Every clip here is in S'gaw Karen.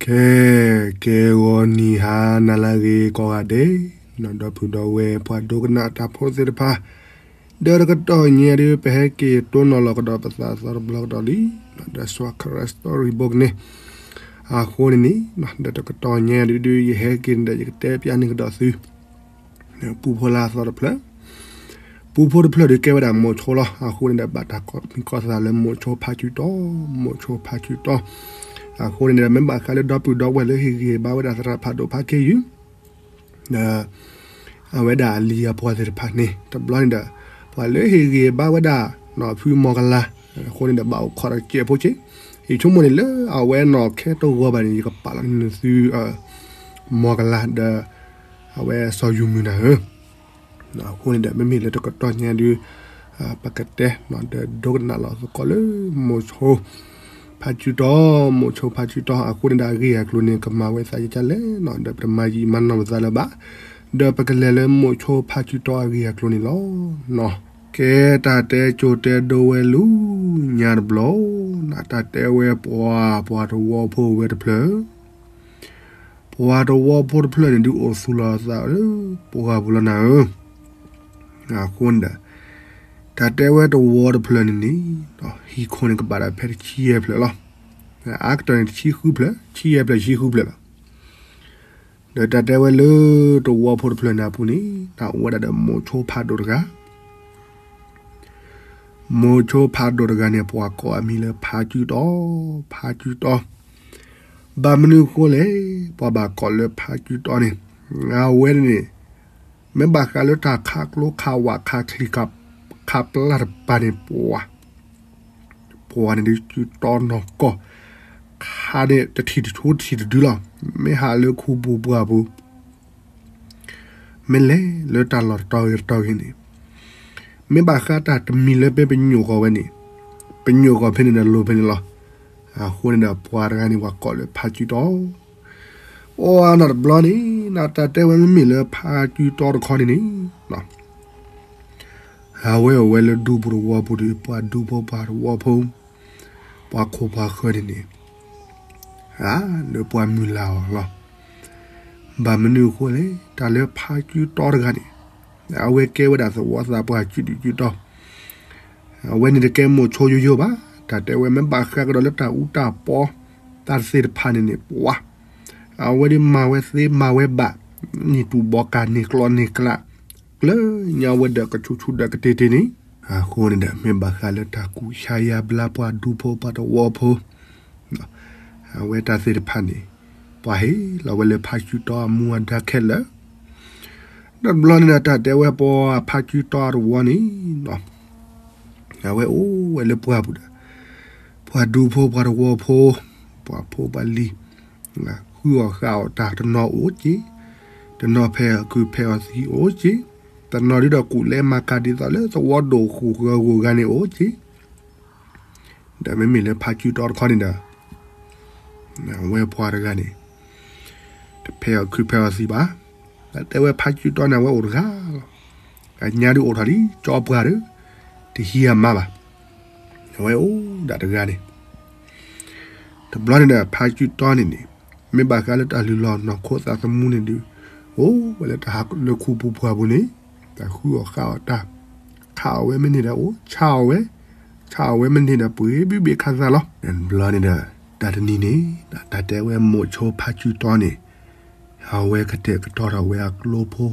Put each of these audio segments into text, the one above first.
ကဲ, ကဲဂီၤနံၤဟါနၤလၢအဂ့ၤကိးဂၤဒဲး, ဒီပုၢ်ဒီဝဲၢ်ပှၤဒိကနၣ်တၢ်ဖိသ့ၣ်တဖၣ်, ဒီးတကတီၢ်ညါဒုး ပဟဲက့ၤတိၢ်နီၣ်လီၤကဒီးပသးသီတဘျီကဒီးလံ, ဒီး Short Story Book န့ၣ်, အဃိန့ၣ်န့ၣ်, ဒီးတကတီၢ်ညါဒုး ယဟဲက့ၤန့ၣ်ဒီး ယကတဲပျးန့ၢ်ကဒီးသု ပူဖိလၢအသီတဖျၢၣ်, ပူဖိတဖျၢၣ်ဒုးကဲဝဲဒၣ်မိၤဆိလီၤ. အဃိန့ၣ်ဒီး ဘၣ်တၢ်ကိးမံၤကိးသးလၢမိၤဆိဖးစုတီ, မိၤဆိဖးစုတီ. အဃိန့ၣ်ဒီး မ့ၢ်ဘၣ်ဃးလၢဒီပုၢ်ဒီဝဲၢ်လၢဟ့ၣ်ဂံၢ်ဟ့ၣ်ဘါဝဲဒၣ်သရၣ်ဖးဒိၣ်ဖးခ့ယုၢ် ဒီး အဝဲဒၣ်အလံၤအပှၤသ့ၣ်တဖၣ်န့ၣ် တဘျီန့ၣ်ဒီး ပှၤလၢဟ့ၣ်ဂံၢ်ဟ့ၣ်ဘါဝဲဒၣ် နီၢ်ဖုမီၤကလၤ, အဃိန့ၣ်ဒီး ဘၣ်အိၣ်ခိးဒီးစဲးဖိဆ့, ယဆိကမိၣ်န့ၣ်လၢအဝဲနီၢ်ခဲတဂီၤဘၣ်န့ၣ် ယကပာ်လီၤန့ၢ်သု မီၤကလၤဒီး အဝဲစီၤယူၤမုၢ်နၤဧၢ. အဃိန့ၣ်ဒီး မ့မ့ၢ်လၢတကတီၢ်ညါဒုး ပကတဲ ဒီးဒိကနၣ်လီၤသကိးလၢ မိၤဆိဖးစုတီ, မိၤဆိဖးစုတီ. အဃိန့ၣ်ဒီး အဂ့ၢ်အကျိၤန့ၣ် ကမၤဝဲသးယကလဲၣ်နီၤ, ဒီးပတမၤယံာ်မၤနီၢ်ပသးလၢၤဘၣ်, ဒီးပကလဲၤလၢမိၤဆိဖးစုတီအဂ့ၢ်အကျိၤန့ၣ်လီၤ. ကဲ တၢ်တဲကိၤတဲဒိဝဲလူၤညါတဘျီ, တၢ်တဲဝဲပှၤ, ပှၤတဝီဖိဝဲတဖျၢၣ် ပှၤတဝီဖိတဖျၢၣ်န့ၣ် ဒုးအိၣ်သူၣ်လီၤသးလၢပှၢ်ပူၤလီၤနၤဧၢ. အဃိန့ၣ်ဒီး တၢ်တဲဝဲတဝီတဖျၢၣ်န့ၣ်န့ၣ် ဟံၣ်ခိၣ်န့ၣ်ကဘၣ်ဒီးဖဲတဆံယဲၢ်ဖျၢၣ်လီၤ. အါကတၢၢ်န့ၣ်တဆံဃုဖျၢၣ်, ဆံယဲၢ်ဖျၢၣ်တဆံဃုဖျၢၣ်လီၤ. ဒီးတၢ်တဲဝဲလၢတဝီဖိတဖျၢၣ်န့ၣ်အပူၤန့ၣ် တၢ်အိၣ်ဝဲဒၣ်ဒီးမိၤဆိဖးဒိၣ်တဂၤ မိၤဆိဖးဒိၣ်တဂၤန့ၣ် ပှၤကိးအမံၤလၢဖးစုတီ, ဖးစုတီ. ဘၣ်မနုၤအဃိလဲၣ်, ပှၤဘၣ်ကိးလၢဖးစုတီန့ၣ်, အဝဲန့ၣ် မ့ၢ်ဘၣ်ဃးလၢတၢ်ခးကျိခးဝးခးချံခးပျၢ်တပၤန့ၣ် ပှၤ ပှၤန့ၣ်ဒုးစုတီနီၢ်ကီၢ်, ခးန့ၣ်တထံၣ်တဆိတထံၣ်တဒုလီၤ. မ့ၢ်ဟးလၢခူပူၤပှၢ်ပူၤ မ့ၢ်လဲၤလၢတၢ်လီၢ်တတီၤဂ့ၤတတီၤဂ့ၤန့ၣ်, မ့ၢ်ဘၣ်ဃးတၢ်တမံၤလၢပပညိၣ်ဃီၤဝဲန့ၣ်, ပညိၣ်ဃီၤဖဲန့ၣ်ဒီးလိၤဖဲန့ၣ်လီၤ. အဃိန့ၣ်ဒီးပှၤတဂၤန့ၣ် ပှၤကိးလၢဖးစုတီ, အိၣ်နီတဘျီန့ၣ် တၢ်တဲဝဲမ့မ့ၢ်လၢဖးစုတီတခီန့ၣ်န့ၣ် အဝဲအိၣ်ဝဲလၢဒူပူၤတဝီပူၤဒီး ပှၤဒူဖိပှၤတဝီဖိ ပှၤခိၣ်ပှၤဃၢၤန့ၣ်န့ၣ် လၢပှၤမုၢ်လၢ်အီၤလီၤ. ဘၣ်မနုၤအဃိလဲၣ်, တၢ်လၢဖးစုတီတဂၤန့ၣ် အဝဲကဲဝဲဒၣ်သဝီသးပှၢ်စုဒုစုတီ, အဝဲန့ၣ်တကဲမိၤဆိယိယိဘၣ်. တၢ်တဲဝဲမ့ၢ်ဘၣ်ဃးကဒီးလၢတၢ်အူတၢ်ပီ တၢ်သ့ၣ်တဖၣ်န့ၣ်န့ၣ် ပှၤ အဝဲဒၣ်မၤဝဲသ့မၤဝဲဘၣ်, န့ၢ်တူၢ်ဘီကၤ န့ၢ်ကျီန့ၢ်ကျး ကျၢၤညါဝဲဒီးကဆူၣ်ဆူၣ်ဒီးကတ့ၢ်တ့ၢ်န့ၣ်, အဃိန့ၣ်ဒီး မ့ၢ်ဘၣ်ဃးလၢတၢ်ကူၣ်ဆါယါဘျါပှၤဒူဖိပှၤတဝီဖိ အဝဲတၢ်သ့ၣ်တဖၣ်န့ၣ် ပှၤဟ့ၣ်လီၤဝဲလၢဖးစုတီအမူအဒါခဲလၢာ်, ဒီးတဘျီန့ၣ်ဒီး တၢ်တဲဝဲပှၤဖးစုတီတဝီန့ၣ် အဝဲအိၣ်ဝဲလၢပှၢ်ပူၤဒီး ပှၤဒူဖိပှၤတဝီဖိ ပှၤဖိပှၤလံၤ ဃုအီၣ်ဃုအီတၢ်, တနီၤအိၣ်က့ၤ, တနီၤဖဲအီၣ်ခုးဖဲအီၣ်သံအိၣ်က့ၤ, တနီၤဒုးဒီးကူၣ်လဲမၤကၤဒ်သိးလၢသဝီဒိၣ်ဃိၣ်ဂၢၤဂိၣ်ဂၤန့ၣ်အိၣ်က့ၤ, ဒီးမ့မ့ၢ်လၢဖးစုတီတခီန့ၣ်ဒီး အဝဲပှၤတဂၤန့ၣ် တဖဲအီၣ်ခုးဖဲအီၣ်သံဘၣ်. တၢ်တဲဝဲဖးစုတီန့ၣ် အဝဲအိၣ်တဂၤလီၤ. အညါဒုးအိၣ်ထီၣ်လံ ကၠီပှၢ်ဒီး တဟံးအမါဘၣ်. အဝဲအိၣ်ဒၣ်တဂၤန့ၣ် တဘျီန့ၣ်ဒီး ဖးစုတီန့ၣ်န့ၣ် မ့ၢ်ဘၣ်ဃးလၢတၢ်လုၢ်လီၢ်နီၢ်ခိသးသမူန့ၣ်ဒုး အိၣ်ဝဲလၢတၢ်ဟးလၢခူပူၤပှၢ်ပူၤန့ၣ် တၢ်ဃုအီၣ်ဃုအီတၢ်, ခးအီၣ်ဝဲမ့ၢ်န့ၢ်ဒီးအိၣ်, ဆါအီၣ်ဝဲ, ဆါအီၣ်ဝဲမ့ၢ်န့ၢ်ဒီး ပှ့ၤဘံၣ်ဘ့ၣ်ခးသးလီၤ. တဘျီန့ၣ်ဒီး တၢ်တနံၤန့ၣ် တၢ်တဲဝဲမိၤဆိဖးစုတီန့ၣ် အဝဲကတဲာ်ကတီၤထီၣ်ဝဲအကျိဖိ,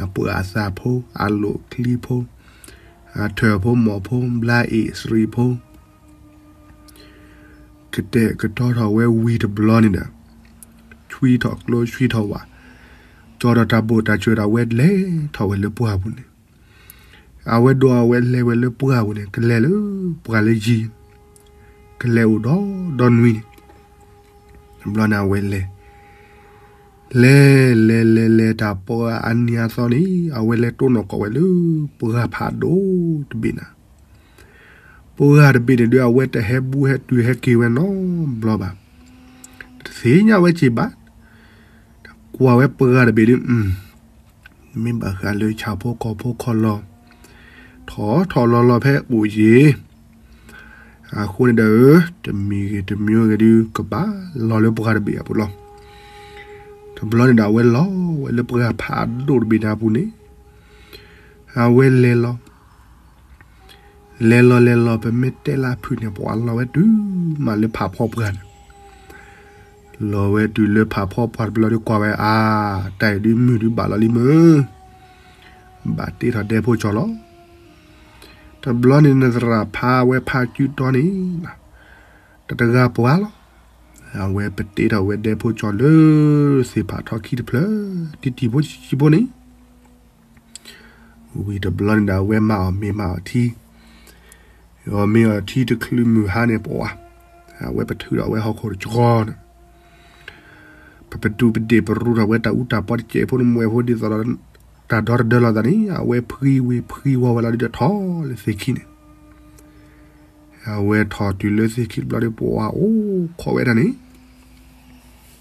အပှၤအသးဖိ, အလိၣ်ချံဖိ, အထၢၣ်ဖိမီၢ်ဖိ, ဘျါအ့ၣ်စရံဖိ ကတဲာ်ကတီၤထီၣ်ဝဲဝံၤတဘျီန့ၣ်ဒီး ဆွံထီၣ်ကျိဆွံထီၣ်ဝး, ကၠီထီၣ်တၢ်ဘိၣ်တၢ်စၢၤဒီး အဝဲလဲၤထီၣ်ဝဲလၢပှၢ်ပူၤန့ၣ်, အဝဲဒိးအဝဲလဲၤဝဲလၢပှၢ်ပူၤန့ၣ် ကလဲၤလၢပှၢ်လၢယံၤ, ကလဲၤအိၣ်ဒီးဒီနွံန့ၣ်, တဘျီန့ၣ် အဝဲလဲၤ လဲၤလဲၤလဲၤလဲၤ တၢ်ပှၢ်အါနံၤအသီန့ၣ် အဝဲလဲၤတိၢ်နီၣ်ကီးဝဲလၢပှၢ်ဖးဒိၣ်တဘ့ၣ်နၤ, ပှၢ်တဘ့ၣ်န့ၣ်ဒုး အဝဲတဟဲဘူးဟဲတုၤဟဲက့ၤဝဲနီတဘျီဘၣ်, တသ့ၣ်ညါဝဲစ့ၢ်ဘၣ်, ကွၢ်ဝဲပှၢ်တဘ့ၣ်ဒုး မ့ၢ်ဘၣ်ဃးလၢဆၣ်ဖိကီၢ်ဖိခီၣ်လီၢ်, ထီၣ်ထီၣ်လီၤလီၤဖဲအိၣ်ယံၤ အဃိန့ၣ်ဒီး တမံၤဂ့ၤတမံၤဂ့ၤဒုး ကဘၣ်လီၤလၢပှၢ်တဘ့ၣ်အပူၤလီၤ. တဘျီန့ၣ်ဒီး အဝဲလီၤဝဲလၢပှၢ်ဖးဒိၣ်တဘ့ၣ်န့ၣ်အပူၤန့ၣ်, အဝဲလဲၤလီၤ လဲၤလီၤလဲၤလီၤ ပမ့ၢ်တဲလၢအဖုၣ်န့ၣ် ပှၤလီၤဝဲတုၤမးလၢဖးဖီပှၢ်န့ၣ်, လီၤဝဲတုၤလၢဖးဖီပှၢ်တဘျီဒီး ကွၢ်ဝဲအါ, တၢ်အံၤဒုးမုၢ်ဒုးဘၣ်လီၤလံမ့ၢ်, ဘၣ်တ့ထီၣ်ဒဲဖိကၠီၤလီၤ. တဘျီန့ၣ် နသရၣ်ဖးဝဲဖးစုတီန့ၣ် တတဂၤပှၤလီၤ. အဝဲပတ့ထီၣ်ဝဲဒဲဖိကၠီၤလၢ သ့ၣ်ဖးထီခံတဖျၢၣ် တံၢ်တံၢ်ဖိဆံးဆံးဖိန့ၣ် ဝံၤတဘျီန့ၣ်ဒီး အဝဲမၤအီၣ်မ့ၤမၤအီၣ်ထံ, အီၣ်မ့ၤအီထံတချုးမုၢ်ဟါန့ၣ် ပှၤ, အဝဲပထုးဒီးအဝဲဟီၣ်ခိၣ်တကီန့ၣ်, ပပဒူပဒ့ၣ်ပရူထီၣ်ဝဲတၢ်အူတၢ်ပီတစဲးဖိန့ၣ် မွဲဖိဒ်သိးဒီး တၢ်ဒီတဒၢလီၤသးန့ၣ် အဝဲဖှံဝ့ၤဖှံဝီၤဝဲလီၤဒုးဒီးထီၣ်လၢသ့ၣ်ခံန့ၣ်, အဝဲထီၣ်တုၤလၢသ့ၣ်ခံတဘျီဒီး ပှၤအိၣ်ခိးဝဲဒၣ်န့ၣ်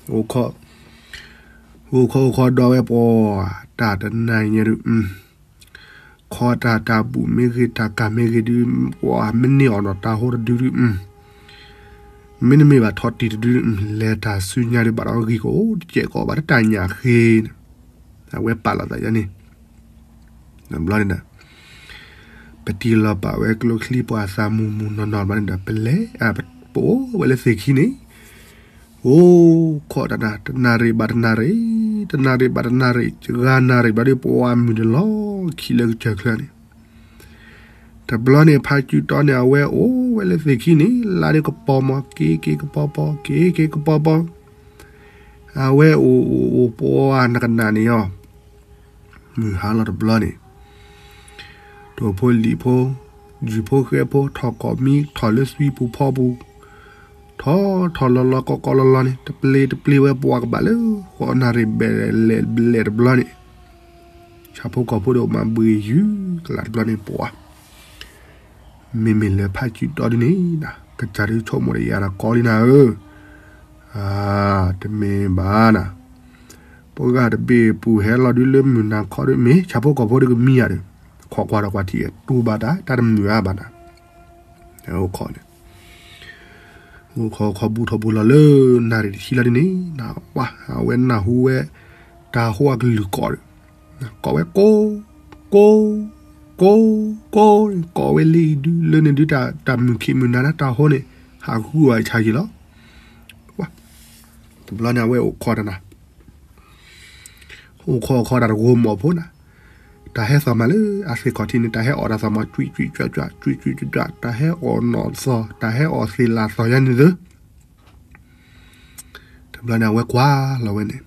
အိၣ်ခိး, အိၣ်ခိးအိၣ်ခိးဒီးဝဲပှၤ, တၢ်တနၤအံၤညါဒုး, ခီတၢ်တၢ်ဘူၣ်မ့ၢ်ဂ့ၤ တၢ်ကၢ်မ့ၢ်ဂ့ၤဒုး, ပှၤမ့ၢ်န့ၢ်အီၤနီၤ တၢ်ဟိတဒုဒုး, မ့တမ့ၢ်ဘၣ်ထီၣ်တံၢ်တဒု, လဲၤတၢ်ဆူညါဒုးဘၣ်ဒီးဂံၢ်ကအိၣ်တစဲးကီးဘၣ်တၢ်ညၣ်ဃ့န့ၣ်, အဝဲပာ်လီၤသးယါန့ၣ်, တဘျီန့ၣ်ဒီး ပတံၢ်လီၤပာ်ဝဲကျိချံပှၤသးမုၢ်မုၢ်နီၢ်နီၢ်ဘျီန့ၣ်ဒီး ပလဲၤ, ပအိၣ်ဝဲလၢသ့ၣ်ခံန့ၣ်, အိၣ်ခိးတနၤ, တနၤရံၣ်ဘၣ်တနၤရံၣ်, တနၤရံၣ်ဘၣ်တနၤရံၣ်, ဂၤနၤရံၣ်ဘျီဒီး ပှၤမုၢ်တလီၤခံလၢကစၢၢ်ချၢန့ၣ်, တဘျီန့ၣ် ဖါစုတီန့ၣ် အဝဲအိၣ်ဝဲလၢသ့ၣ်ခံန့ၣ် လါဒုးကပီၤမီၤ က့ၤက့ၤကပီၤပီၤ က့ၤက့ၤကပီၤပီၤ, အဝဲအိၣ်အိၣ်အိၣ်ပှၤနကနၣ်န့ၣ်အီၤ မုၢ်ဟါလီၤတဘျီန့ၣ်, တိၢ်ဖိလံာ်ဖိ, ယုၢ်ဖိဃဲဖိ ထီၣ်ကိးမံ ထီၣ်လၢသွံပူၤဖီပူၤ, ထီၣ်ထီၣ်လီၤလီၤကီကီလီၤလီၤန့ၣ် တပျ့ၤတပျ့ၤဝဲပှၤကဘၣ်လၢ ဃိးနၣ်ရံၣ်ဘဲးလဲၣ်ဘဲးလဲၣ်တဘျီန့ၣ်, ဆၣ်ဖိကီၢ်ဖိဒီးမၤဘှံးယုၢ်ကလးတဘျီန့ၣ်ပှၤ မ့မ့ၢ်လၢဖါစုတီဒ်န့ၣ် ကစၢ်ဒုးဆိကမိၣ်ဒီးယၤဒီးကီလံနၤဧၢ, တမ့ၢ်ဘၣ်နၤ, ပှၤဂၤတဘ့ၣ်ပူၤဟဲလီၤဒုးလၢမုၢ်နၤခီဒုး မ့ၢ်ဆၣ်ဖိကီၢ်ဖိဒုးကမံယၤဒီး ခိးကွၢ်ဒီးကွၢ်ထံၣ် တူၢ်ဘၣ်တၢ် တၢ်တမုာ်အါဘၣ်နၤ, အိၣ်ခိးန့ၣ် အိၣ်ခိးခီဘူၣ်ထီၣ်ဘူၣ်လီၤလၢ နၣ်ရံၣ်တဆံလီၤဒ်န့ၣ် နဝဲ အဝဲနၢ်ဟူဝဲ တၢ်ဟိအကလုၢ်ကိးဒီး ကိးဝဲကိး ကိး ကိး ကိး ကိးဝဲလၢအံၤဒုး လၢန့ၣ်ဒုး တၢ်မုၢ်ခံးမုၢ်နၤလၢတၢ်ဟိန့ၣ် ဟးဃုအီၤဆါယံာ်လီၤ. တဘျီန့ၣ် အဝဲအိၣ်ခိးတၢ်နၤ အိၣ်ခိးအိၣ်ခိးတၢ်တဂိၤမီၢ်ဖိနၤ, တၢ်ဟဲသီၣ်မးလၢအသ့ၣ်ခီၣ်ထံးန့ၣ် တၢ်ဟဲအီၣ်တၢ်သီၣ်မး ကွံာ်ကွံာ်ကွံာ်ကွံာ် ကွံာ်ကွံာ်ကွံာ်ကွံာ် တၢ်ဟဲအီၣ်နီၣ်သီၣ် တၢ်ဟဲအီၣ်သ့ၣ်လၣ်သီၣ်ယါန့ၣ်သု, တဘျီန့ၣ် အဝဲကွၢ်လီၤဝဲန့ၣ်,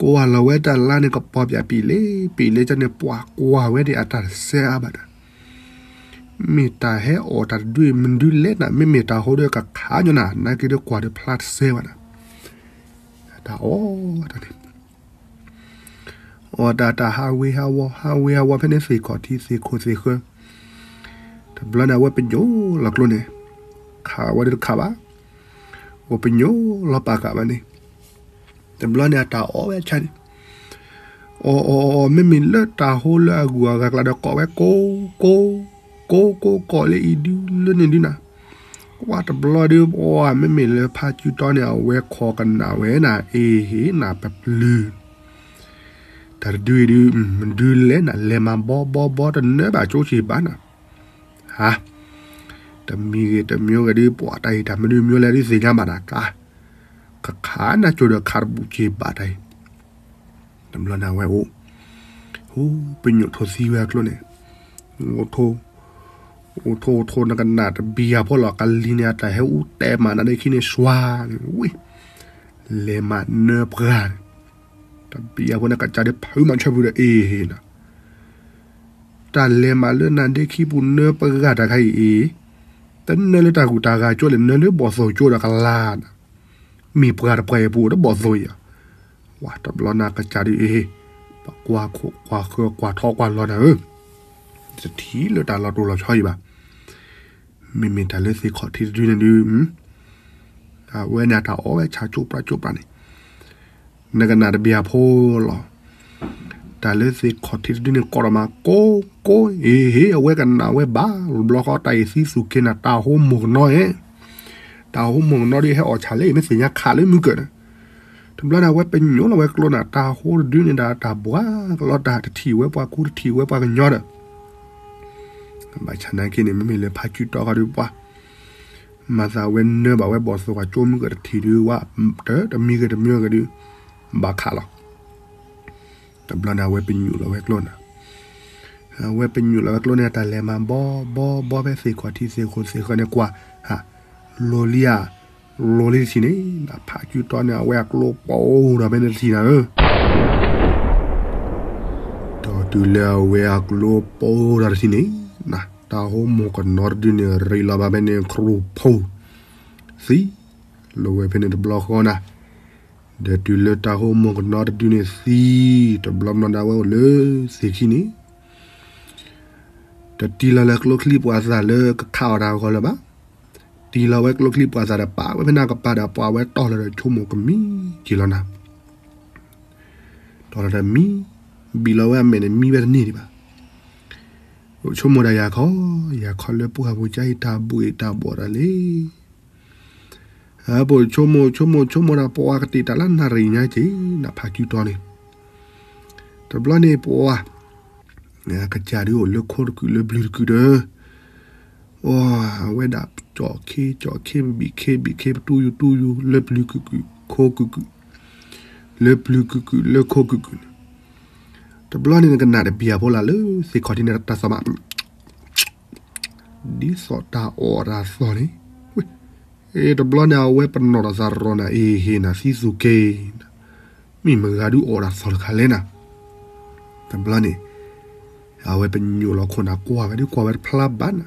ကွၢ်လီၤဝဲတၢ်လါန့ၣ် ကပီၤပၠးပံာ်လ့ ပံာ်လ့ကန့ၣ် ပှၤကွၢ်ဝဲဒၣ်အတၢ်တစဲအါဘၣ်နၤ, မ့ၢ်တၢ်ဟဲအီၣ်တၢ်တဒုမနုၤလဲၣ်နၤ, မ့မ့ၢ်တၢ်ဟိဒီးကခးညီနၤ နာ်က့ဒီးကွၢ်ဒီးဖျါတစဲဘၣ်နၤ, တၢ်အီၣ်တၢ်န့ၣ် အီၣ်တၢ်တၢ်ဟးဝ့ၤဟးဝီၤ ဟးဝ့ၤဟးဝီၤဖဲန့ၣ် သ့ၣ်ခီၣ်ထံးသ့ၣ်ခိၣ်သ့ၣ်ဃၢၤ, တဘျီန့ၣ် အဝဲပညိၣ်လီၤကျိန့ၣ်, ခးဝဲဒၣ်တခးဘၣ်, အိၣ်ပညိၣ်လီၤပာ်ဃာ်ဘၣ်န့ၣ်, တဘျီန့ၣ် အတၢ်အီၣ်ဝဲဆါန့ၣ်, အီၣ်အီၣ်အီၣ် မ့မ့ၢ်လၢတၢ်ဟိလၢအဂုၤအဂၤကျါဒီး ကိးဝဲကိး ကိး ကိး ကိး ကိးလၢအံၤဒုးလၢန့ၣ်ဒုးနၤ, ကွၢ်တဘျီဒီး ပှၤမ့မ့ၢ်လၢဖါစုတီန့ၣ် အဝဲခိးကနၣ်ဝဲနၤ အ့ဟ့နၤပပျုၤ တၢ်တဒုအံၤဒုး မဒုလဲၣ်နၤ လဲၤမၤဘီဘီဘီ တနၢဘၣ်ကၠိစ့ၢ်ဘၣ်နၤ, ဟါ, တမံၤဂ့ၤတမံၤဂ့ၤဒုး ပှၤတၢ်အံၤတၢ်မနုၤမံၤလဲၣ်ဒုးသ့ၣ်ညါဘၣ်နၤကျါ, ကခးနၤကၠိဒီးခးတဘူၣ်စ့ၢ်ဘၣ်တၢ်အံၤ, တဘျီန့ၣ်အဝဲအိၣ်, ဟူပညိၣ်ထိၣ်သံဝဲအကျိန့ၣ်, အိၣ်ထိၣ် အိၣ်ထိၣ်အိၣ်ထိၣ်နကနၣ်တဘံယၤဖိလီၤ ကလံၤန့ၣ် အတၢ်ဟဲအူတဲမးနၤဒ့ခံန့ၣ် စွါန့ၣ် ဝံၤ လဲၤမၤနၢပှၤန့ၣ်, တဘံယၤဖိန့ၣ် ကစၢ်ဒုးဖုးမၤဆၢဖုးဒီးအ့ၣ်နၤ, တၢ်လဲၤမးလၢနၤဒ့ခံပူၤနၢပှၤတခါအံၤအ့ၣ်, တနၢလၢတၢ်ဂုၤတၢ်ဂၤကၠိလဲၣ် နၢလၢဘီၣ်သိၣ်ကၠိဒီးကလါနၤ, မ့ၢ်ပှၤတပှၤအံၤပူၤဒီးဘီၣ်သိၣ်အံၤ, ဝါတဘျီန့ၣ် ကစၢ်ဒုးအ့ၣ်, ပကွၢ်ခိၣ်ကွၢ်ဃၢကွၢ်ထီကွၢ်လီၤနၤဧၢ, တထံၣ်လၢတၢ်လီၤတိၢ်လီၤဆီအံၤဘၣ်, မ့မ့ၢ်တၢ်လၢသ့ၣ်ခီၣ်ထံးတဒုန့ၣ်ဒုး, အဝဲန့ၣ်တၢ်အီၣ်ဝဲဆါကၠိပှၤကၠိပှၤန့ၣ်, နကနၣ်တဘံယၤဖိလီၤ, တၢ်လၢသ့ၣ်ခီၣ်ထံးတဒုန့ၣ် ကိးထီၣ်မးကိးကိး အ့ဟ့ အဝဲကနၣ်ဝဲဘၣ် တဘျီဃီတၢ်အံၤသံသူၣ်က့ၤနၤ တၢ်ဟိမိၢ်ကနီၤဧၢ, တၢ်ဟိမိၢ်ကနီၤဒုး ဟဲအီၣ်ဆၣ်လၢအံၤ မ့ၢ်သ့ၣ်ညါခးလၢမုၢ်ကၢၢ်ဒီး, တဘျီန့ၣ် အဝဲပညိၣ်လီၤဝဲကျိန့ၣ် တၢ်ဟိတဒုန့ၣ်ဒီး တၢ်ဘှါကလီတၢ် တထံၣ်ဝဲပှၤကူတထံၣ်ဝဲပှၤကညီဒီး ဘၣ်ဆၣ်နာ်က့န့ၣ် မ့မ့ၢ်လၢဖါကုတီခီဒုးပှၤ မၤသးဝဲနၢဘၣ်ဝဲဘီၣ်သိၣ် ပှၤကၠိမုၢ်ကၢၢ်တထံၣ်ဒုးဝဲ တမံၤဂ့ၤတမံၤဂ့ၤဒုး ဘၣ်ခးလီၤ. တဘျီန့ၣ် အဝဲပညိၣ်လီၤဝဲကျိန့ၣ်, အဝဲပညိၣ်လီၤဝဲကျိန့ၣ် တၢ်လဲၤမၤဘီဘီဘီဖဲသ့ၣ်ခီၣ်ထံးသ့ၣ်ခိၣ်သ့ၣ်ဃၢန့ၣ် ကွၢ် ဟး လိၤလံဧါ, လိၤလံတထံၣ်န့ၣ် ဖါကုတီန့ၣ် အဝဲအကျိပိၢ်ဒီးဖဲန့ၣ်တထံၣ်နၤဧၢ ဒီးတုၤလၢအဝဲအကျိပိၢ်ဒီးတထံၣ်န့ၣ် တၢ်ဟိမိၢ်ကနီၤတဒုန့ၣ် ရ့လီၤဘၣ်ဖဲန့ၣ် ခရူၣ်ဖိ သံလီၤဝဲဖဲန့ၣ်တဘျီဃီနၤ, ဒီးတုၤလၢတၢ်ဟိမိၢ်ကနီၤတဒုန့ၣ်သံ တဘျီဘျီဒီးအဝဲအိၣ်လၢသ့ၣ်ခံန့ၣ် တတံၢ်လီၤလၢကျိချံပှၤသၣ်လၢကခးအီၣ်တၢ်အဂီၢ်လၢၤဘၣ်. တံၢ်လီၤဝဲကျိချံပှၤသၣ်ဒီးပာ်ဝဲဖဲန့ၣ်ကပၤဒီး ပှၤဝဲတီၢ်လီၤဒီးဆိကမိၣ်ကမံက့ၤလီၤနၤ, တီၢ်လီၤဒီးမံ, ဘံၣ်လီၤဝဲအမဲာ်န့ၣ် မံဝဲတန့ၢ်ဒံးဘၣ်. ဆိကမိၣ်ဒၣ်ယၤခီ, ယၤခီလၢပှၢ်ပူၤကါအံၤ တၢ်ဘူၣ်အံၤတၢ်ဘီၣ်ဒၣ်လဲၣ် အပဆိကမိၣ်ဆိကမိၣ်ဆိကမိၣ်ဒီး ပှၤကတ့ၢ်တၢ်လၢနၣ်ရံၣ်ညါက့ၤ နဖါကုတီန့ၣ်, တဘျီန့ၣ်ပှၤ ကစၢ်ဒုးအိၣ်လၢခိတကုာ်လၢပျုၤတကုာ်ဒီး, အဝဲဒၣ်ကၠီၣ်ခ့ကၠီၣ်ခ့ ပဘံၣ်ခ့ဘံၣ်ခ့ ပတူၢ်ယူၤတူၢ်ယူၤ လၢပျုၤကုာ်ကုာ် ခိကုာ်ကုာ်, လၢပျုၤကုာ်ကုာ် လၢခိကုာ်ကုာ်န့ၣ်, တဘျီန့ၣ်နကနၣ်တဘံၣ်အဖိလၢ်လၢသ့ၣ်ခီၣ်ထံးန့ၣ် တၢ်သီၣ်မး ဒ်သိးတၢ်အီၣ်တၢ်သီၣ်န့ၣ်, တဘျီန့ၣ် အဝဲပနီၣ်ထီၣ်သးရီၤနၤ အ့ဟ့နၤ သံသူၣ်က့ၤနၤ, မ့ၢ်မဂၤဒုးအီၣ်တၢ်သီၣ်တခါလဲၣ်နၤ, တဘျီန့ၣ် အဝဲပညိၣ်လီၤခိၣ်နၤ ကွၢ်ဝဲဒုးကွၢ်ဝဲတဖျါဘၣ်နၤ,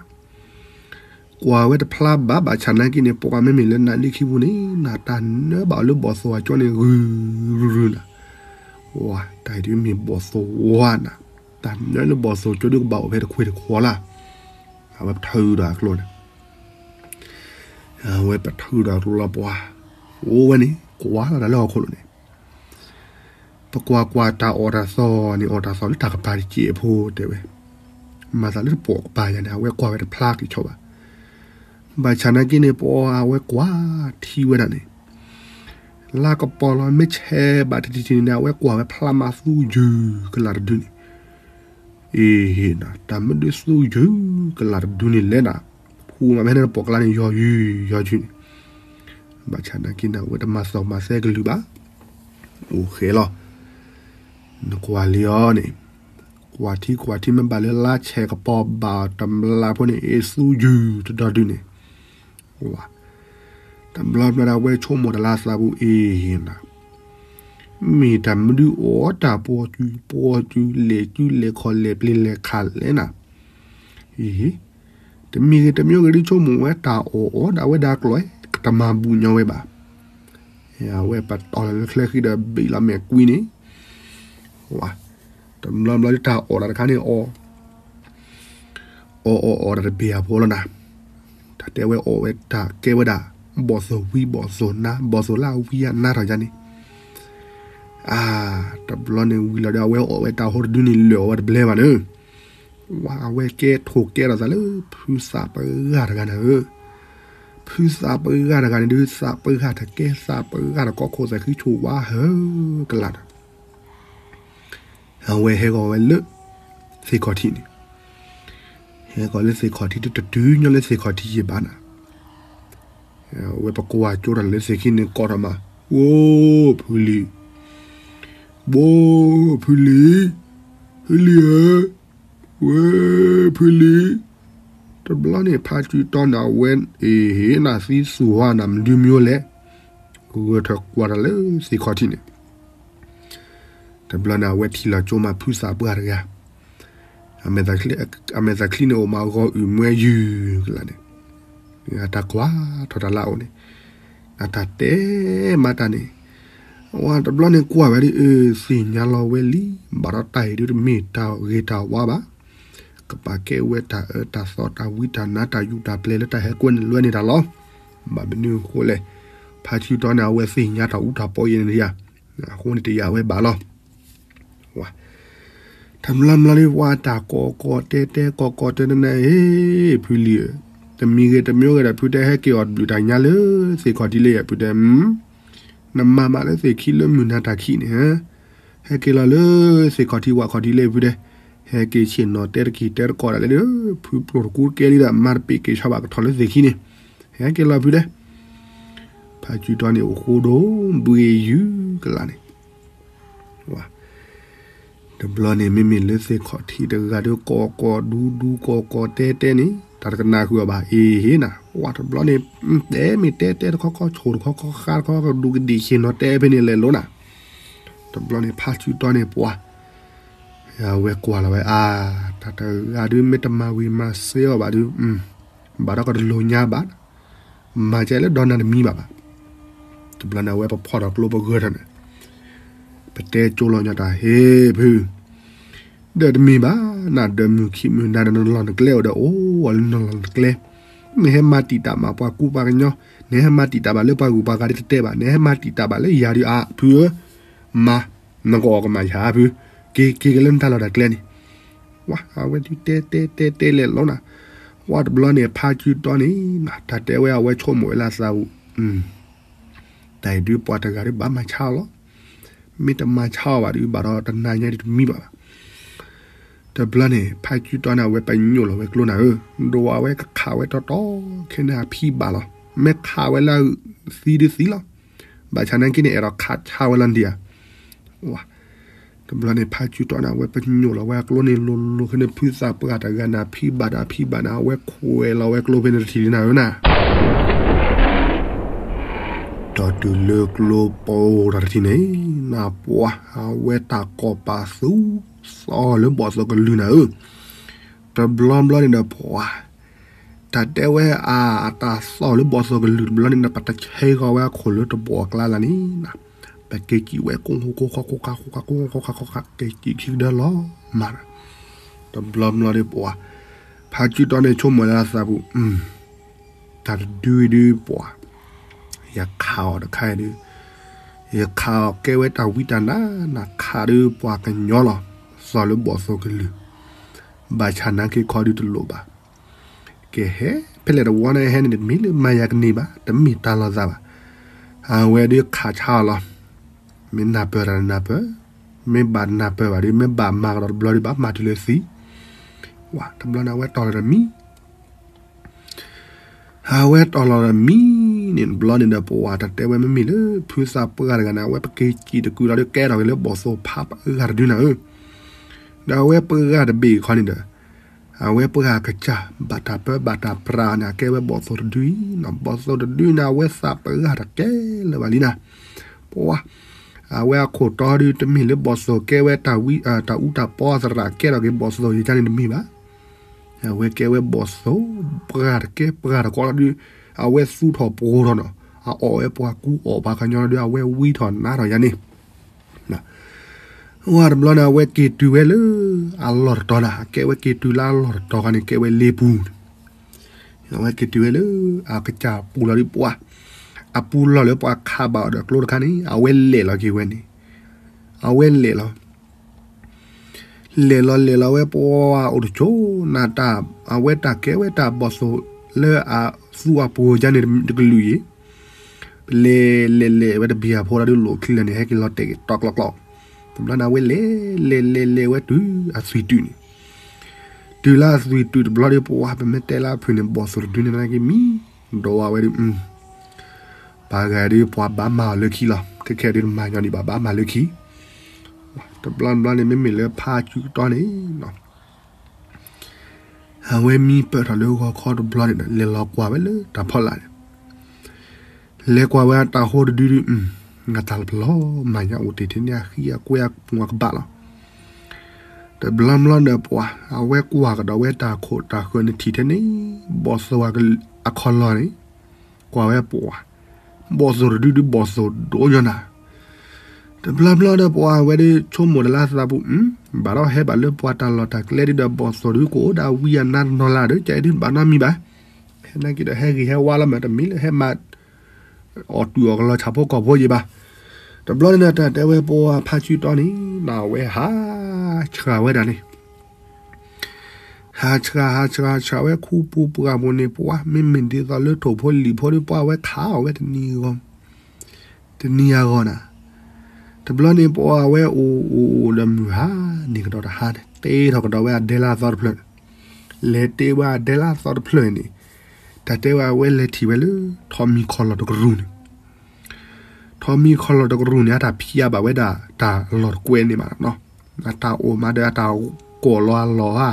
ကွၢ်ဝဲတဖျါဘၣ် ဘၣ်ဆၣ်နာ်က့န့ၣ် ပှၤမ့မ့ၢ်လၢနါဒ့ခံပူၤန့ၣ် နတၢ်နၢဘၣ်အီၤလၢဘီၣ်သိၣ်အကၠိန့ၣ် ဂုၤရုၤရုၤနၤ, ဝါ တၢ်အံၤဒုးမ့ၢ်ဘီၣ်သိၣ်ဝါနၤ, တၢ်နၢလၢဘီၣ်သိၣ်ကၠိဒုးကဘၣ်အိၣ်ဖဲတခွ့ၣ်တခွီလၢ်, အဝဲပထုးဒီးအကျိန့ၣ် အဝဲပထုးဒီးကျိလီၤပှၤ, အိၣ်ဝဲန့ၣ် ကွၢ်လီၤတၢ်လၢဟီၣ်ခိၣ်လိၤန့ၣ်, ပကွၢ်ကွၢ်တၢ်အီၣ်တၢ်သီၣ်န့ၣ် အီၣ်တၢ်သီၣ်လၢတၢ်ကပၤတစဲးဖိတဲဝဲ, မၤသးလၢတပိာ်ကပၤယၤန့ၣ် အဝဲကွၢ်ဝဲတဖျါက့ၤဆီဘၣ်, ဘၣ်ဆၣ်နာ်က့န့ၣ် ပှၤအဝဲကွၢ်ထံဝဲဒၣ်န့ၣ် လါကပီၤလီၤမ့ၢ်ဆဲးဘၣ်တထံၣ်ထံၣ်န့ၣ် အဝဲကွၢ်ဝဲဖျါမးသူယုၢ်ကလးတဒုန့ၣ်, အ့ဟ့နၤ တၢ်မ့ၢ်ဒုးသူယုၢ်ကလးတဒုန့ၣ်လဲၣ်နၤ, ဖူမးဖဲန့ၣ်တပိာ်ကလါန့ၣ် ယီၤယုၢ်ယီၤယုၢ်န့ၣ်, ဘၣ်ဆၣ်နာ်က့န့ၣ် အဝဲတမၤသီၣ်မၤသဲကလုၢ်ဘၣ်, အိၣ်ဃဲလီၤ, နကွၢ်လံအီၤန့ၣ်, ကွၢ်ထံကွၢ်ထံမ့ၢ်ဘၣ်လၢလါဆဲးကပီၤဘၣ်တမျးဖိန့ၣ် အ့သူယုၢ်တဒီဒုန့ၣ် တဘျီဘျီဒၣ်ဝဲဆိကမိၣ်တၢ်လၢသးပူၤအ့ဟ့နၤ, မ့ၢ်တၢ်မနုၤအီၣ်တၢ်ပှီၤစုၤပှီၤစုၤ လဲၤစုလဲၤခီၣ်လဲၤပျ့ၤလဲၤခးလဲၣ်နၤ, အ့ဟ့, တမံၤဂ့ၤတမံၤဂ့ၤဒုးဆိကမိၣ်ဝဲတၢ်အီၣ်အီၣ်ဒၣ်ဝဲဒၣ်ကျိၤ ကတမၤဘူၣ်ညီဝဲဘၣ်, အဝဲပတီၢ်လီၤလၢချၢဃံဒီးဘံၣ်လီၤမဲာ်ကွံန့ၣ် တဘျီဘျီဒ်တၢ်အီၣ်တၢ်တခါန့ၣ် အီၣ်အီၣ်အီၣ်တၢ်တဘ့ၣ်အဖိလီၤနၤ, တၢ်တဲဝဲအီၣ်ဝဲတၢ်ကဲဝဲဒၣ် ဘီၣ်သိၣ်ဝံဘီၣ်သိၣ်နါ ဘီၣ်သိၣ်လၢအဝံအနါထီၣ်ယါန့ၣ်, အါ, တဘျီန့ၣ်ဝံၤလီၤဒီး အဝဲအီၣ်ဝဲတၢ်ဟိတဒုန့ၣ် လၢာ်အီၣ်ဝဲတဘျဲဘၣ်န့ၣ်, ဝါ အဝဲကဲထိၣ်ကဲထီၣ်သးလၢ ဖုသးပှၢ်တဂၤန့ၣ်ဧၢ, ဖုသးပှၢ်တဂၤန့ၣ်ဒုး သးပှၢ်တကဲ သးပှၢ်တကီခိၣ်သးဃံဆိၣ်ဝါဟၢကလးဒီး အဝဲဟဲဂီၤဝဲလၢ သ့ၣ်ခီၣ်ထံးန့ၣ်, ဟဲဂီၤလၢသ့ၣ်ခီၣ်ထံး တတုၤညီလၢသ့ၣ်ခီၣ်ထံးယံာ်ဘၣ်နၤ, အဝဲပကွၢ်ကၠိတၢ်လၢသ့ၣ်ခံန့ၣ် ကိးထီၣ်မး, ဝိ ဖုလံၤ, ဝိ ဖုလံၤ, ဖုလံၤဧၢ, ဝဲ ဖုလံၤ, တဘျီန့ၣ် ဖါစုတီန့ၣ် အဝဲအ့ဟ့နၤ သံသူၣ်ဝါနၤ မနုၤမ့ၢ်လဲၣ်, ဂဲၤထၢၣ်ကွၢ်တၢ်လၢသ့ၣ်ခီၣ်ထံးန့ၣ် တဘျီန့ၣ် အဝဲထံၣ်လီၤကၠိမး ဖုသးပှၢ်တဂၤ, အမဲာ်သးချံန့ၣ်အိၣ်မး ဂီၤအုၣ်မွဲယုၢ်ကလးန့ၣ်, အတၢ်ကွၢ်ထီၣ်တၢ်လၢအအိၣ်န့ၣ်, အတၢ်တဲမးတၢ်န့ၣ်, အဝဲတဘျီန့ၣ်ကွၢ်ဝဲဒ်အၢ သ့ၣ်ညါလီၤဝဲလံ, ဘၣ်ဒီးတၢ်အံၤဒုးတမ့ၢ်တၢ်ဂ့ၤတၢ်ဝါဘၣ်, ကပာ်ကဲဝဲတၢ်အၢတၢ်သီတၢ်ဝံတၢ်နါတၢ်ယူးတၢ်ပျဲၤလၢတၢ်ဟဲကွဲန့ၣ်လွဲန့ၣ်တၢ်လီၤ, ဘၣ်မနုၤအဃိလဲၣ်, ဖါစုတီန့ၣ် အဝဲသ့ၣ်ညါတၢ်အူတၢ်ပီအံၤန့ၣ်ယါ, အဃိန့ၣ်တယာ်ဝဲဘၣ်လီၤ, ဝါ တဘျီဘျီလၢပှၤတၢ်ကိးကိးတဲတဲကိးကိးတဲတဲန့ၣ် ဖုလံၤဧၢ, တမံၤဂ့ၤတမံၤဂ့ၤဒီး ဖုတဲဟဲက့ၤအီၤတဘျုးတၢ်ညါလၢသ့ၣ်ခီၣ်ထံးလၢယဲၢ် ဖုတဲ, နမၤမးလၢသ့ၣ်ခံလၢမုၢ်နၤတၢ်ခံးန့ၣ်, ဟဲက့ၤလီၤလၢသ့ၣ်ခီၣ်ထံးဝၣ်ခီၣ်ထံးလၢ ဖုတဲ, ဟဲက့ၤဆ့ၣ်နီၤတဲတက့ၤတဲတကိးဒၣ်လဲၣ်ဒီး ဖုပျိၢ်တကူတကဲလံဒီး မၤတပ့ၢ်က့ၤဆီဘၣ်ကထီၣ်လၢသ့ၣ်ခံန့ၣ်, ဟဲက့ၤလီၤဖုတဲ, ဖါစုတီန့ၣ်အိၣ်ဃိဒိၣ်ဘှံးယုၢ်ကလာ်န့ၣ် တဘျီန့ၣ် မ့မ့ၢ်လၢသ့ၣ်ခီၣ်ထံးတဂၤဒီး ကိးကိးဒူဒူကိးကိးတဲတဲန့ၣ် တၢ်တကနၣ်ဃုာ်အီၤဘၣ် အ့ဟ့နၤ, ဝဲတဘျီန့ၣ် တဲမ့ၢ်တဲတဲတခီခီ ဆိၣ်တခီခီ ဃါတခီခီ ကဒူးကဒ့ၣ်ဆ့ၣ်နီၤတဲဖဲန့ၣ်လဲၤလိၤနၤ, တဘျီန့ၣ် ဖါစုတီန့ၣ်ပှၤ အဝဲကွၢ်လီၤဝဲအါ, တၢ်တဂၤဒုး မ့ၢ်တမၤဝံၤမၤစ့အီၤဘၣ်ဒုး, ဘၣ်ဒီးကတလိၤညါဘၣ်, မၤကဲလၢဒီနၤတမံၤဘၣ်ဘၣ်, တဘျီန့ၣ် အဝဲပဖီၣ်ထီၣ်ကျိပဂၢၢ်ထီၣ်န့ၣ်, ပတဲကၠိလီၤညီတၢ် ဟ့ၣ်ဖု, ဒီးတမ့ၢ်ဘၣ်, နဒီးမုၢ်ခံမုၢ်နၤဒီး နလီၢ်နကျဲအိၣ်ဒီး အိၣ်ဝဲလၢနလီၢ်နကျဲ, နဟဲမၤတံာ်တာ်မးပှၤကူပှၤကညီ, နဟဲမၤတံာ်တာ်ဘၣ်လၢပှၤဂုၤပှၤဂၤဒ်တတဲဘၣ်, နဟဲမၤတံာ်တာ်ဘၣ်လၢယၤဒုးအါ ဖုဧၢ, မၤ, နကအီၣ်ကမၣ်ယၤဖု, က့ၤက့ၤက့ၤလၢနတၢ်လီၢ်တၢ်ကျဲန့ၣ်, ဝဲ အဝဲဒုးတဲတဲတဲတဲလဲၤလိၤနၤ, ဝဲတဘျီန့ၣ် ဖါစုတီန့ၣ် တၢ်တဲဝဲအဝဲဆိကမိၣ်ဝဲလၢအသးပူၤ တၢ်အံၤဒုးပှၤတဂၤဒုးဘၣ်မၤဆါအီၤလီၤ, မ့ၢ်တမၤဆါအီၤဘၣ်ဒုး ဘၣ်ဒီးတနၤညါဒုးတမံၤဘၣ်ဘၣ်, တဘျီန့ၣ် ဖါစုတီန့ၣ် အဝဲပညိၣ်လီၤဝဲကျိနၤဧၢ, ဒီးအဝဲကခးဝဲတီတီ ခဲန့ၣ်အဖံဘၣ်လီၤ, မ့ၢ်ခးဝဲလၢသံဒုးသံလီၤ, ဘၣ်ဆၣ်နာ်က့န့ၣ် အဲၣ်ဒိးခးဆါဝဲလီၤဒံးဧါ တဘျီန့ၣ် ဖါစုတီန့ၣ် အဝဲပညိၣ်လီၤဝဲအကျိန့ၣ်လိၤလိၤ ခဲန့ၣ် ဖုသးပှၢ်တဂၤန့ၣ် အဖံဘၣ်ဒီးအဖံဘၣ်န့ၣ် အဝဲခွဲးလီၤဝဲကျိဖဲန့ၣ်တထံၣ်လံနၤဧၢနၤ, ဒီးတုၤလၢကျိပိၢ်တထံၣ်န့ၣ် နပှၤ အဝဲတၢ်ကိးပာ်သူသီလၢဘီၣ်သိၣ်ကလုၢ်နၤဧၢ, တဘျီဘျီန့ၣ်ဒီးပှၤ တၢ်တဲဝဲအတၢ်သီၣ်လၢဘီၣ်သိၣ်ကလုၢ်တဘျီန့ၣ်ဒီး ပတဆဲးဂီၤဝဲအခိၣ်လၢတဘီၣ်အကျါလၢန့ၣ်, ပက့ၤစံၣ်ဝဲကိၢ်ဃိကိၢ်ဃီကိၢ်ဃါကိၢ်ဃါကိၢ်ဃီကိၢ်ဃါကိၢ်ဃါ က့ၤစံၣ်ခံကဒၢလီၤမး, တဘျီဘျီဒီးပှၤ ဖါစုတီန့ၣ်ဆိကမိၣ်လၢအသးပူၤ တၢ်တဒုအံၤဒုးပှၤ ယခးအီၤတခါအံၤဒုး ယခးအီၤကဲဝဲတၢ်ဝံတၢ်နါ နခးဒုးပှၤကညီလီၤ, သီၣ်လၢဘီၣ်သိၣ်ကလုၢ်, ဘၣ်ဆၣ်နာ်က့ခီဒုးတလိၣ်ဘၣ်, ကဟဲဖဲလဲၣ်တဝီန့ၣ်ဟဲန့ၣ် တမ့ၢ်လၢမၤယၤကန့ၢ်ဘၣ်, တမ့ၢ်တၢ်လီၤသးဘၣ်, အဝဲဒုးခးဆါအီၤလီၤ, မ့ၢ်နၢ်ပၢၢ်တၢ်နၢ်ပၢၢ်, မ့ၢ်ဘၣ်နၢ်ပၢၢ်ဘၣ်ဒုး မ့ၢ်ဘၣ်မၤကဒီးတဘျီဒုး ဘၣ်မၤတုၤလၢသံ, ဝဲတဘျီန့ၣ် အဝဲတီၢ်လီၤဒီးမံ အဝဲတီၢ်လီၤဒီးမံန့ၣ် တဘျီန့ၣ်ဒီး ပဝဲတၢ်တဲဝဲမ့မ့ၢ်လၢ ဖုသးပှၢ်တဂၤန့ၣ် အဝဲပက့ၤစံၣ်တကုာ်လီၤဒီး ကဲထီၣ်က့ၤလၢဘီၣ်သိၣ်ဖးပှၢ်တဂၤတဒုနၤဧၢ, ဒီးအဝဲပှၢ်တဘ့ၣ်ခီန့ၣ်ဒီး အဝဲပှၢ်ကစၢ် ဘၣ်တၢ်ပၢဘၣ်တၢ်ပြးန့ၣ် အကဲဝဲဘီၣ်သိၣ်တဒုအံၤနီၤ, ဘီၣ်သိၣ်တဒုန့ၣ် အဝဲသးပှၢ်တကဲလၢၤဘၣ်လံနၤ, ပဝဲ အဝဲအခိၣ်တီဒုး တမ့ၢ်လၢဘီၣ်သိၣ်ကဲဝဲတၢ်ဝံ တၢ်အူတၢ်ပီသရၣ် ကဲထီၣ်က့ၤဘီၣ်သိၣ်ယကါန့ၣ်တမ့ၢ်ဘၣ်, အဝဲကဲဝဲဘီၣ်သိၣ် ပှၢ်တကဲပှၢ်တကီလီၤဒုး, အဝဲသူထီၣ်ပှိၤထီၣ်နီၤ, အအီၣ်ဝဲပှၤကူအီၣ်ပှၤကညီလီၤဒုး အဝဲဝံထီၣ်နါထီၣ်ယါန့ၣ် ဝဲတဘျီန့ၣ် အဝဲက့ၤတုၤဝဲလၢ အလီၢ်တတီၤနၤ, ကဲဝဲက့ၤတုၤလၢအလီၢ်တတီၤခါန့ၣ် ကဲဝဲလ့ပူၤန့ၣ်, အဝဲက့ၤတုၤဝဲလၢ အကစၢ်ပူၤလီၤဒုးပှၢ်, အပူၤလီၢ်လၢပှၤခးဘၣ်အီၤဒီးကျိတခါန့ၣ် အဝဲလဲၤလီၤက့ၤဝဲန့ၣ်, အဝဲလဲၤလီၤ လဲၤလီၤလဲၤလီၤဝဲပှၢ်အိၣ်တဆိး နတၢ် အဝဲတၢ်ကဲဝဲတၢ်ဘီၣ်သိၣ်လၢအသူအပှိၤယါန့ၣ်တကလုာ်အံၤ, လဲၤလဲၤလဲၤဝဲတဘ့ၣ်အဖိဒီးလိၣ်ချံလဲၣ်န့ၣ် ဟဲက့ၤလီၤတဲာ်က့ၤတီကျီကျီ, တဘျီန့ၣ် အဝဲလဲၤ လဲၤလဲၤလဲၤဝဲ တုၤအသွံၣ်တုၤန့ၣ်, တုၤလၢအသွံၣ်တုၤတဘျီဒီး ပဝဲပမ့ၢ်တဲလၢအဖုၣ်န့ၣ် ဘီၣ်သိၣ်တဒုန့ၣ် နာ်က့မံ ဒီးဝဲဒုး ပှၤဂၤဒုးပှၤဘၣ်မၤအီၤလၢခံလီၤ, ခဲခဲဒုးတမၤညီဒံးဘၣ် ဘၣ်မၤလၢခံ, တဘျီတဘျီန့ၣ် မ့မ့ၢ်လၢဖါစုတီန့ၣ် အဝဲမံပၢၢ်ထီၣ်လၢဂီၤခီတဘျီန့ၣ်ဒီး လဲၤလီၤကွၢ်ဝဲလၢတၢ်ဖီလာ်န့ၣ်, လဲၤကွၢ်ဝဲအတၢ်ဟိတဒုဒုး, အတၢ်လီၤပလီၢ်မၤညါအိၣ်တ့ၢ်ထဲန့ၣ် အဃံအကွဲအပူၤအကဘၣ်လီၤ. တဘျီဘျီဒီးပှၤ အဝဲကွၢ်ကဒီးဝဲတၢ်ခိၣ်တၢ်ဃၢၤန့ၣ်ထံၣ်ထဲန့ၣ်, ဘီၣ်သိၣ်အခီၣ်လီၢ်န့ၣ်, ကွၢ်ဝဲပှၤ ဘီၣ်သိၣ်တဒုဒုးဘီၣ်သိၣ်ဒိၣ်ညီနၤ, တဘျီဘျီဒီးပှၤဝဲဒုးဆိကမိၣ်တၢ်လၢအသးပူၤ, ဘၣ်ဒီးဟဲဘၣ်လၢပှၤတၢ်လီၢ်တၢ်ကျဲဒုးဒီး ဘီၣ်သိၣ်ဒုးကအိၣ်ဒၣ်ဝံအနါတနီၤလၢ်ဒီး ကဲဒုးဘၣ်နီတမံၤဘၣ်, ဟဲနာ်က့ဒီးဟဲဂ့ၤဟဲဝါလီၤမး တမ့ၢ်လၢဟဲမၤ အီၣ်တူၢ်အီၣ်ကလီၤဆၣ်ဖိကီၢ်ဖိယံၤဘၣ်. တဘျီန့ၣ်ဒီးတၢ်တဲဝဲပှၤဖါစုတီန့ၣ် နဝဲဟး ဟးဆှးဝဲဒၣ်န့ၣ် ဟးဆှး ဟးဆှး ဟးဆှးဝဲခူပူၤပှၢ်ပူၤန့ၣ် ပှၤမ့မ့ၢ်ဒ်သိးလၢထိၣ်ဖိလံၣ်ဖိဒီး ပှၤဝဲခးအီၤဝဲတနံၤဂီၤ တနံၤအဂီၢ်နၤ, တဘျီန့ၣ် ပှၤဝဲအိၣ်အိၣ်အိၣ်ဒီးမုၢ်ဟါန့ၣ်ကဒီးတဟါန့ၣ် တ့ထီၣ်ကဒီးဝဲအဒဲလၢအသီတဖျၢၣ်န့ၣ်, လဲၤတ့ဝဲအဒဲလၢအသီတဖျၢၣ်န့ၣ်, တၢ်တဲဝဲအဝဲလဲၤထံၣ်ဝဲလၢ ထိးမံၤခီၣ်လီၢ်တကရူၢ်န့ၣ် ထိးမံၤခီၣ်လီၢ်တကရူၢ်န့ၣ် အတၢ်ဖံးအါဘၣ်ဝဲဒၣ်တၢ်လီၢ်တကွဲးန့ၣ်ဘၣ်နီၤ, အတၢ်အိၣ်မးဒီးအတၢ်ကိၢ်လီၤအလီၢ်ဧါ,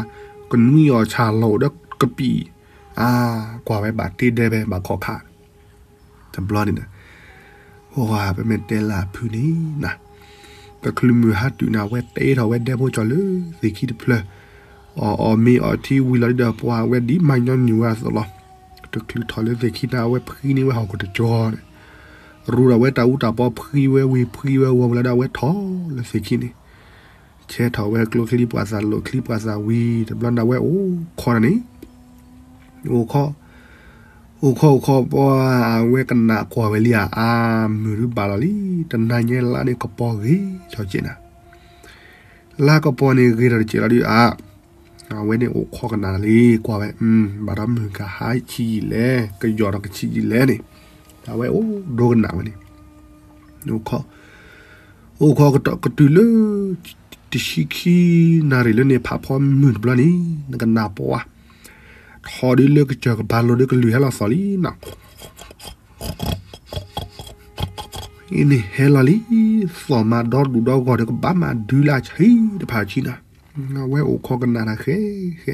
ကနွံအီၣ်ဆၣ်လီၢ်အိၣ်ဒီးကပံာ်, အါ, ကွၢ်ဝဲဘၣ်တ့ဒဲဖဲဘၣ်ခီၣ်ခါ, တဘျီန့ၣ်ဒီး ပမ့ၢ်တဲလၢအဖုန့ၣ်နၤ, တချုးမုၢ်ဟါတုၤန့ၣ် အဝဲတ့ထီၣ်ဝဲဒဲဖိကၠီၤလၢသ့ၣ်ခံတဖျၢၣ်, အီၣ်အီၣ်မ့ၤအီထံဝံၤလီၤဒ်ဒီးပှၤဝဲဒ်မၤညီနုၢ်ဝဲအသိးလီၤ, တချုးထီၣ်လၢသ့ၣ်ခံန့ၣ် အဝဲဖှံန့ၢ်ဝဲဟီၣ်ခိၣ်တကၠီၤန့ၣ်, ရူဒီးဝဲတၢ်အူတၢ်ပီဖှံဝဲဝံၤဖှံဝဲဂီၤဝံၤလီၤဒီး အဝဲထီၣ်လၢသ့ၣ်ခံန့ၣ် ဆဲးထီၣ်ဝဲကျိချံပှၤသၣ်လိာ်ချံပှၤသၣ်ဝံၤ တဘျီန့ၣ် အဝဲအိၣ်ခိးတၢ်န့ၣ်, အိၣ်ခိး, အိၣ်ခိးအိၣ်ခိးပှၤ အဝဲကနၣ်ကွၢ်ဝဲလံဧါ, အါ, မုၢ်ဒုးဘၣ်လီၤလံ, တနၤညါလါန့ၣ်ကပီၤဂ့ၤထီၣ်ကဲးနၤ, လါကပီၤန့ၣ်ဂ့ၤထီၣ်တကဲးလီၤဒုးအါ, အဝဲန့ၣ်အိၣ်ခိးကနၣ်လံ ကွၢ်ဝဲ, ဘၣ်ဒီးမုၢ်ကဟါဆံးယံာ်လဲၣ် ကယီၢ်ဒီးကဆံးယံာ်လဲၣ်န့ၣ်, အဝဲအိၣ်ဒိကနၣ်ဝဲန့ၣ်, အိၣ်ခိး အိၣ်ခိးကတုၤလၢ တဆံခံနၣ်ရံၣ်လၢန့ၣ် ဖးဖီမုၢ်တဘျီန့ၣ် နကနၣ်ပှၤ ထီၣ်ဒုးလၢကစၢၢ်ကပၤလိၤဒုးကလုၢ်ဟဲလီၤသီၣ်လံနၤ, အံၤန့ၣ်ဟဲလီၤလံ, သီၣ်မးဒီဒူၣ်ဒီဂီၢ်ဒီးကဘၣ်မးဒုးလၢအဆံတဖၣ်ဆံနၤ, အဝဲအိၣ်ခိးကနၣ်တၢ်ဃဲဃဲ,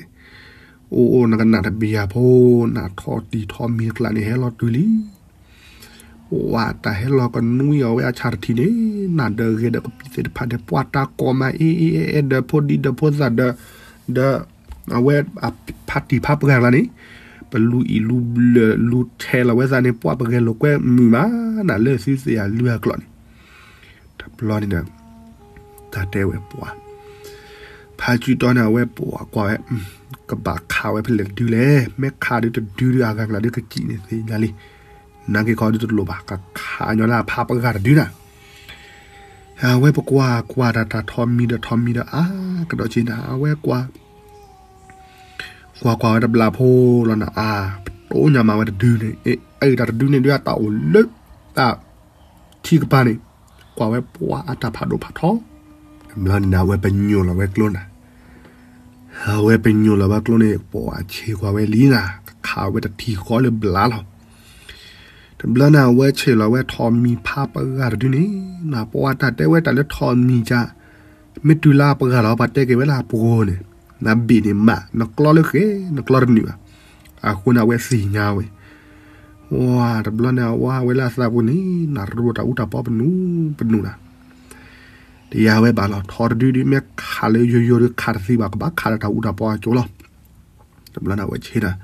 အိၣ်အိၣ်နကနၣ်တဘျီဖိ နၤထီၣ်တံၢ်ထီၣ်မံၤတကျါန့ၣ် ဟဲလီၤတုၤလံ ပှၤတၢ်ဟဲလီၤကနွံအီၤဝဲအဆၣ်တထံၣ်န့ၣ် နၤဒီးဂဲၤဒီးကပံာ်သ့ၣ်တဖၣ်န့ၣ် ပှၤတၢ်ကိးမးအ့အ့အဲၣ်အဲၣ်ဒီးဖိဒံဒီးဖိသၣ်ဒီး, ဒီး, အဝဲဖးတံၢ်ဖးပှၢ်ကျါန့ၣ်, ပလူၤအံၣ်လူၤဘျၢၣ်လူၤထဲးလီၤဝဲသးန့ၣ် ပှၤပဂဲၤလိာ်ကွဲမုာ်မး, နၤလၢသုသ့ၣ်အလုၢ်အကျိၤန့ၣ်, တဘျီန့ၣ်ဒီး တၢ်တဲဝဲပှၤ ဖးစုတီန့ၣ် အဝဲပှၤကွၢ်ဝဲ, ကဘၣ်ခးဝဲဖဲလဲၣ်တဒုလဲၣ်, မ့ၢ်ခးဒုးတဒုဒုးအဂၤကျါဒုးကစံးန့ၣ်သ့ၣ်ညါလံ, နာ်က့ၤခီဒုးတလိၣ်ဘၣ် ကခးညီလၢအဖးပဂၤတဒုနၤ, အဝဲပကွၢ်ကွၢ်တၢ်ထီၣ်မံၤဒီးထီၣ်မံၤဒီးအါကဒီးက့ၤနၤ အဝဲကွၢ် ကွၢ်ကွၢ်ဝဲတဘျီဖိလီၤနၤ အါ, ပတိၢ်ညါမးဝဲတဒုန့ၣ် အအံၤတၢ်တဒုန့ၣ်ဒုးအတၢ်အိၣ်လၢ တၢ်ထံကပၤန့ၣ်, ကွၢ်ဝဲပှၤအတၢ်ဖးဒိၣ်ဖးထီ, တဘျီန့ၣ် အဝဲပညိၣ်လီၤဝဲကျိနၤ, အဝဲပညိၣ်လီၤဝဲကျိန့ၣ် ပှၤဆံးကွၢ်ဝဲလံနၤ ကခးဝဲတထံၣ်ဃီလၢဘျါလီၤ, တဘျီန့ၣ် အဝဲဆံးလီၤဝဲထီၣ်မံၤဖးပဂၤတဒုန့ၣ်, နၤပှၤတၢ်တဲဝဲတၢ်လၢထီၣ်မံၤက မ့ၢ်တုၤလၢအပဂၤလီၤ ပှၤတဲက့ၤဝဲလၢအပှိၤန့ၣ်, နဘ့ၣ်န့ၣ်မး နကျီလၢဃဲ နကျီတနုာ်ဘၣ်, အဃိန့ၣ် အဝဲသ့ၣ်ညါဝဲ, ဝါ တဘျီန့ၣ် အဝဲဝဲလၢအသးပူၤန့ၣ် နၤရူတၢ်အူတၢ်ပီပနူၤပနူၤနၤ, တယၤဝဲဘၣ်လီၤ ထီၣ်တဒုဒုး မ့ၢ်ခးလၢယိယိဒုး ခးတသ့ဘၣ် ကဘၣ်ခးလၢတၢ်အူတၢ်ပီအကျိၤလီၤ, တဘျီန့ၣ် အဝဲဆံးနၤ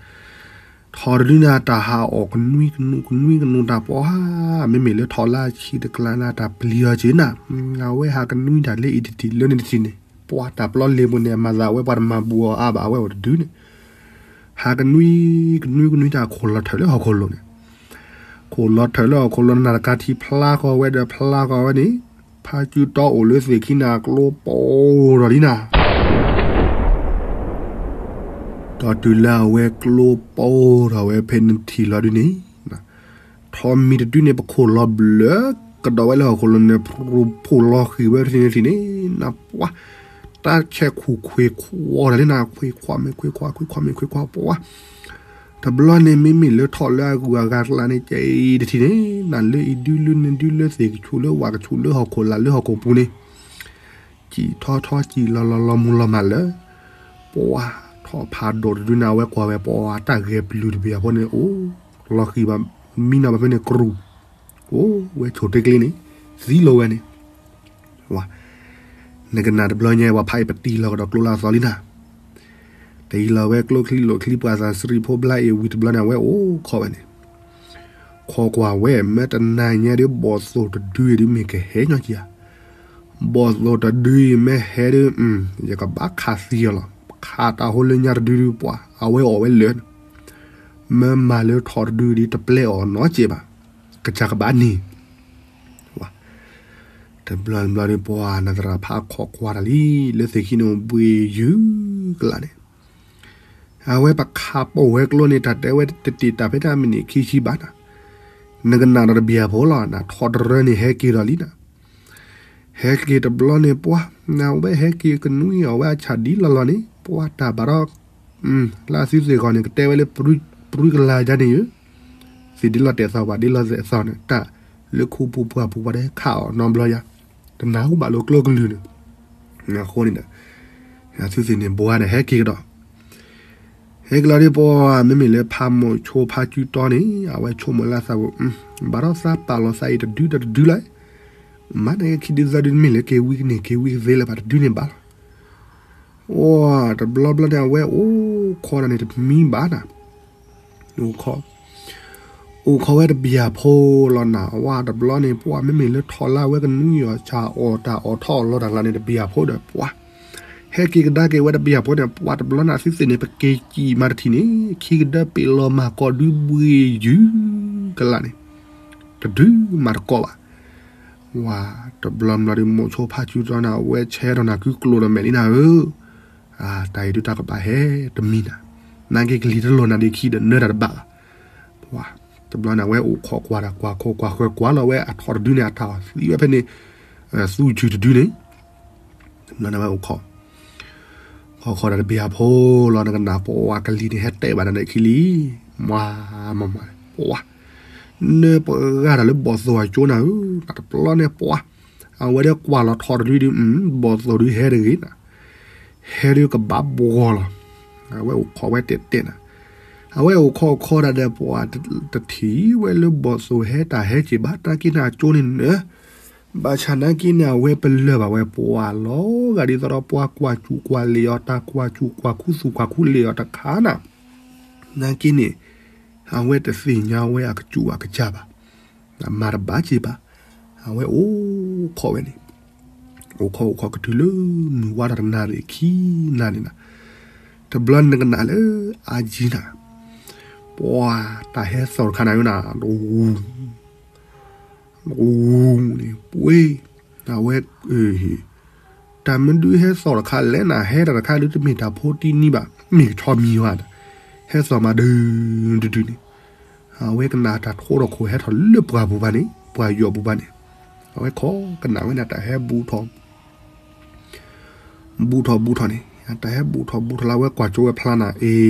ထီၣ်တဒုန့ၣ် တၢ်ဟးအီၣ်ကနွံကနူၤ ကနွံကနူၤတၢ်ပှၤ, မ့မ့ၢ်လၢထီၣ်လၢအဆံးတကျါန့ၣ် တၢ်ပျံၤအီၤက့ၤနၤ, အဝဲဟးကနွံတၢ်လၢအံၤတထံၣ်လၢန့ၣ်တထံၣ်န့ၣ်, ပှၤတၢ်ပျီလ့ၤပူၤန့ၣ် အမၤသးဝဲပှၤတမၤဘူးအီၤအါဘၣ် အဝဲအိၣ်တဒုန့ၣ်, ဟးကနွံ, ကနွံကနွံတၢ်ခိၣ်လီၤထၢၣ်လၢဟီၣ်ခိၣ်လိၤန့ၣ်, ခိၣ်လီၤထၢၣ်လၢဟီၣ်ခိၣ်လိၤ နၢ်တကါထံဖျါဃီၤဝဲဒီးဖျါဃီၤဝဲန့ၣ်, ဖးစုတီအိၣ်လၢသ့ၣ်ခံန့ၣ် ကျိပိၢ်ထီၣ်လံနၤ ဒီးတုၤလၢအဝဲကျိပိၢ်ထီၣ်ဝဲဖဲန့ၣ်ထံၣ်လီၤဒုန့ၣ်, ထီၣ်မံၤတဒုန့ၣ် ပခိၣ်လီၤဘျၢကဒီးဝဲလၢဟီၣ်ခိၣ်လိၤန့ၣ် ဖှိၣ်လီၤဃံၤဝဲဖဲန့ၣ်ထံၣ်န့ၣ်, နပှၤ, တၢ်ဆဲးခူၣ်ခွ့ခွီတၢ်လံနၤ ခွ့ခွီမ့ၢ်ခွ့ခွီ ခွ့ခွီမ့ၢ်ခွ့ခွီပှၤ တဘျီန့ၣ် မ့မ့ၢ်လၢထီၣ်လၢအဂုၤအဂၤကျါန့ၣ် ကဲအံၤတထံၣ်န့ၣ် နၤလၢအံၤဒုလၢန့ၣ်ဒုလၢသ့ၣ်ကဆူၣ်လၢဝၣ်ကဆူၣ်လၢဟီၣ်ခိၣ်လာ်လၢဟီၣ်ခိၣ်ပူၤန့ၣ် စံၣ်ထီထီစံၣ်လီၤလီၤလီၤမုၢ်လီၤမၢ်လၢ ပှၤထီၣ်ဖးဒိၣ်တဒုန့ၣ် အဝဲကွၢ်ဝဲပှၤတၢ်ဂဲၤပျုၤတဘ့ၣ်အဃိန့ၣ် အိၣ်လီၤဃံၤဘၣ် မံနီၤဘၣ်ဖဲန့ၣ်ကရူၢ် အိၣ်ဝဲဆိၣ်တ့ကျ့န့ၣ် သံလီၤဝဲန့ၣ် နကနၣ်တဘျီညါ ပှၤဖးအံၤပတံၢ်လီၤကဒီးကျိလၢအသီလံနၤ တံၢ်လီၤဝဲကျိချံလိာ်ချံပှၤသးစရံးဖိဘျါအံၤဝံၤတဘျီန့ၣ် အဝဲအိၣ်ခိးဝဲန့ၣ် ခိးကွၢ်ဝဲ မ့ၢ်တနၤညါဒ် ဘီၣ်သိၣ်တဒုအံၤဒ်မ့ၢ်ကဟဲညီက့ၤဧါ ဘီၣ်သိၣ်တဒုအံၤမ့ၢ်ဟဲဒ် ယကဘၣ်ခးသံအီၤလီၤ ခးတၢ်ဟိလၢညါတဒုဒ်ပှၤ အဝဲအီၣ်ဝဲလၢာ် မ့ၢ်မၤလၢထီၣ်တဒုဒ်တပျဲအီၤနီတစဲးဘၣ် ကစၢ်ကဘၣ်န့ၣ် တ တဘျီတဘျီဒီး ပှၤနသရၣ်ဖးခိးကွၢ်တၢ်လံ လၢသ့ၣ်ခံန့ၣ်အိၣ်ဘှံးယုၢ်ကလာ်န့ၣ်, အဝဲပခးပိာ်ဝဲကျိန့ၣ် တၢ်တဲဝဲတတ့ၢ်တၢ်ဖဲတၢ်မံးနံးခံဆံဘၣ်နၤ, နကနၣ်ဒီးတဘျီဖိလီၤ နထီတရၢန့ၣ်ဟဲက့ၤဒီးလံနၤ, ဟဲက့ၤတဘျီန့ၣ်ပှၤ, နဝဲဟဲက့ၤကနွံအီၤဝဲအဆၣ်ဒ်လီၢ်လီၢ်န့ၣ် ပှၤတၢ်ဘၣ်ဒီး လၢအသုသ့ၣ်ဂီၢ်န့ၣ် ကတဲဝဲလၢ ပြံကလါယါန့ၣ်ယုၢ်, သ့ၣ်ဒ်လီၢ်တဲာ်သီၣ်ပှၤဒ်လီၢ်သဲးသီၣ်န့ၣ် တၢ်လၢခိပူၤပှၢ်ပူၤပှၤတဟဲခးအီၤနီတဘျီယါ, တနၢ်ဟူဘၣ်လၢကျိကလုၢ်န့ၣ်, အဃိန့ၣ်ဒီး သုသ့ၣ်န့ၣ်ဘှါဒီးဟဲက့ၤကဒီး, ဟဲက့ၤလီၤဒ်ပှၤ မ့မ့ၢ်လၢဖးမိၢ်ဆိဖးစုတီန့ၣ် အဝဲဆိကမိၣ်လၢအသးပူၤ, ဘၣ်ဒီးသးပာ်လီၤသးအံၤတဒုဒီးတဒုလၢၤ, မၤန့ၣ်ခံဒုသၢဒုတမ့ၢ်လၢက့ၤဝံကန့ၢ်က့ၤဝံကသ့လၢၤဘၣ်တဒုန့ၣ်ဘၣ်လီၤ အိၣ်တဘျီဘျီန့ၣ် အဝဲအိၣ်ခိးတၢ်န့ၣ်တမံဘၣ်နၤ, အိၣ်ခိး, အိၣ်ခိးဝဲတဘျီဖိလီၤနၤ, ဝါတဘျီန့ၣ် ပှၤမ့မ့ၢ်လၢထီၣ်လၢအဝဲကနွံအီၤဆၣ်အီၣ်တၢ်အီၣ်ထီၣ်အီၣ်လီၤတၢ်ကျါန့ၣ်တဘျီဖိဒီး ပှၤ ဟဲက့ၤကဒါက့ၤဝဲတဘျီဖိန့ၣ် ပှၤတဘျီန့ၣ် အသုသ့ၣ်န့ၣ် ပက့ၤစံၣ်မၤတထံၣ်န့ၣ် ခံကဒၢပ့ၤလီၤမၤကိးဒုဘှံးယုၢ်ကလာ်န့ၣ် တဒုမၤတကိးဘၣ် ဝါ တဘျီဘျီဒီး မိၢ်ဆိဖးစုတီန့ၣ် အဝဲဆဲးထီၣ်နၤကုကျိၤဒီးမဲာ်လံနၤဧၢ, တၢ်အံၤဒုးတၢ်ကဘၣ်ဟဲတမံနၤ, နာ်က့ကလံၤတလီၢ်နၤဒံးခံဒီးနၢတၢ်တဘၣ်ဘၣ်, ပှၤ တဘျီန့ၣ် အဝဲအိၣ်ခိးကွၢ်တၢ်ကွၢ်ခိးကွၢ်ဃၢၤကွၢ်လီၤဝဲအထီၣ်တဒုန့ၣ် အတၢ်အီၣ်သံဝဲဖဲန့ၣ်, သူယုၢ်တဒုန့ၣ် တဘျီန့ၣ် အဝဲအိၣ်ခိး ခိးခိးဒီးတဘျီဖိလီၤ နကနၣ်ပှၤကလံၤန့ၣ် ဟဲတဲဘၣ်နၤန့ၣ်ခံလံ, မၤမၤမၤ ပှၤ နၢပှၤဂၤတၢ်လၢဘီၣ်သိၣ်အကၠိနၤဧၢ, တဘျီန့ၣ်ပှၤ အဝဲဒၣ်ကွၢ်လီၤထီၣ်တဒုဒုး ဘီၣ်သိၣ်ဒုးဟဲတဂ့ၤနၤ, ဟဲဒုးကဘၣ်ဘှီလီၤ, အဝဲအိၣ်ခိးဝဲတဲတဲနၤ, အဝဲအိၣ်ခိးခိးတၢ်ဒီးပှၤ တထံၣ်ဝဲလၢဘီၣ်သိၣ်ဟဲတၢ်ဟဲက့ၤဘၣ် တၢ်က့ၤနၤအကၠိန့ၣ်နၢ ဘၣ်ဆၣ်နာ်က့န့ၣ် အဝဲပလၢၢ်ဘၣ်ဝဲပှၤလီၤဂာ်ဒ်သိးဒီးပှၤကွၢ်စူၣ်ကွၢ်လ့ၣ်အီၤ တၢ်ကွၢ်စူၣ်ကွၢ်ခူသူၣ်ကွၢ်ခူလ့ၣ်အီၤတခါနၤ, နာ်က့န့ၣ် အဝဲတသ့ၣ်ညါဝဲအကစူၣ်အကစၢ်ဘၣ်, မၤတဘၣ်က့ၤဘၣ်, အဝဲအိၣ်ခိးဝဲန့ၣ်, အိၣ်ခိးအိၣ်ခိးကတုၤလၢမုၢ်ဝါထီၣ်တနၤရံၣ်ခံနၤန့ၣ်နၤ, တဘျီနကနၣ်လၢအယံၤနၤ, ပှၤတၢ်ဟဲသီၣ်တခါနၤဝဲနၤ, တဝူ တဝူန့ၣ် ပှ့ၤ, အဝဲ တၢ်မနုၤဟဲသီၣ်တခါလဲၣ်နၤ, ဟဲတၢ်တခါဒုးတမ့ၢ်တၢ်ဖိတံၢ်နံၣ်ဘၣ် မ့ၢ်ကဆီမံၤဝဲ, ဟဲသီၣ်မးဒုဒုဒုန့ၣ်, အဝဲကနၣ်တၢ်ထိးထီၣ်ခိၣ်ဟဲထီၣ်လၢပှၢ်ပူၤဘၣ်န့ၣ် ပှၢ်ယိာ်ပူၤဘၣ်န့ၣ်, အဝဲခိးကနၣ်ဝဲန့ၣ် တၢ်ဟဲဘူးထီၣ် ဘူးထီၣ်ဘူးထီၣ်န့ၣ်, တၢ်ဟဲဘူးထီၣ်ဘူးထီၣ်လၢအဝဲကွၢ်ကၠိဝဲဖျါနၤ, အ့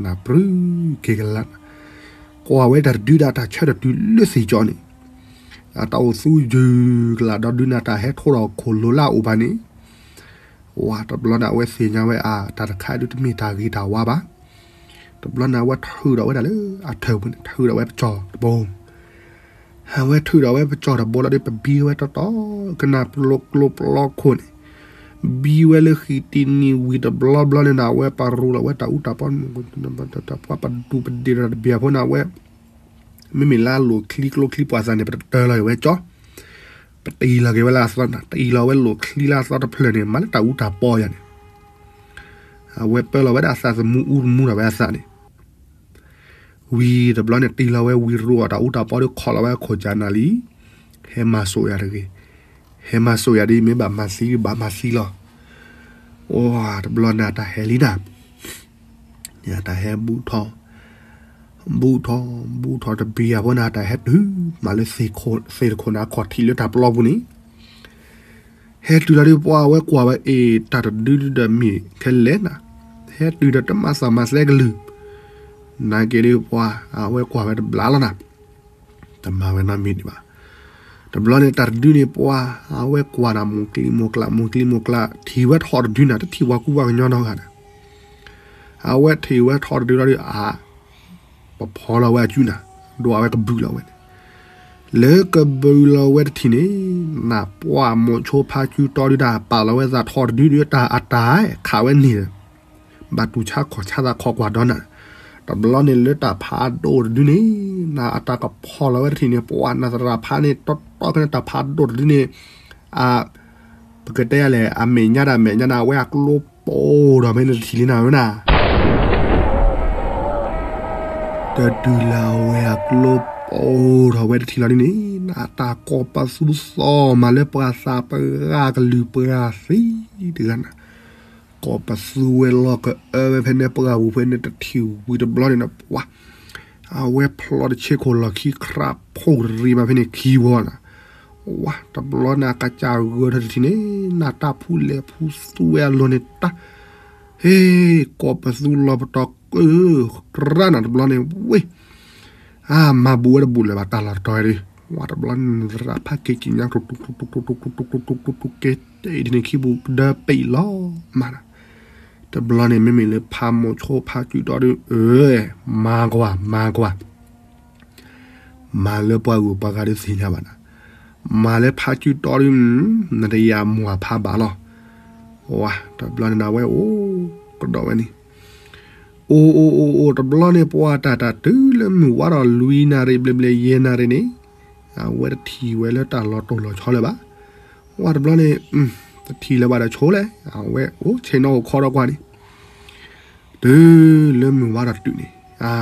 နၢ်ပြံက့ၤကလါ, ကွၢ်ဝဲတၢ်တဒုဒၣ်တၢ်ဆၢတတုၤလၢသ့ၣ်ကၠီန့ၣ်, အတၢ်အိၣ်သူယုၢ်ကလးဒီးဒုးနၢ်တၢ်ဟဲထိးထီၣ်ခိၣ်လိၤလၢအအိၣ်ဘၣ်န့ၣ်, ဝါ တဘျီန့ၣ် အဝဲသ့ၣ်ညါဝဲအါ တၢ်တခါဒုးတမ့ၢ်တၢ်ဂ့ၤတၢ်ဝါဘၣ်, တဘျီန့ၣ် အဝဲထုးထီၣ်ဝဲဒၣ်လၢအထၢၣ်ပူၤန့ၣ် ထုးထီၣ်ဝဲပစီၤတဘိ အဝဲထုးထီၣ်ဝဲပစီၤတဘိလီၤဒီး ပဘံဝဲတီတီ ကနၣ်ပျိကျိပျီခိၣ်န့ၣ်, ဘံဝဲလၢဃံတံၢ်နံၣ်ဝံၤတဘျီဘျီန့ၣ်နၤ အဝဲပရူးလီၤဝဲတၢ်အူတၢ်ပီ, ပှၤပဒူပဒ့ၣ်ဒီးတဘ့ၣ်ဖိန့ၣ် အဝဲ မ့မ့ၢ်လၢအလိၣ်ချံကျိချံပှၤသးန့ၣ် ပတတၢလီၤက့ၤဝဲကၠီ, ပတအံၤလီၤက့ၤဝဲလၢအသီန့ၣ် တအံၤလီၤဝဲလိၣ်ချံလၢအသီတဖျၢၣ်န့ၣ် မၤလၢတၢ်အူတၢ်ပီယၤန့ၣ် အဝဲပၢလီၤဝဲဒၣ်အသးသမူအူသမူဒီးဝဲအသးန့ၣ်, ဝံၤတဘျီန့ၣ် တံၢ်လီၤဝဲဝံၤရိအီၤတၢ်အူတၢ်ပီဒီး ခိးလီၤဝဲခိၣ်ကၠးနၤလံ, ဟဲမၤစိာ်ယၤတဂ့ၤ, ဟဲမၤစိာ်ယၤဒ်အံၤ မ့ၢ်ဘၣ်မၤသံဂ့ၤ ဘၣ်မၤသံလီၤ, အိ တဘျီန့ၣ်တၢ်ဟဲလံနၤ, တၢ်ဟဲဘူးထီၣ် ဘူးထီၣ် ဘူးထီၣ်တဘ့ၣ်အဖိန့ၣ် တၢ်ဟဲတုၤမးလၢသ့ၣ်တခိၣ်န့ၣ် အခီၣ်ထံးလၢတၢ်ပျီပူၤန့ၣ်, ဟဲတုၤလီၤဒီးပှၤအဝဲကွၢ်ဝဲအ့ၣ် တၢ်တဒုဒုဒီးမ့ၢ်ခဲလဲၣ်နၤ, ဟဲတုၤဒီးတမၤသးမၤသဲကလုၢ်, နာ်က့ဒီးပှၤ အဝဲကွၢ်ဝဲတဘျီလီၤနၤ, တမၤဝဲနီတမံၤဒံးဘၣ်, တဘျီန့ၣ်တၢ်တဒုန့ၣ်ပှၤ အဝဲကွၢ်နၤ မိၢ်ကျံမိၢ်ကျါ မိၢ်ကျံမိၢ်ကျါ ထံၣ်ဝဲထီၣ်တဒုနၤ တထံၣ်ပှၤကူပှၤကညီနီတဂၤန့ၣ် အဝဲထံၣ်ဝဲထီၣ်တဒုလီၤဒီး အ ပဖီလီၤဝဲအစုနၤ, ဒိးအဝဲကဘုးလီၤဝဲန့ၣ်, လၢကဘုးလီၤဝဲတထံၣ်န့ၣ် နပှၢ်မိၢ်ဆိဖါစုတီဒုတၢ်ပာ်လီၤဝဲသးထီၣ်တဒုဒီး တၢ်အတၢ်ခးဝဲန့ၣ်ဒီး ဘၣ်တူၢ်ဆါခီၣ်ဆါသးခီကွၢ်ဒီးနၤ, တဘျီန့ၣ်လၢတၢ်ဖးဒိၣ်တဒုန့ၣ် နအတၢ်ကဖီလီၤဝဲတထံၣ်န့ၣ် ပှၤနသရၣ်ဖးန့ၣ် တီတီကန့ၣ်တၢ်ဖးဒိၣ်တဒုန့ၣ် အ ပကတဲယၤလဲၣ် အမဲာ်ညါဒၣ်မဲာ်ညါန့ၣ် အဝဲအကျိပိၢ်ဒီးမ့ၢ်နတထံၣ်လံနၤဝဲနၤ, တတုၤလၢအဝဲအကျိ အိၣ်ထီၣ်ဝဲတထံၣ်လီၤဒ်န့ၣ် နတၢ်ကိးပသူသီၣ်မးလၢပှၤသးပှၢ်ကလုာ်ပှၤသံတဂၤန့ၣ် ကိးပသူဝဲလီၤကအၢဝဲဖဲန့ၣ် ပှၢ်ပူၤဖဲန့ၣ်တထံၣ်ဝံၤတဘျီန့ၣ်ဒီး ပှၤ အဝဲဖျီတဆ့ခိၣ်လီၢ်ခံ ခရးဖိတရံးမးဖဲန့ၣ်ခံဝီန့ၣ်, ဝါ တဘျီန့ၣ် အကစၢ်ဂၢၢ်ထီၣ်တထံၣ်န့ၣ် နတၢ်ဖူလဲၤဖူသူဝဲအလီၢ်န့ၣ်တၢ်, ဟ့ၣ် ကိးပသူလီၤပတီၢ်ကၢ ကြၢးနၤတဘျီန့ၣ် ဝ့ၢ် အါ မၤဘူးဝဲတဘူးလၢၤဘၣ်တၢ်လီၢ်တတီၤဒုး, ဝါ တဘျီန့ၣ် သရၣ်ဖးက့ၤကံးညါ ကဲတဲဒ်န့ၣ်ခံဘူးကဒၢပံးလီၤမးနီၤ, တဘျီန့ၣ် မ့မ့ၢ်လၢဖးမိၤဆိဖးစုတီဒုး အၢ မၤကွၢ် မၤကွၢ် မၤလၢပှၤဂုၤပှၤဂၤဒုးသ့ၣ်ညါဘၣ်နၤ, မၤလၢဖးစုတီဒုး နတယၤမၤဖးဘၣ်လီၤ, ဝါ တဘျီန့ၣ် အဝဲအိၣ်ကဒီးဝဲန့ၣ် အိၣ်အိၣ်အိၣ်အိၣ် တဘျီန့ၣ် ပှၤတၢ်တၢ်တုၤလၢမုၢ်ဝါဒီးလွံၢ်နၣ်ရံၣ်ဘျဲၣ်ဘျဲၣ်ယဲၢ်နၣ်ရံၣ်န့ၣ်, အဝဲတထံၣ်ဝဲလၢတၢ်လီၤတိၢ်လီၤဆီလၢၤဘၣ်, ဝါ တဘျီန့ၣ် တထံၣ်လၢၤဘၣ်ဒီးဆိလဲၣ် အဝဲအိၣ်ဆ့ၣ်နီၤအိၣ်ခီဒီးကွၢ်န့ၣ်, တုၤလၢမုၢ်ဝါဒီးတုၤန့ၣ် အါ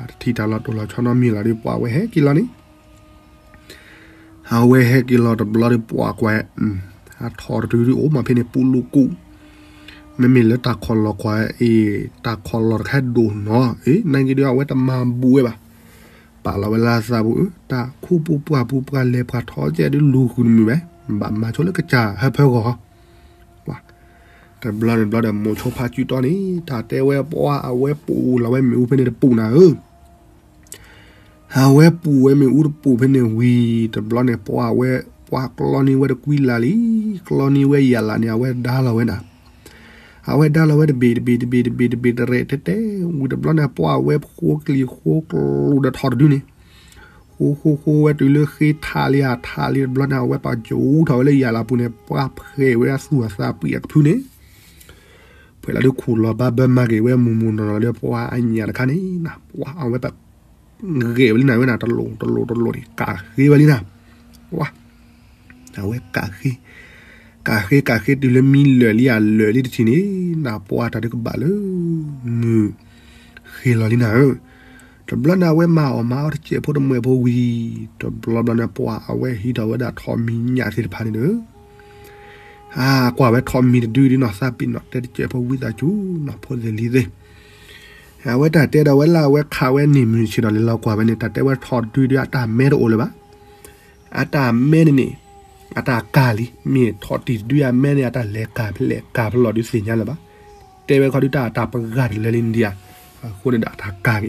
တထံၣ်တၢ်လီၤတိၢ်လီၤဆီနီတမံၤလီၤဒီး ပှၤဝဲဟဲက့ၤလီၤန့ၣ် အဝဲဟဲက့ၤလီၤတဘျီဒီး ပှၤကွၢ် အထီၣ်တတုၤဒုးအိၣ်မးဖဲန့ၣ် ပူလူကူၣ်, မ့မ့ၢ်လၢတၢ်ခီၣ်လီၢ်ကွၢ်အံၤ တၢ်ခီၣ်လီၢ်တခါဒိၣ်နီၤ အ့ နာ်က့ဒုး အဝဲတမၤဘူးဝဲဘၣ်, ပာ်လီၤဝဲလၢအသးပူၤ တၢ်ခူပူၤပှၢ်ပူၤ ပှၤလဲၤပှၤထီၣ်ကဲဒုးလူၤဃုာ်တမုာ်ဘၣ်, ဘၣ်မၤဆိလၢကစၢ်ဟၢဖၢဂီၢ် တဘျီန့ၣ်ဘျီဒီး မိၤဆိဖးစုတီန့ၣ် တၢ်တဲဝဲပှၤအဝဲပူၤလီၤဝဲမ့ၣ်အူဖဲန့ၣ်တပူၤနၤဧၢ, အဝဲပူၤဝဲမ့ၣ်အူတပူၤဖဲန့ၣ်ဝံၤ တဘျီန့ၣ် ပှၤအဝဲ ပှၤကျီန့ၢ်ဝဲတကွံလၢ်လံ, ကျီန့ၢ်ဝဲယၤလၢ်န့ၣ် အဝဲဒါလီၤဝဲနၤ, အဝဲဒါလီၤဝဲတဘ့ၣ်တဘ့ၣ်တဘ့ၣ်တဘ့ၣ်တဘ့ၣ်တရဲၣ်တဲတဲဝံၤတဘျီန့ၣ် ပှၤအဝဲဃိကလံၤဃိကျိၤဒီးထီၣ်တဒုန့ၣ် ဃိဃိဃိဝဲတုၤလၢဃ့ထးလံ အထးလံတဘျီန့ၣ် အဝဲပာ်ကၠိထီၣ်ဝဲလၢယၤလၢ်ပူၤန့ၣ် ပှၤဖှဲးဝဲအသူၣ်အသးပှံၢ်အကဖုန့ၣ် ဖဲလၢဒုးခူၣ်လီၤဘၣ်ဘၢမၤက့ၤဝဲမူၤမူၤနီၤနီၤဒီး ပှၤအညၣ်တခါန့ၣ်နၤ ပှၤအဝဲပဂဲၤဝဲလံနၤဝဲနၤ တလိၤတလိၤတလိၤန့ၣ် ကးဃ့ဝဲလံနၤ, ပှၤ အဝဲကးဃ့ ကးဃ့ကးဃ့တုၤလၢမံလၢာ်လံ အလၢာ်လံတထံၣ်န့ၣ် နၤပှၤတၢ်ဒုးကဘၣ်လၢ မုၢ် ဃ့လီၤလံနၤဧၢ, တဘျီန့ၣ် အဝဲမၤအီၣ်မၤအီတစဲးဖိတမှဲးဖိဝံၤ တဘျီဘျီန့ၣ် ပှၤအဝဲဟံးထီၣ်ဝဲဒၣ်ထိးမံၤညၣ်သ့ၣ်တဖၣ်န့ၣ်ဒီး အါ ကွၢ်ဝဲထိးမံၤတဒုဒုနီၤ သးပ့ၤနီၣ်တဲတစဲးဖိဝံသးစူၤနီၤ ဖိသ့ၣ်လံၤသ့ၣ်, အဝဲတၢ်တဲဒီးဝဲလၢအဝဲခးဝဲန့ၣ်မုၢ်ဆ့ၣ်ဒီးလဲၤလီၤကွၢ်ဝဲန့ၣ် တၢ်တဲဝဲထိးတဒုဒုအတၢ်မဲတအိၣ်လၢၤဘၣ်, အတၢ်မဲန့ၣ်န့ၣ် အတၢ်ကၢ်လံ မ့ၢ်ထိးတံၢ်တဒုအမဲန့ၣ် အတၢ်လဲၤကၢ်ဖဲလဲၣ်ကၢ်ဖဲလဲၣ်ဒုးသ့ၣ်ညါလၢၤဘၣ်, တဲဝဲခီဒုတၢ်တၢ်ပဂၢ်တလၢလံဒံးဧါ, အဃိန့ၣ်ဒီးအတၢ်ကၢ်က့ၤ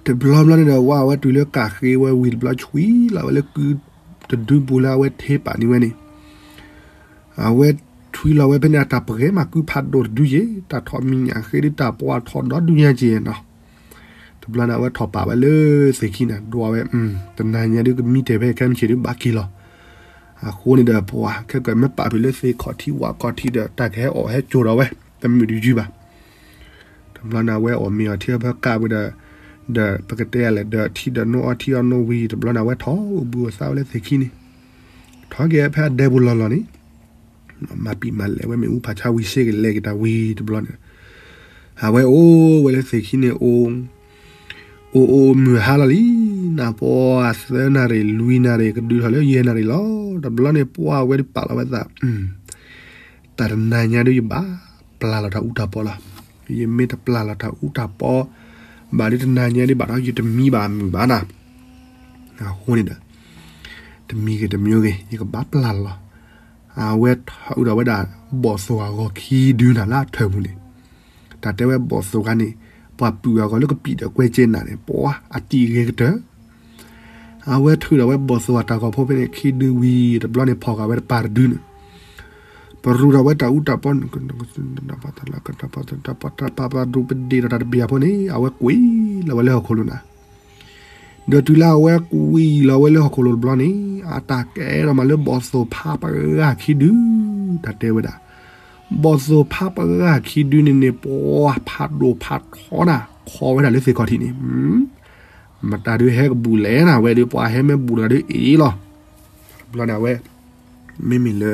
တဘျီဘျီန့ၣ်ဒီး ဝဲအဝဲတုၤလၢကၢ်ဃ့ဝဲဝံၤတဘျီ ဆွံလီၤဝဲလၢကုတဒုပူၤလၢအဝဲထ့ပာ်န့ၢ်ဝဲန့ၣ်, အဝဲဆွံလီၤဝဲဖဲန့ၣ် အတၢ်ပဂဲၤမးကုဖးဒိၣ်တဒုယ့ၤ တၢ်ထိးမံၤညၣ်ဃ့ဒုးတၢ်ပှၤထိးဒီဒုညါက့ၤနီၤ, တဘျီန့ၣ် အဝဲထိးပာ်ဝဲလၢသ့ၣ်ခံန့ၣ် ဒွးဝဲ, တနၤညါဒုးကမံတဲာ်ဖဲခဲမုၢ်ဆ့ၣ်ဒုးဘၣ်က့ၤလီၤ, အဃိန့ၣ်ဒီး ပှၤခဲကမ့ၢ်ပာ်ဖုးလၢသ့ၣ်ခီၣ်ထံးဝၣ်ခီၣ်ထံးဒီး တၢ်ကဟဲအီၣ်ဟဲကၠိၤဒီးဝဲ တမုာ်တယုၢ်ဘၣ် တဘျီန့ၣ် အဝဲအီၣ်မ့ၤအီၣ်ထံအဖၢကၢ်ဝဲဒီး, ဒီးပကတဲလဲၣ် ဒီးထံဒီးနိအီထံအီနိဝံၤ တဘျီန့ၣ် အဝဲထိးအိၣ်ဘှံးအိၣ်သါဝဲလၢသ့ၣ်ခံန့ၣ်, ထိးက့ၤဖဲအဒဲပူၤလီၢ်လီၢ်န့ၣ်, မၤပံာ်မၤလဲၣ်ဝဲမ့ၣ်အူဖးဆါဝံၤ စ့ကလဲၤက့ၤတၢ်ဝံၤတဘျီန့ၣ်, အဝဲအိၣ်ဝဲလၢသ့ၣ်ခံန့ၣ် အိၣ်အိၣ်မုၢ်ဟါလီၤလံ, နပှၤသၢနၣ်ရံၣ်လွံၢ်နၣ်ရံၣ် ကဒုးထီၣ်လၢယဲၢ်နၣ်ရံၣ်လီၤ. တဘျီန့ၣ် ပှၤဝဲဒုးပာ်လီၤဝဲသး တၢ်တနၤညါဒုးယဘၣ်ပျၢ်လီၤတၢ်အူတၢ်ပီလီၤ. ယမ့ၢ်တပျၢ်လီၤတၢ်အူတၢ်ပီဘၣ်ဒုး တနၤညါဒုး ဘၣ်ဒီးယတမံဘၣ်မုာ်ဘၣ်နၤ. အဃိန့ၣ်ဒီး တမံဂ့ၤတမံဂ့ၤ ယကဘၣ်ပျၢ်လီၤ. အဝဲထုးဒီးဝဲဒၣ် ဘီၣ်သိၣ်အဂီၤခံဒုနၤ လၢအထၢၣ်ပူၤန့ၣ်, တၢ်တဲဝဲဘီၣ်သိၣ်ခါန့ၣ် ပှၤပုၢ်အဂီၤလၢကပံာ်ဒီးကွဲကဲနၤန့ၣ် ပှၤအတံၢ်ဂ့ၤကတၢၢ် အဝဲထုးဒီးဝဲဘီၣ်သိၣ်အတၢ်ဂီၤဖိဖဲန့ၣ် ခံဒုဝံၤ တဘျီန့ၣ် ဖီၣ်ဃာ်ဝဲတပၤတဒုန့ၣ်, ပရူးထီၣ်ဝဲတၢ်အူတၢ်ပီ ပဒူပဒ့ၣ်ဒီးတၢ်တဘ့ၣ်အဖိန့ၣ် အဝဲကွံာ်လီၤဝဲလၢဟီၣ်ခိၣ်လိၤနၤ. ဒီးတုၤလၢအဝဲကွံာ်လီၤဝဲလၢဟီၣ်ခိၣ်လိၤတဘျီန့ၣ် အတၢ်ကဲထီၣ်မးလၢဘီၣ်သိၣ်ဖးပဂၢ်ခံဒု, တၢ်တဲဝဲဒၣ် ဘီၣ်သိၣ်ဖးပဂၢ်ခံဒုန့ၣ်န့ၣ် ပှၤဖးဒိၣ်ဖးထီနၤ ခီဝဲဒၣ်လၢသ့ၣ်ခီၣ်ထံးန့ၣ် မတၤဒုးဟဲကဘူးလဲၣ်နၤ ဝဲဒုးပှၤဟဲမ့ၢ်ဘူးတဂၤဒုးအ့ၣ်လီၤ. တဘျီန့ၣ် အဝဲ မ့မ့ၢ်လၢ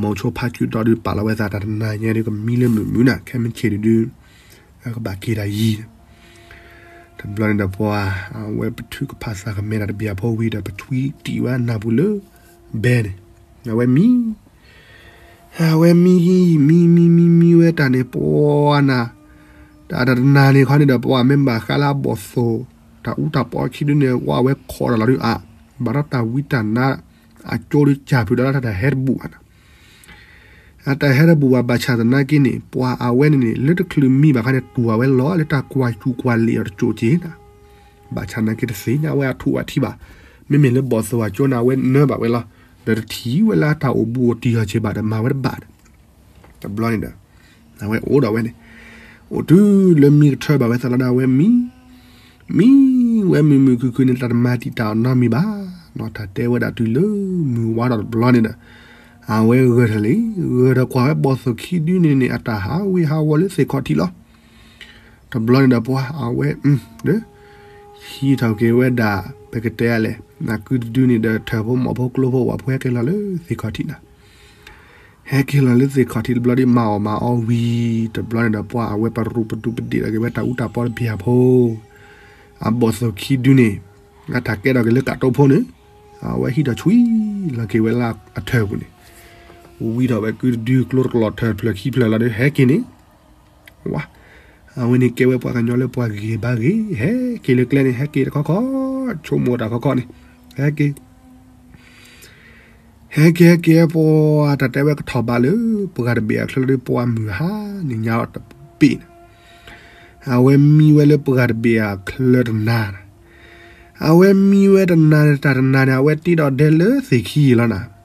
မိၤဆိဖးစုတီဒုးပာ်လီၤဝဲသးတၢ်တနၤညါဒုးကမံလၢမုာ်မုာ်နၤ ခဲမုၢ်ဆ့ၣ်ဒုးဒုး ကဘၣ်က့ၤတၢ်ယံၤ တဘျီန့ၣ်ဒီးပှၤ အဝဲပထုကဖၣ်သးကမဲတၢ်တဘျီဖိဝံၤဒီး ပထွံတံၢ်ဝဲအနၢ်ပူၤလၢ ဘဲန့ၣ်, အဝဲမံ အဝဲမံ မံ မံ မံ မံဝဲတၢ်န့ၣ် ပှၤနၤ, တၢ်တနၤန့ၣ်ခီန့ၣ်ဒီး ပှၤမ့ၢ်ဘၣ်ဃးလၢအဘီၣ်သိၣ် တၢ်အူတၢ်ပီခံဒုန့ၣ် ဝဲအဝဲခိးတၢ်လီၤဒုးအါ, ဘၣ်ဒီးတၢ်ဝံတၢ်နါ အကၠိဒုးကၢ်ဖုးဒီးလၢတၢ်ဟဲတဘူၣ်ဘၣ်နၤ, အတၢ်ဟဲတဘူၣ်ဘၣ် ဘၣ်ဆၣ်သနာ်က့န့ၣ် ပှၤအဝဲန့ၣ်န့ၣ် လၢတချုးမံဘၣ်ခါန့ၣ် တူၢ်အဝဲလီၤလၢတၢ်ကွၢ်စူၣ်ကွၢ်လ့ၤအီၤတကၠိၣ်က့ၤနၤ, ဘၣ်ဆၣ်သနာ်က့တသ့ၣ်ညါဝဲအထူၣ်အထံဘၣ်, မ့မ့ၢ်လၢဘီၣ်သိၣ်အကၠိန့ၣ် အဝဲနၢဘၣ်ဝဲလီၤ, ဒီးတထံၣ်ဝဲလၢအတၢ်အိၣ်ဘူးအိၣ်တံၢ်အီၤက့ၤဘၣ်ဒီး မၤဝဲတဘၣ်ဒီး တဘျီန့ၣ်ဒီး အဝဲအိၣ်ဒီးဝဲန့ၣ်, အိၣ်တုၤလၢမံကထၢဘၣ်ဝဲသးလီၤဒီး အဝဲမံ မံဝဲမုာ်မုာ်ခုၣ်ခုၣ်န့ၣ် တၢ်တမၤတံာ်တာ်အီၤနီတမံၤဘၣ်, တၢ်တဲဝဲဒၣ်တုၤလၢမုၢ်ဝါထီၣ်တဘျီန့ၣ်ဒီး အဝဲဂဲၤထီၣ်လံ, ဂဲၤထီၣ်ကွၢ်ဝဲဘီၣ်သိၣ်ခံဒုန့ၣ်န့ၣ် အတၢ်ဟးဝ့ၤဟးဝီၤလၢသ့ၣ်ခီၣ်ထံးလီၤ. တဘျီန့ၣ်ဒီးပှၤအဝဲ ဒီး ဟံးထီၣ်က့ၤဝဲဒၣ် ပကတဲလဲၣ် နကုတဒုန့ၣ်ဒီး ထၢၣ်ဖိမီၢ်ဖိကျိဖိဝၣ်ဖိ ဟဲက့ၤလီၤလၢသ့ၣ်ခီၣ်ထံးနၤ, ဟဲက့ၤလီၤလၢသ့ၣ်ခီၣ်ထံးတဘျီဒီး မၤအီၣ်မၤအီဝံၤ တဘျီန့ၣ်ဒီးပှၤအဝဲပရူးပဒူးပဒ့ၣ်ထီၣ်က့ၤဝဲတၢ်အူတၢ်ပီတဘျီဖိ, အဘီၣ်သိၣ်ခံဒုန့ၣ် အတၢ်ကဲထီၣ်က့ၤလၢကးတိဖိန့ၣ်, အဝဲဟံးထီၣ်ဆွံလီၤက့ၤဝဲလၢအထၢၣ်ပူၤန့ၣ်, ဝံထီၣ်ဝဲကုတဒုကျိတကလီၢ်ထၢၣ်တဖျၢၣ်ခံဖျၢၣ်လီၤဒီး ဟဲက့ၤန့ၣ် ဝါ, အဝဲန့ၣ်ကဲဝဲပှၤကညီလၢပှၤဂ့ၤဘါဂ့ၤ ဟဲက့ၤလၢကျဲန့ၣ် ဟဲက့ၤတခီခီ, ဆိကမိၣ်တၢ်ခီခီန့ၣ်, ဟဲက့ၤ ဟဲက့ၤဟဲက့ၤပှၤ တၢ်တဲဝဲကထီၣ်ဘးလၢ ပှၤတဘ့ၣ်အချၢလၢပှၤမုၢ်ဟါန့ၣ်ညါတဘ့ၣ်န့ၣ်, အဝဲမံဝဲလၢပှၤတဘ့ၣ်အချၢတနၤန့ၣ်, အဝဲမံဝဲတနၤန့ၣ် တၢ်တနၤန့ၣ် အဝဲတ့ဒီးဒဲလၢသ့ၣ်ခံယံၤလီၤနၤ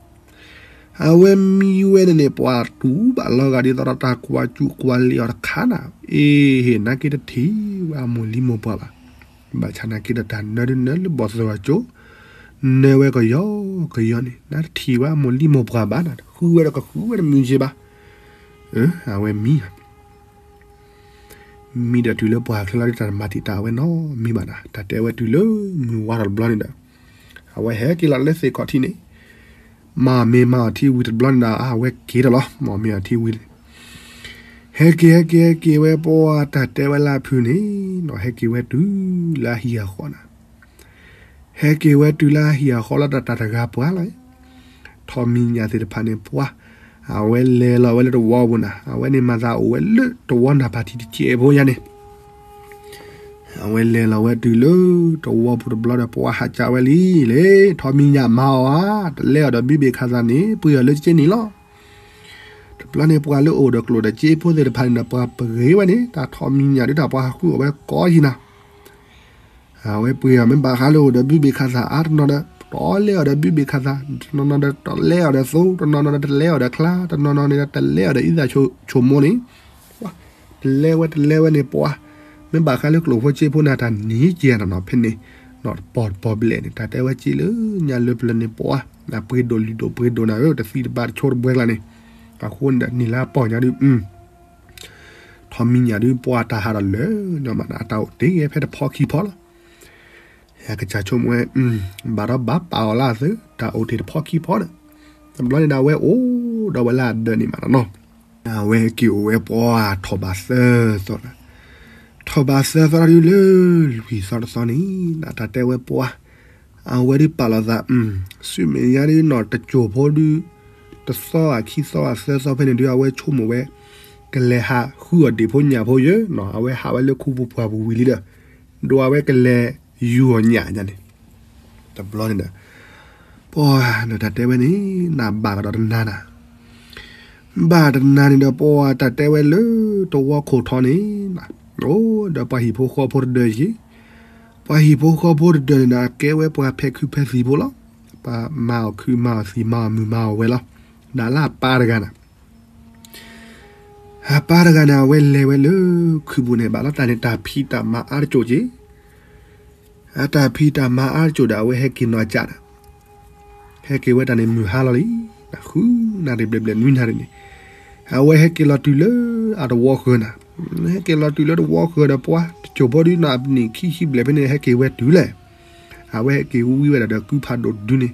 အဝဲမံဝဲန့ၣ်န့ၣ် ပှၤတူၢ်ဘၣ်လီၤဂာ်ဒ်သိးဒီးတၢ်ကွၢ်စူၣ်ကွၢ်လ့ၤအီၤတခါနၤ, အ့ဟ့ၣ် နာ်က့တထံၣ်ဝဲအမိၢ်လံမိၢ်ပှၢ်ဘၣ်, ဘၣ်ဆၣ်နာ်က့ဒီးတၢ်နၢဒုနၢလၢဘီၣ်သိၣ်အကၠိ, နၢဝဲကယီကယီန့ၣ် နတထံၣ်ဝဲအမိၢ်လံမိၢ်ပှၢ်ဘၣ်နၤ, ဃုဝဲဒီးကဃုဝဲတမုာ်က့ဘၣ်, အဝဲမံ မံဒီးတုၤလၢပှၤချၢလီၤဒီး တၢ်တမၤတံာ်တာ်ဝဲနီတမံၤဘၣ်နၤ, တၢ်တဲဝဲတုၤလၢမုၢ်ဝါထီၣ်တဘျီန့ၣ်ဒီး အဝဲဟဲက့ၤလီၤလၢသ့ၣ်ခီၣ်ထံးန့ၣ်, မၤအီၣ်မ့ၤမၤအီၣ်ထံဝံၤတဘျီန့ၣ်ဒီး အဝဲက့ၤဒီးလီၤ, မၤအီၣ်မ့ၤအီၣ်ထံဝံၤန့ၣ်, ဟဲက့ၤဟဲက့ၤဟဲက့ၤဝဲပှၤ တၢ်တဲဝဲလၢအဖုၣ်န့ၣ်, ဟဲက့ၤဝဲတုၤလၢအဟံၣ်အဃီနၤ ဟဲက့ၤဝဲတုၤလၢအဟံၣ်အဃီလီၤဒီး တၢ်တဂၤပှၤလီၤ, ထီးမံၤညၣ်သ့ၣ်တဖၣ်န့ၣ်ပှၤ, အဝဲလဲၤလီၤဝဲလၢတဝီပူၤနၤ, အဝဲန့ၣ်မၤသးအိၣ်ဝဲလၢတဝီနၢ်ဖးထံတစဲးဖိညါန့ၣ်, အဝဲလဲၤလီၤဝဲတုၤလၢတဝီပူၤတဘျီဒီး ပှၤဟးကးဝဲလံ, လဲၤ ထီးမံၤညၣ်မၤအီၣ်ဧါ, တလဲအီၤဒီးဘုဘ့ၣ်ခးသးန့ၣ် ပှ့ၤအီၤလၢစ့န့ၣ်လီၤ. တဘျီန့ၣ်ပှၤလၢအိၣ်ဒီးကျိၣ်ဒီးစ့ဖိသ့ၣ်တဖၣ်န့ၣ်ဒီး ပှၤပဂ့ၤဝဲန့ၣ် တၢ်ထီးမံၤညၣ်ဒုးတၢ်ပှၤဟးဃုအီၣ်ဝဲကိးယံၤနၤ အဝဲပှ့ၤအီၤမ့ၢ်ဘၣ်ဃးလၢအိၣ်ဒီးဘုဘ့ၣ်ခးသးအါတနီၤဒီး တလဲအီၤဒီးဘုဘ့ၣ်ခးသး, တနီၤနီၤဒီးတလဲအီၤဒီးသိ, တနီၤနီၤဒီးတလဲအီၤဒီးချါ, တနီၤနီၤန့ၣ်ဒီးတလဲအီၤဒီးအံသၣ်ဆိမိၣ်န့ၣ်, တလဲဝဲတလဲဝဲန့ၣ်ပှၤ, မ့ၢ်ဘၣ်ဃးလၢကျိၣ်ဖိစ့ဖိန့ၣ် တၢ်န့ၣ်ကဲနီၤနီၤဖဲန့ၣ်, နီၤတပီၤတပီၤဘျဲၣ်န့ၣ် တၢ်တဲဝဲစ့လၢညါလၢပျၢၤန့ၣ်ပှၤ, နပှ့ၤဒိၣ်လံၤဒိၣ်ပှ့ၤဒိၣ်နၤဧၢ တသံတဘၣ်တဆိတဘှဲကျါန့ၣ်, အဃိန့ၣ်ဒီးန့ၣ်လၢအပီၢ်ညါဒုး ထီးမံၤညၣ်ဒုးပှၤတၢ်ဟးဒီးလၢာ်ညီမး အတၢ်အိၣ်တ့ၢ်ဖဲတဖီခံဖီလီၤ. အကစၢ်ဆိကမိၣ်ဝဲ, ဘၣ်ဒီးဘၣ်ပာ်အီၤလၢအသၢ တၢ်အိၣ်တ့ၢ်တဖီခံဖီဒီး, တဘျီန့ၣ်ဒီးအဝဲအိၣ်ဒီးဝဲလၢအဒၢးန့ၣ်မးနီၤနီၤ, အဝဲက့ၤအိၣ်ဝဲပှၤထီၣ်ဘးသၢသီဒီး, ထီၣ်ဘးသၢသီဒုးလၢလွံၢ်သီတသီန့ၣ် တၢ်တဲဝဲပှၤ အဝဲဒုးပာ်လီၤသး, ဆူမဲာ်ညါဒုးနီၤ တစိၢ်ဖိဒုး, တသီဧါခံသီဧါသၢသီဖဲန့ၣ်ဒုး အဝဲဆိကမိၣ်ဝဲ, ကလဲၤဟးဃုအီၣ်ဒ့ၣ်ဖိညၣ်ဖိယဲနီၤ အဝဲဟးဝဲလၢခူပူၤပှၢ်ပူၤဝံၤလံဒီး, ဒ်အဝဲကလဲၤယူၤအီၣ်ညၣ်ညါန့ၣ်, တဘျီန့ၣ်ဒီး, ပှၤဒီးတၢ်တဲဝဲန့ၣ် နဘၣ်ကဒီးတနၤနၤ ဘၣ်တနၤန့ၣ်ဒီး ပှၤတၢ်တဲဝဲလၢတဝီခိၣ်ထီန့ၣ်, အိၣ်ဒီးပှၤဟံၣ်ဖိဃီဖိတဒၢးယ့ၣ်, ပှၤဟံၣ်ဖိဃီဖိတဒၢးန့ၣ်ဒီး ကဲဝဲပှၤဖဲးခုဖဲးသံးဖိလီၤ. ပှၤမၤအီၣ်ခုမၤအီၣ်သံးမၤအီၣ်မုၢ်မၤအီၣ်ဝဲလီၤ. ဒၣ်လၢအပၢ်တဂၤန့ၣ် အပၢ်တဂၤန့ၣ် အဝဲလဲၤဝဲလၢခုးပူၤန့ၣ် ဘၣ်လီၤတၢ်န့ၣ် တၢ်ဖံးတၢ်မၤအါတကၠိၣ်က့ၤ, အတၢ်ဖံးတၢ်မၤအါတကၠိၣ်ဒီး အဝဲဟဲက့ၤနီၢ်ကၠးဒီး, ဟဲက့ၤဝဲတၢ်န့ၣ် မုၢ်ဟါလီၤလံ, ဃုနၣ်ရံၣ်ဘျဲၣ်ဘျဲၣ်နွံနၣ်ရံၣ်န့ၣ်, အဝဲဟဲက့ၤလီၤတုၤလၢအတဝီဃၢၤနၤ, ဟဲက့ၤလီၤတုၤလၢတဝီဃၢၤဒီး ပှၤတကၠိၣ်ဖိဒုးနီၢ်အပနံၣ်ခံဆံဘျဲၣ်ဖဲန့ၣ် ဟဲက့ၤဝဲတုၤလဲၣ်. အဝဲဟဲက့ၤဝံဝဲဒၣ်ဒီးကုဖးဒိၣ်တဒုန့ၣ်,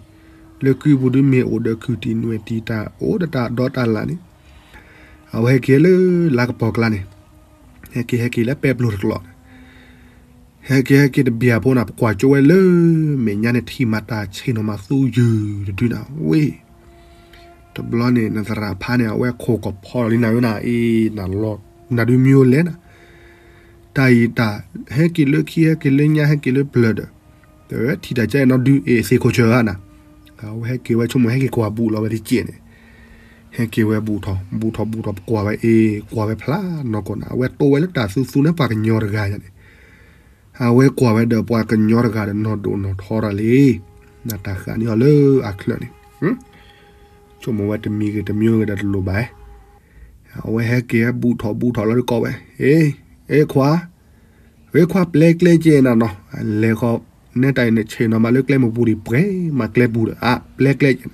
လၢကုပူၤဒုးမ့ၢ်အိၣ်ဒီးခုးတံၢ်နွဲၣ်တံၢ်တၢ်အိၣ်ဒီးတၢ်ဒီတၢ်လၣ်န့ၣ်, အဝဲဟဲက့ၤလၢလါကပီၤကျါန့ၣ်, ဟဲက့ၤဟဲက့ၤလၢပဲပျိၢ်တကျိၤန့ၣ် ဟဲက့ၤဟဲက့ၤတဘျီဖိနၤ ပကွၢ်ကၠိဝဲလၢမဲာ်ညါန့ၣ် ထံၣ်မးတၢ်ဆ့ၣ်နီၤမးသူယုၢ်တဒုနၤဝ့ၢ် တဘျီန့ၣ် နသရၣ်ဖါန့ၣ် အဝဲခိၣ်ကဖီလီၤလံနၤဧၢနၤအံၤ နၤဒုးမံၤအိၣ်လဲၣ်နၤ တၢ်အံၤတၢ် ဟဲက့ၤလၢခံ ဟဲက့ၤလၢညါ ဟဲက့ၤလၢပျၢၤဒီး ထံၣ်တၢ်ကဲနီၣ်ဒုးအ့ၣ်သ့ၣ်ခိၣ်ဆၢၣ်ဧါနၤ အဝဲဟဲက့ၤဝဲဆိကမိၣ် ဟဲက့ၤကွၢ်ဘူးလီၤဝဲတကဲးန့ၣ် ဟဲက့ၤဝဲဘူးထီၣ် ဘူးထီၣ်ဘူးထီၣ် ပကွၢ်ဝဲအ့ၣ် ကွၢ်ဝဲဖျါနီၢ်ကီၢ်နၤ အဝဲတိၢ်ဝဲလၢတၢ်သူသူန့ၣ် ပှၤကညီတဂၤယၤန့ၣ် အဝဲကွၢ်ဝဲဒီးပှၤကညီတဂၤဒီးနီၢ်ဒိၣ်နီၢ်ထီတၢ်လံ နတၢ်ဃၣ်န့ၢ်အီၤလၢအချၢန့ၣ် ဆိကမိၣ်ဝဲတမံၤဂ့ၤတမံၤဂ့ၤဒီးတလိၣ်ဘၣ် အဝဲဟဲက့ၤဟဲဘူးထီၣ်ဘူးထီၣ်လီၤဒုးကိးဝဲ အ့ၣ် အ့ၣ်ခွါ အ့ၣ်ခွါပျဲကျဲကဲနၤနီၤ လဲၤဃီ နဲတၢ်အံၤန့ၣ် ဆ့ၣ်နီၤမးလၢကျဲမုၢ်ပူၤဒံး ပှဲၤမးကျဲပူၤဒီး အါ ပျဲကျဲကဲ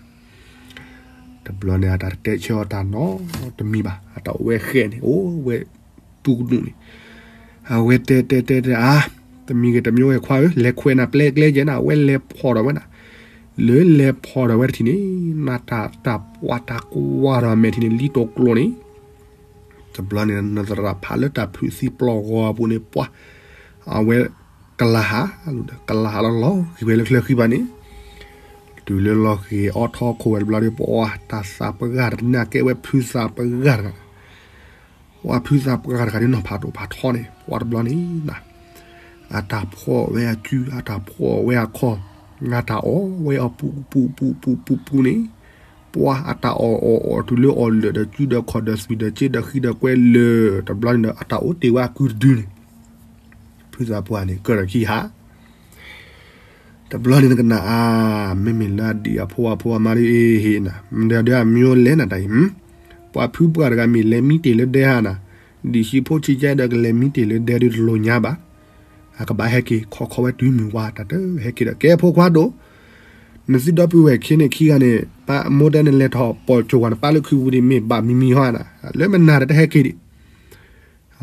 တဘျီန့ၣ် အတၢ်တတဲဆၢအီၤတၢ်နီတမံၤဘၣ် အတၢ်အိၣ်ဝဲဃဲန့ၣ် အိၣ်ဝဲ ပူကဒူၣ်န့ၣ် အဝဲတဲတဲတဲတဲ အါ တမံၤဂ့ၤတမံၤဂ့ၤခွါဧၢ လဲၤခွဲးနၤပျဲကျဲကဲနၤ အဝဲလဲၤဖီၣ်ဒီးဝဲနၤ လၢလဲၤဖီၣ်ဒီးဝဲတထံၣ်န့ၣ် နတၢ်တၢ်ပှၢ်တၢ်ကွၢ်ဒီးမဲာ်ထံၣ်န့ၣ် လံတိာ်ကျိန့ၣ် တဘျီန့ၣ် နသရၣ်ဖးလၢတၢ်ဖုးသံပျီၢ်ဂီၤအပူၤန့ၣ် ပှၤ အဝဲ ကလၤဟး ကလၤဟးလီၤလီၤဂ့ၤဝဲလၢချၢဃံဘၣ်န့ၣ် တုၤလၢလီၤဂ့ၤအီထီခိၣ်ဝဲတဘျီဒီး ပှၤတၢ်သးပှၢ်တဂၤတန့ၢ်ကဲဝဲဖုသးပှၢ်တဂၤတဂၤ ပှၤဖုသးပှၢ်တဂၤဒီးနီၤဖးဒိၣ်ဖးထီန့ၣ် ပှၤတဘျီန့ၣ် အတၢ်ဖှီၣ်ဝဲအစု အတၢ်ဖှီၣ်ဝဲအခီၣ် အတၢ်အီၣ်ဝဲအီၣ်ပူၤပူၤပူၤပူၤပူၤပူၤန့ၣ် ပှၤအတၢ်အီၣ်အီၣ်အီၣ်တုၤလၢအီၣ်လၢာ်ဒီးစုဒီးခီၣ်ဒီးသွံၣ် ဒီးစ့ဒီးဃံဒီးကွဲလၢာ် တဘျီန့ၣ်ဒီး အတၢ်အိၣ်တ့ၢ်ဝဲအကုတဒုန့ၣ် ဖုသးပှၢ်န့ၣ် ကၢၢ်ဒီးခံဟး တဘျီန့ၣ်နကနၣ်အါ မ့မ့ၢ်လၢအဒံၣ်အဖိအဖိအမါဒ်အံၤဟ့ၣ်နၤ မတၤဒီးအမံၤအိၣ်လဲၣ်နၤတၢ်အံၤ ပှၤဖုပှၢ်တဂၤမ့ၢ်လဲၤမံတ့ၢ်လၢဒဲဟါနၤ ဒံၣ်ဆံးဖိဆံးကဲဒီးကလဲၤမံတ့ၢ်လၢဒဲဒုးတလိၣ်ညါဘၣ် အကဘၣ်ဟဲက့ၤခီခီဝဲတုၤမုၢ်ဝါတၢ်တဟဲက့ၤဒီး ကဲဖိခွါဒိၣ် နသုဒီပုၢ်ဝဲၢ်ခံန့ၣ်ခံဂၤန့ၣ် ပၢ်မိၢ်တဲနလဲၤထီၣ်ပိာ်ကၠိဝၤနပၢ်လၢခုပူၤဒံးမ့ၢ်ဘၣ်မံမံဟီနၤ လၢမနၤဒီးတဟဲက့ၤဒံး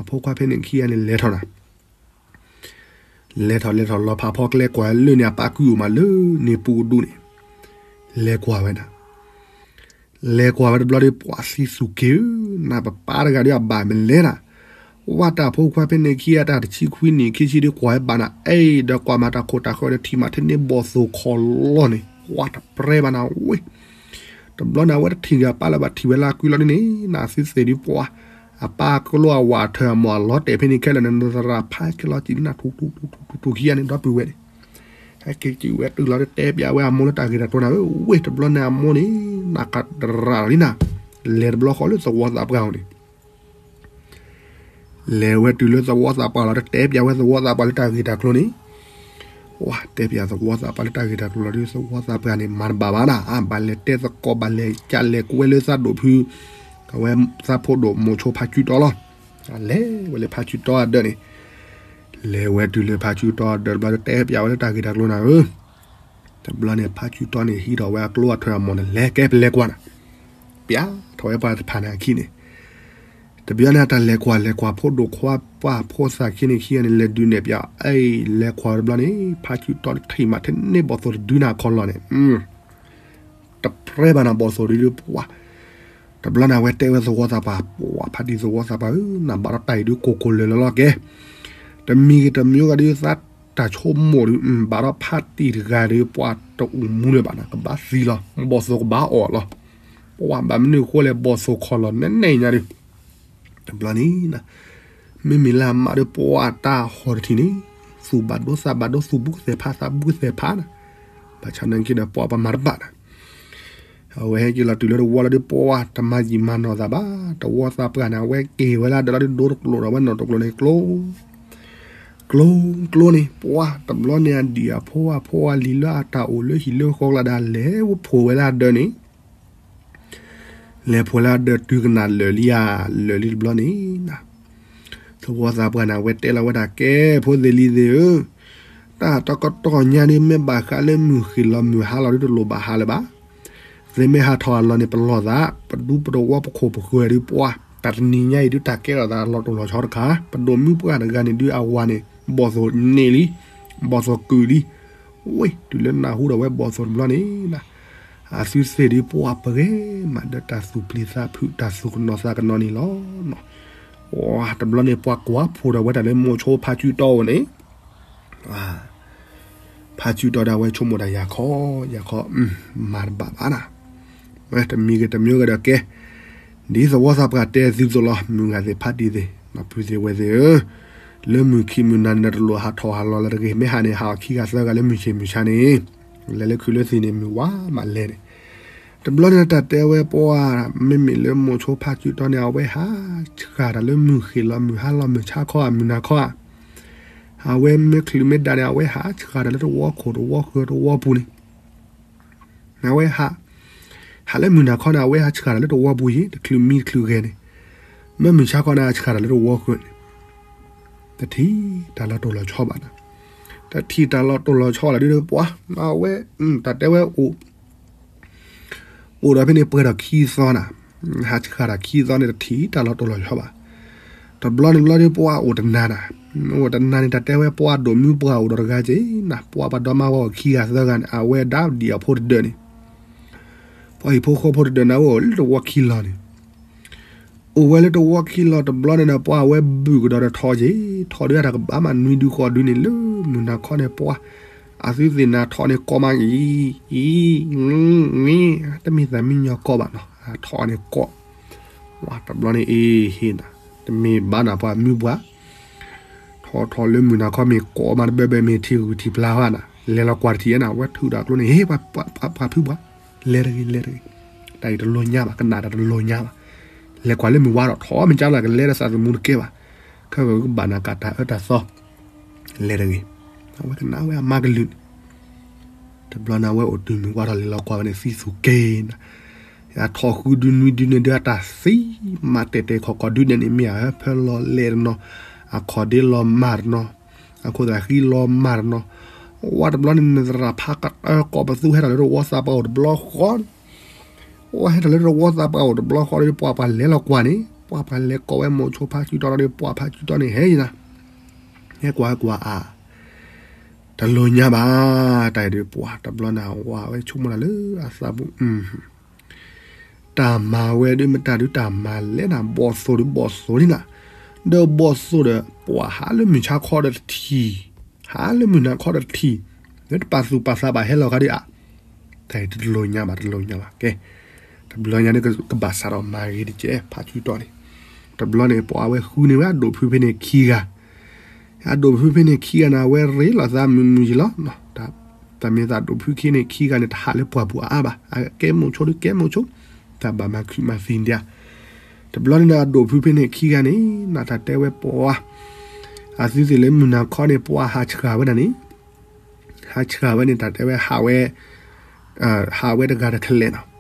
အဖိခွါဖဲန့ၣ်ခံဂၤန့ၣ်လဲၤထီၣ်နၤ လဲၤထီၣ်လဲၤထီၣ်လီၤဖးဖီကျဲကွၢ်လၢန့ၣ် အပၢ်ကုၢ်အိၣ်မးလၢန့ၣ်ပူၤကဒူၣ်န့ၣ် လဲၤကွၢ်ဝဲနၤ လဲၤကွၢ်ဝဲတဘျီဒီး ပှၤသံသူၣ်က့ၤဧၢ, နပပၢ်တဂၤဒီးအဘၣ်မနုၤလဲၣ်နၤ, ဝဲတၢ်ဖိခွါဖဲန့ၣ်ခံဂၤတၢ်တဆံခွံနံၣ်ခံဆံဒီး ကွၢ်ဝဲဘၣ်နၤ အဲၣ်ဒီးကွၢ်မၤတၢ်ခိၣ်တၢ်ဃၢၤဒီး ထံၣ်မးထဲန့ၣ်ဘီၣ်သိၣ်ခီၣ်လီၢ်န့ၣ် ပှၤတပြဲဘၣ်နၤဝဲ တဘျီန့ၣ် အဝဲတထံၣ်ဂၤပၢ်လၢၤဘၣ် ထံၣ်ဝဲလၢအကုလီၤဒ်န့ၣ် နသုသ့ၣ်ဒုးပှၤ အပၢ်ကျိအဝၤအထၢၣ်အမိၢ်အလီၤတဲာ်ဖဲန့ၣ်ခဲလၢာ်န့ၣ် နသရၣ်ဖးခဲလီၤစံးနၤ ထူထူထူထူထူခံဂၤန့ၣ် ဒီပုၢ်ဝဲၢ်န့ၣ် ဟဲက့ၤစံးဝဲတုၤလီၤဒီး တဲပျးဝဲအမိၢ်လၢတၢ်ဂ့ၢ်တၢ်ကျိၤနၤဧၢ, ဝ့ၢ်တဘျီန့ၣ်အမိၢ်န့ၣ် နကတရၣ်လီၤလံနၤ, လဲၤတဘျီဃီလၢသဝီသးပှၢ်အအိၣ်န့ၣ် လဲၤဝဲတုၤလၢသဝီသးပှၢ်လီၤဒီး တဲပျးဝဲသဝီသးပှၢ်လၢတၢ်ဂ့ၢ်တၢ်ကျိၤန့ၣ် တဲပျးသဝီသးပှၢ်လၢတၢ်ဂ့ၢ်တၢ်ကျိၤလီၤဒီး သဝီသးပှၢ်န့ၣ် မၤတဘၣ်ဘၣ်နၤ, ဘၣ်လဲၤတဲသကိး ဘၣ်လဲၤကလဲၤကွဲလၢသးဒိၣ်ဖု အဝဲသးဖိဒိၣ်မိၤဆိဖါစုတီလီၤ. လဲၤဝဲလၢဖါစုတီအဒၢးန့ၣ် လဲၤဝဲတုၤလၢဖါစုတီအဒၢးတဘျီဒီး တဲပျးဝဲလၢတၢ်ဂ့ၢ်တၢ်ကျိၤနၤဧၢ. တဘျီန့ၣ် ဖါစုတီန့ၣ် ဟံးထီၣ်ဝဲအကျိအထၢၣ်အမိၢ်န့ၣ် လဲၤကဲပလဲၤကွၢ်နၤ, ပျးထီၣ်ဝဲပှၤတဖၣ်န့ၣ်အခံန့ၣ် တဘျီန့ၣ် တၢ်လဲၤကွၢ်လဲၤကွၢ် ဖိဒိၣ်ခွါပှၢ်ဖိသၣ်ခံန့ၣ်ခံဂၤန့ၣ် လဲၤဒုးနဲၣ်ပျး အဲၣ် လဲၤကွၢ်တဘျီန့ၣ် ဖါစုတီထံၣ်မးထဲန့ၣ်ဘီၣ်သိၣ်တဒုနၤခီလီၢ်န့ၣ် တပြဲဘၣ်နၤ ဘီၣ်သိၣ်ဒုဒုးပှၤ တဘျီန့ၣ် အဝဲတဲဝဲသဝီသးပှၢ် ပှၤဖါတံၢ်သဝီသးပှၢ်ဧၢ နဘၣ်ဒီးတၢ်အံၤဒုးကိၢ်ကိၢ်လၢာ်လၢာ်လီၤကဲ တမံၤဂ့ၤတမံၤဂ့ၤဒီး သးတၢ်ဆိကမိၣ်ဒုး ဘၣ်ဒီးဖါတံၢ်တဂၤဒီး ပှၤတအိၣ်မူလၢၤဘၣ်နၤ ကဘၣ်သံလီၤ ဘီၣ်သိၣ်ကဘၣ်အီၣ်လီၤ. ပှၤဘၣ်မနုၤအဃိလဲၣ် ဘီၣ်သိၣ်ခီလီၢ်နဲၣ်နဲၣ်ညါဒုး တဘျီန့ၣ် မ့မ့ၢ်လၢအမါဒီး ပှၤတၢ်ဟီၣ်တထံၣ်န့ၣ် သူၣ်ဘၣ်ဒိသးဘၣ်ဒိ သူၣ်ဘူးကသဲၣ်ဖး သးဘူးကသဲၣ်ဖးနၤ, ဘၣ်ဆၣ်နာ်က့ဒီး ပှၤပမၤတဘၣ်နၤ အဝဲဟဲက့ၤလီၤတုၤလၢတဝီလီၤဒီး ပှၤတမၤယံာ်မၤနီၢ်သးဘၣ်, တဝီသးပှၢ်န့ၣ် အဝဲက့ၤဝဲလၢဒၢးလီၤဒီး ဒိတကျိၤဒီး အဝဲနီၢ်တကျိၤန့ၣ် ကျိ ကျိကျိန့ၣ် ပှၤတဘျီန့ၣ် အဒံၣ်အဖိအဖိအလံၤလၢအတၢ်အိၣ်လၢဟံၣ်လၢဃီကျါဒီး လဲၤဝဲဖိးဝဲလၢအဒၢးန့ၣ် လဲၤဖိးလၢအဒၢးတုၤကနၣ်လၢာ်လံဧါ, လၢာ်လံတဘျီန့ၣ် သဝီသးပှၢ်န့ၣ် အဝဲတဲလီၤဝဲဒၣ် ကဲ ဖိသ့ၣ်လံၤသ့ၣ်ဧၢ, တၢ်တကတီၢ်ညါဒုး မ့ၢ်ဘၣ်ဃးလၢမုၢ်ဃ့ၢ်လီၤမုၢ်ဟါလီၤဒုး တလိၣ်ဘၣ်ဟးလၢၤဘၣ်. သုမ့ၢ်ဟးထီၣ်အလီၢ်န့ၣ် ပလီၢ်သး ပဒူပတဝီပခိၣ်ပဃၢၤဒုး ပှၤ တၢ်တနံၤညါအံၤဒုး တၢ်ကဲထီၣ်သးလီၤတိၢ်လီၤဆီတခါ, ပဒိၣ်မုၣ်ပှၢ်တဂၤန့ၣ်ဒုး အဝၤန့ၣ် ဘီၣ်သိၣ်န့ၢ်လံ, ဘီၣ်သိၣ်ကုာ်လံ. ဝ့ၢ် တုၤလၢနၢ်ဟူဒီးဝဲဘီၣ်သိၣ်တဘျီန့ၣ် အသုသ့ၣ်ဒုး ပှၤပဂဲၤမးဒီးတၢ်သူၣ်ပျံၤသးဖုး တၢ်သူၣ်ကနိးသးကနိးန့ၣ်လီၤ. တဘျီန့ၣ် ပှၤကွၢ်ဖိးဒီးဝဲတၢ်လၢမိၤဆိဖါစုတီအအိၣ်န့ၣ် ဖါစုတီဒီးအဝဲဆိကမိၣ်ဒၣ် ယၤခီ, ယၤခီ, မၤတဘၣ်ဘၣ်နၤ, တမံၤဂ့ၤတမံၤဂ့ၤဒီးကဲ, ဒ်သဝီသးပှၢ်တဲသုသိးလီၤ, မုၢ်ဂၤသ့ၣ်ဖါတံၢ်သ့ၣ်, ဖုသ့ၣ်ဝဲသ့ၣ်ဧၢ, လၢမုၢ်ခံမုၢ်နၤန့ၣ်ဒီး တလိၣ်ဟးထီၣ်ဟးလီၤလၢၤတဂ့ၤ, မ့ၢ်ဟးန့ၣ် ဟးအီၤခံဂၤသၢဂၤလၢမုၢ်ဆ့ၣ်မုၢ်ဆါန့ၣ်, လဲၤလၢခုးလၢသံၣ်န့ၣ် မုၢ်ဝါမးလဲၣ်န့ၣ်, တဘျီန့ၣ်တၢ်တဲဝဲပှၤ, မ့မ့ၢ်လၢမိၤဆိဖါစုတီန့ၣ် အဝဲဟးဆှၣ်တၢ်လၢမုၢ်ဃ့ၢ်လီၤ မုၢ်ဟါလီၤ မုၢ်ဆါခီဧါ မုၢ်နၤခီဧါ, အဝဲမ့ၢ်ချုးမ့ၢ်ဒၣ်န့ၣ် အဝဲဟးဆှၣ်တၢ်လၢတဝီခိၣ်တဝီဃၢၤတဝီပူၤန့ၣ်, အဝဲဟး, ဟးလၢမုၢ်နၤခီန့ၣ် အဝဲဟးဆှၣ်တၢ်လၢတဝီပူၤယံၤ တချုးမံတချုးဂဲၤန့ၣ်, မ့ၢ်မုၢ်ဆါခီန့ၣ် ဟးဆှၣ်တၢ်လၢတဝီဃၢၤန့ၣ်, တထံၣ်တၢ်လီၤတိၢ်လီၤဆီဘၣ်နၤ, တထံၣ်တၢ်လီၤတိၢ်လီၤဆီလၢဒုဒီးပှၤ, အဝဲ, တၢ်တဲဝဲအိၣ် အိၣ်ဒီးဖဲန့ၣ်ပှဲၤဒီးခံသီနၤ, ဟးဆှၣ်တၢ်ခံသီန့ၣ် တထံၣ်တၢ်လီၤတိၢ်လီၤဆီဘၣ်, တဘျီန့ၣ်ဘျီဒီးပှၤအိၣ်တနၤနၤ, အိၣ်တနၤန့ၣ် တၢ်တဲဝဲပှၤဒိၣ်မုၢ်ပှၢ်အိၣ်ဒီးတဂၤက့ၤနၤ, ပှၤပှၤဒီမါဝဲအိၣ်ခံဂၤသၢဂၤန့ၣ် အဝဲဒၣ်ဒံၣ်အဖိတဒၢးန့ၣ်, ပှၤဟံၣ်ဖိဃီဖိတဒၢးန့ၣ် အဝဲအိၣ်လၢတဝီခံလီၤန့ၣ် အိၣ်ဝဲလၢတဝီခံလီၤတဘျီန့ၣ်ဒီး ပှၤအဝဲဘုၣ်ကဒီးဒီးထီၣ်က့ၤ, ထီၣ်ဒုးတၢ်ကဘၣ်မးနွံဒုဃိးဒုန့ၣ် လၢမုၢ်နၤခီန့ၣ် ပှၤအသုသ့ၣ်နၤထီၣ်န့ၣ် ကိးမးအံၤ, အံၤ, တမ့ၢ်သးမံညီၤကိးဘၣ်နီၤ, ထီၣ်န့ၣ်ကိး, တဘျီန့ၣ်အ့ဟ့ၣ်နၤ, တမ့ၢ်ဘၣ်နၤပှၤမုၢ်ပှၢ် ထီၣ်ထီၣ်လၢမုၢ်နၤခီမ့ၢ်ကိးမးတဘၢဘၢမ့ၢ်ထံဂုၤထံဖျါဘၣ်နၤ, လဲၤလီၤကွၢ်တထံၣ်နၤ, အဝဲထုးဒီးကျိန့ၣ် ဟ့ၣ်ပှၤဖုပှၤ, လဲၤတဂ့ၤ လဲၤတဂ့ၤ, တၢ်အံၤတလိၣ်ညါဘၣ်, ကနၣ်တၢ်တလိၣ်ညါဘၣ်, လဲၤကွၢ်လၢမုၢ်ဝါဒီး ထီၣ်မ့ၢ်ကၢလီၤ ကလဲၤဒီးသးသမူတကဲဘၣ်, ခဲကဘၣ်နၤကးတၢ်အၢတၢ်သီ, လဲၤတဂ့ၤ, အဝဲကနၣ်ဝဲအမါကလုၢ်န့ၣ် တဘျီန့ၣ်အဝဲအိၣ်တုၤမုၢ်ဝါထီၣ်လဲၤလီၤကွၢ်ဝဲန့ၣ် သံသူၣ်က့ၤနၤ, အထီၣ်ဃုဒုနွံဒုန့ၣ်ဒုးအတၢ်သံ, မၤတဲာ်တဲာ်ခီၣ်ခီၣ်ဒုန့ၣ်န့ၣ် မ့ၢ်အဟၢဖၢလီၤလဲၢ်တနီၤ, အခီၣ်ဒ့လီၤမၢ်တနီၤ, အခိၣ်သးဃံလီၤမၢ်တနီၤ, ဝါတဘျီန့ၣ် နသရၣ်ဖးကတၢၢ်ကိးပသူဟဲထီၣ်လၢတဝီသးပှၢ်အိၣ်တဘျီဃီ ဝဲဟဲထီၣ်လၢတဝီသးပှၢ်အိၣ်တဘျီဃီဒီး ပှၤပှၤလဲၤလီၤကွၢ်န့ၣ် ပှၤပှၤလဲၤကိးဝဲမိၤဆိဖါစုတီဒီး ပှၤဖါစုတီန့ၣ်ဟဲယံၤနၤ, ဟဲကွၢ်ဟဲကွၢ်အါ, တလိၣ်ညါဘၣ်, တၢ်အံၤဒီးပှၤတဘျီန့ၣ် ဝဲဆိကမိၣ်တၢ်လၢအသးပူၤ, တၢ်မၤဝဲဒ်မတၤဒုးတၢ်မၤလဲၣ်နၤ ဘီၣ်သိၣ်ဒုးဘီၣ်သိၣ်န့ၣ်နၤ, ဒီးဘီၣ်သိၣ်ဒီး ပှၤဟးလၢမုၢ်ဆါခီဒီးတထံၣ်, ဟးလၢမုၢ်နၤခီဒီးတထံၣ်, လၢတပာ်သူၣ်ပာ်သးဘၣ်ဟဲလီၤခါဒံးဧါ, တၢ်အံၤတလိၣ်ညါဘၣ် တလိၣ်ညါဘၣ်, ကဲ, တဘျီညါန့ၣ်ကဘၣ်စးထီၣ်မၤဂ့ၤတကဲ ဖါစုတီန့ၣ်, တဘျီန့ၣ် ပှၤအဝဲဃုန့ၢ်ဝဲအဒိၣ်ဖုဖဲန့ၣ်ခံဂၤ အဒိၣ်ဖုဖဲန့ၣ်ခံဂၤန့ၣ် အဝဲရ့လိာ်သးမုာ်မုာ်ယံၤလီၤ, တၢ်မ့ၢ်သးဒိၣ်ဖုခံန့ၣ်ခံဂၤန့ၣ် တဟးလၢပှၢ်ပူၤအါအါဘၣ်, အကဲမိၤဆိဒုးကဲမိၤဆိ, တၢ်ဘၣ်မၤခုၣ်မၤသံဒံးဧါ, တဘျီန့ၣ်ဒီးအဒိၣ်ဖုဖဲန့ၣ်ခံဂၤန့ၣ် နတၢ်တဲဝဲပှၤ, အသုသ့ၣ်လၢမုၢ်နၤခီန့ၣ် ပှၤဟးဆှၣ်ဝဲဒၣ်န့ၣ် ဟးဆှၣ်ဝဲန့ၣ် တၢ်တဲဝဲဟးဝဲ, ဟးဝဲတဂၤတကလဲာ်နီ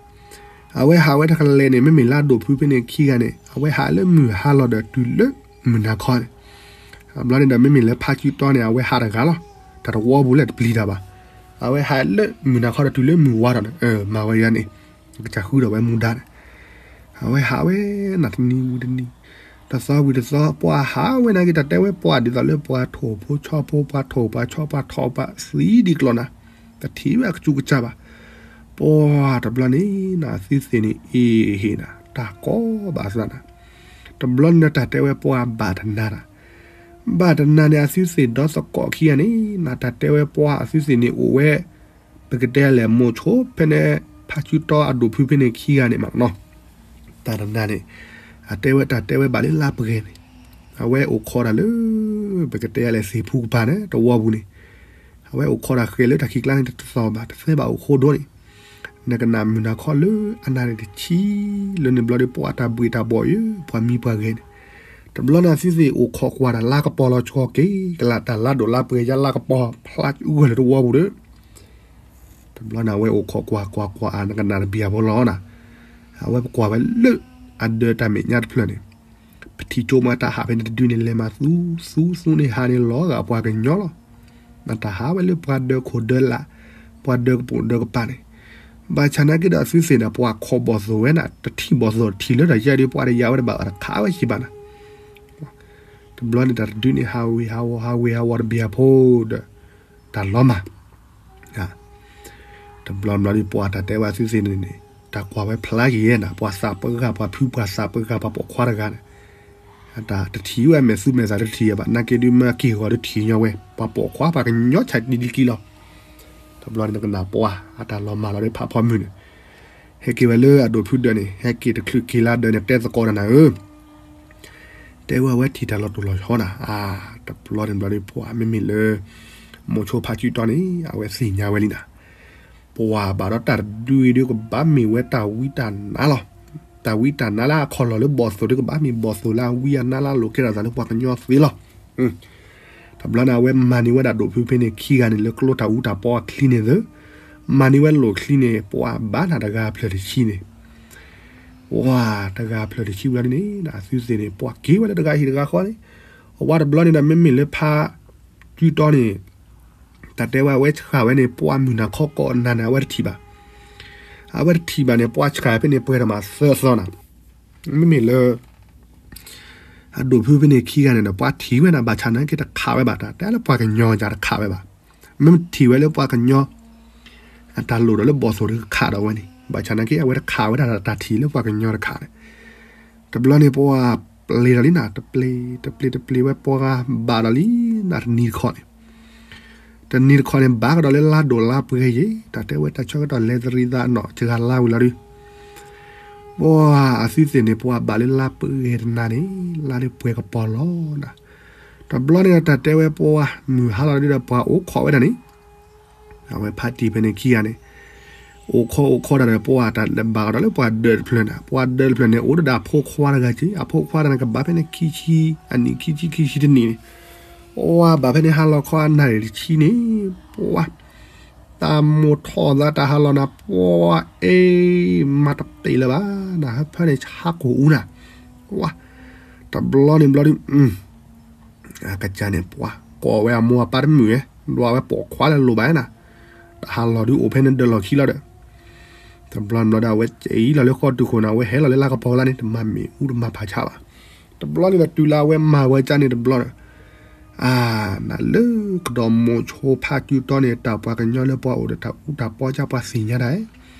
ၤ, အဝဲဟးဝဲတကလဲာ်န့ၣ် မ့မ့ၢ်လၢအဒိၣ်ဖုဖဲန့ၣ်ခံဂၤန့ၣ် အဝဲဟးလၢမုၢ်ဟါလီၤဒီးတုၤလၢမုၢ်နၤခီန့ၣ်, အဘျီန့ၣ်ဒီး မ့မ့ၢ်လၢဖါစုတီန့ၣ် အဝဲဟးတဂၤလီၤ, တၢ်တဝီပူၤလၢတပျံၤတၢ်ဘၣ်, အဝဲဟးလၢမုၢ်နၤခီဒီးတုၤလၢမုၢ်ဝါထီၣ်န့ၣ် မၤဝဲယါန့ၣ်, ကစၢ်ဃုဒီးဝဲမူဒါန့ၣ် အဝဲဟးဝဲနၤတနံၤဝံၤတနံၤ, တသီဝံၤတသီ ပှၤဟးဝဲနာ်က့ တၢ်တဲဝဲပှၤဒ်သိးလၢပှၤထိၣ်ဖိဆီဖိ ပှၤထိၣ်ပှၤဆီ ပှၤထိၣ်ပှၤသံဒ်ကျီၢ်နၤ, တထံၣ်ဝဲအကစူးကစၢ်ဘၣ်, ပှၤတဘျီန့ၣ်နၤ အသုသ့ၣ်န့ၣ်အ့ၣ်ဟ့ၣ်နၤ တၢ်ကိးဘၣ်သးနၤ, တဘျီန့ၣ်ဒီးတၢ်တဲဝဲပှၤဘၣ်တနၤတၢ်, ဘၣ်တနၤန့ၣ် အသုသ့ၣ်ဒီသကိးခံဂၤန့ၣ် နတၢ်တဲဝဲပှၤအသုသ့ၣ်န့ၣ်အိၣ်ဝဲ ပကတဲလဲၣ် မိၤဆိဖဲန့ၣ် ဖါဆူတီအဒိၣ်ဖုဖဲန့ၣ်ခံဂၤန့ၣ်မးနီၤ, တၢ်တနၤန့ၣ် အတဲဝဲတၢ်တဲဝဲဘၣ်လၢလါပှဲၤန့ၣ်, အဝဲအိၣ်ခိးတၢ်လၢ ပကတဲလဲၣ် သ့ၣ်ဖူကပၤန့ၣ် တဝီပူၤန့ၣ်, အဝဲအိၣ်ခိးတၢ်ဃဲၤလၢတၢ်ခံးကျါန့ၣ် တသီၣ်ဘၣ် တသဲဘၣ်အိၣ်ဃိဒိၣ်န့ၣ်, နကနၣ်မုၢ်နၤခီလၢအနၤန့ၣ်တဆံ လၢန့ၣ်ဘျီဒီး ပှၤတၢ်ဘှ့ၣ်တၢ်ဘှီၣ်အံၤ ပှၤမံပှၤဂဲၤန့ၣ်, တဘျီန့ၣ် အသုသ့ၣ်အိၣ်ခိးကွၢ်တၢ်လါကပီၤလီၤဆီက့ၤကလး တၢ်လါဒိၣ်လါပှဲၤယါလါကပီၤ ဖျါအူဂၢၢ်လၢတဝီပူၤဒီး တဘျီန့ၣ်အဝဲအိၣ်ခိးကွၢ်ကွၢ်ကွၢ်အါ နကနၣ်တဘံၣ်အဖိလီၤနၤ, အဝဲပကွၢ်ဝဲလၢအဒၢးတၢ်မဲာ်ညါတဖျၢၣ်န့ၣ်, ပထံၣ်ကၠိမးတၢ်ဟးဖဲန့ၣ်တဒုန့ၣ် လဲၤမၤသူသူသူန့ၣ် ဟးန့ၣ်လီၤဂာ်ပှၤကညီလီၤ. နတၢ်ဟးဝဲလၢပှၤဒၢးခိၣ်ဒၢးလး, ပှၤဒၢးကပိာ်ဒၢးကပၤန့ၣ်, ဘၣ်ဆၣ်နာ်က့ဒီး အသုသ့ၣ်န့ၣ် ပှၤခိးဘီၣ်သိၣ်ဝဲနၤ တထံၣ်ဘီၣ်သိၣ်တထံၣ်လၢတၢ်ယါဒီး ပှၤတယါဝဲတဘၣ် တခးဝဲစံးဘၣ်နၤ တဘျီန့ၣ် တၢ်တဒုန့ၣ် ဟးဝ့ၤဟးဝီၤ ဟးဝ့ၤဟးဝီၤတဘံၣ်အဖိဒီး တၢ်လီၤမၢ်, တဘျီဘျီဒီး ပှၤတၢ်တဲဝဲအသုသ့ၣ်န့ၣ်န့ၣ် တၢ်ကွၢ်ဝဲဖျါက့ၤယဲနၤ ပှၤသးပှၢ်ဂၤ ပှၤဖုပှၤသးပှၢ်ဂၤ ပှၤပိာ်ခွါတဂၤန့ၣ်, တထံၣ်ဝဲအမဲာ်သူမဲာ်သးတထံၣ်ဘၣ်, နာ်က့ဒုးမ့ၢ်က့ၢ်ဂီၤတထံၣ်ညီဝဲ, ပှၤပိာ်ခွါပှၤကညီဆဲးဒံးလံကလီၤ. တဘျီန့ၣ်နကနၣ်ပှၤအတၢ်လီၤမၢ်လီၤဒီးဖးဖီမုၢ်န့ၣ်, ဟဲက့ၤဝဲလၢအဒိၣ်ဖုဒၢးန့ၣ်, ဟဲက့ၤတချုးက့ၤလၢဒၢးန့ၣ် တဲသကိးတၢ်နၤဧၢ, တဲဝဲအဝဲထံၣ်တၢ်လီၤတိၢ်လီၤဆီနၤ, တဘျီန့ၣ်ဘျီဒီးပှၤမ့မ့ၢ်လၢ မိၤဆိဖးစုတီန့ၣ် အဝဲသ့ၣ်ညါဝဲလံနၤ, ပှၤဘၣ်ဒီးတၢ်တဒုအံၤဒုးကဘၣ်မ့ၢ်ဝဲတၢ်ဝံတၢ်နါလီၤ. တၢ်ဝံတၢ်နါလၢအခီၣ်လီၢ်လၢဘီၣ်သိၣ်ဒုးကဘၣ်မ့ၢ်ဘီၣ်သိၣ်လၢအဝံအနါလၢအလိာ်ကဲထီၣ်သးလၢပှၤကညီသ့လီၤ. တဘျီန့ၣ် အဝဲမၤန့ၢ်ဝဲဒၣ်ဒိၣ်ဖုဖဲန့ၣ်ခံဂၤန့ၣ် လၢကျိတၢ်အူတၢ်ပီအချံန့ၣ်သၢ, မၤန့ၢ်ဝဲလိာ်ချံန့ၣ် ပှၤဘၣ်နၤတဂၤဖျၢၣ်တဆံန့ၣ်, ပှၤတဂၤဖျၢၣ်တဆံဘျီဒ်န့ၣ် အသုသ့ၣ်န့ၣ် ပှၤက့ၤဝဲလၢတဂၤဟံၣ်တဂၤဃီန့ၣ်, အဝဲတဘျီန့ၣ်ဒီး မ့မ့ၢ်လၢဖးစုတီန့ၣ် တၢ်တဲဝဲအဝဲဆှၣ်ဝဲန့ၣ် ပှၤမုၢ်နၤခီကီးနၤန့ၣ် အဝဲတထံၣ်ဘၣ်. အဝဲတထံၣ်ဘၣ်န့ၣ် ပှၤဆှၣ်ဖဲန့ၣ်ပှဲၤထီၣ်မးသၢသီနၤ, မ့မ့ၢ်လၢ အဒိၣ်ဖုဖဲန့ၣ်ခံဂၤန့ၣ်ဒီး ပှၤထံၣ်ဝဲနၤ ဘၣ်ဆၣ်နာ်က့တခးဝဲဘၣ်, တၢ်တဲလၢပှၤကညီကတခးဝဲဘၣ်. မ့ၢ်ထံၣ်ဝဲလၢပှၤကညီ အတၢ်လိၣ်ဒီးလၢဘီၣ်သိၣ်ဒီးကခးဒီးဝဲန့ၣ်, ဘၣ်ဆၣ်နာ်က့အဝဲတခးဝဲဒၣ်တၢ်ထံၣ်လၢပှၤကညီတခးန့ၣ်, တဘျီန့ၣ်ပှၤပျ့ၤဒီးလံနၤ, တပျ့ၤတပျ့ၤဝဲပှၤဘၣ်ဒီးလံနၤတနံၤတခီန့ၣ် တနံၤတခီန့ၣ် ဘၣ်ကဒီးလၢလါဒိၣ်လါပှဲၤယဲ, တၢ်တဲဝဲတၢ်ဆၢကတီၢ်လဲၤတရံးသးနီၢ်စှၤလါဝံၤလီၤဒုး, ပှၤအသုသ့ၣ်န့ၣ် ပှၤဘၣ်လၢလါပှဲၤတနၤန့ၣ်, လါဒုးပှဲၤကပီၤလီၤနၤ, တဘျီန့ၣ်ဒီးတၢ်တဲဝဲပှၤမုၢ်ဟါလီၤဒုးဒီးပှၤအိၣ်ခိးဝဲဒၣ်န့ၣ် အဝဲဖးတံၢ်ဖဲန့ၣ်ခံဂၤန့ၣ်, အိၣ်ခိးအိၣ်ခိးတၢ်ဒီးပှၤတၢ်ဘၣ်ကဒီးလၢပှၤဒၢးတဖျၢၣ်န့ၣ်, ပှၤဒၢးတဖျၢၣ်န့ၣ် အိၣ်ဒီးအဖိခွါတဂၤက့, အဖိခွါတဂၤန့ၣ် ကဘၣ်ဖဲန့ၣ်ခံဆံ, အနံၣ်ခံဆံခံဆံတနံၣ်န့ၣ်, ပှၤဘၣ်ဖဲန့ၣ်ဟါလီၤခီအနၣ်ရံၣ်တဆံန့ၣ်, ပှၤ တၢ်မိၣ်ထီၣ်သးတၢ်ဟးလီၤနၤ ပှၤအ့ မၤတပ့ၢ်လၢၤဘၣ်နၤ, ဟၢဖၢန့ၣ်ဆါကိာ်အူနၤ, ပှၤ တဘျီန့ၣ်ဘျီဒုး အကစၢ်န့ၣ် ပှၤကိးဝဲအမိၢ်အပၢ်တမုာ်ဝဲ, ဒွးဝဲပိာ်ခွါလၢလိၣ်ဘၣ်နၤ, တၢ်ဟးလီၤဒုးအိၣ်ဖဲန့ၣ်ဒၢးလီၢ်ခံလီၤဒီး, တဘျီန့ၣ်ဘျီဒီး အဝဲက့ၤလီၤလၢဃီတုၤဃီန့ၣ် အဝဲဟဲလီၤလၢလါကပီၤကျါန့ၣ် တမၤမ့ၣ်အူတမၤဖးဆါဘၣ်, တဘျီန့ၣ်ဒီးတုၤလၢအဝဲမၤဝဲကၢ်န့ၣ်တဘျီဒီး အါ နလၢကဒီးမိၤဆိဖးစုတီန့ၣ် တၢ်ပှၤကညီလၢပှၤအိၣ်ဒီးတၢ်အူတၢ်ပီကၢ်ပှၤသ့ၣ်ညါတၢ်,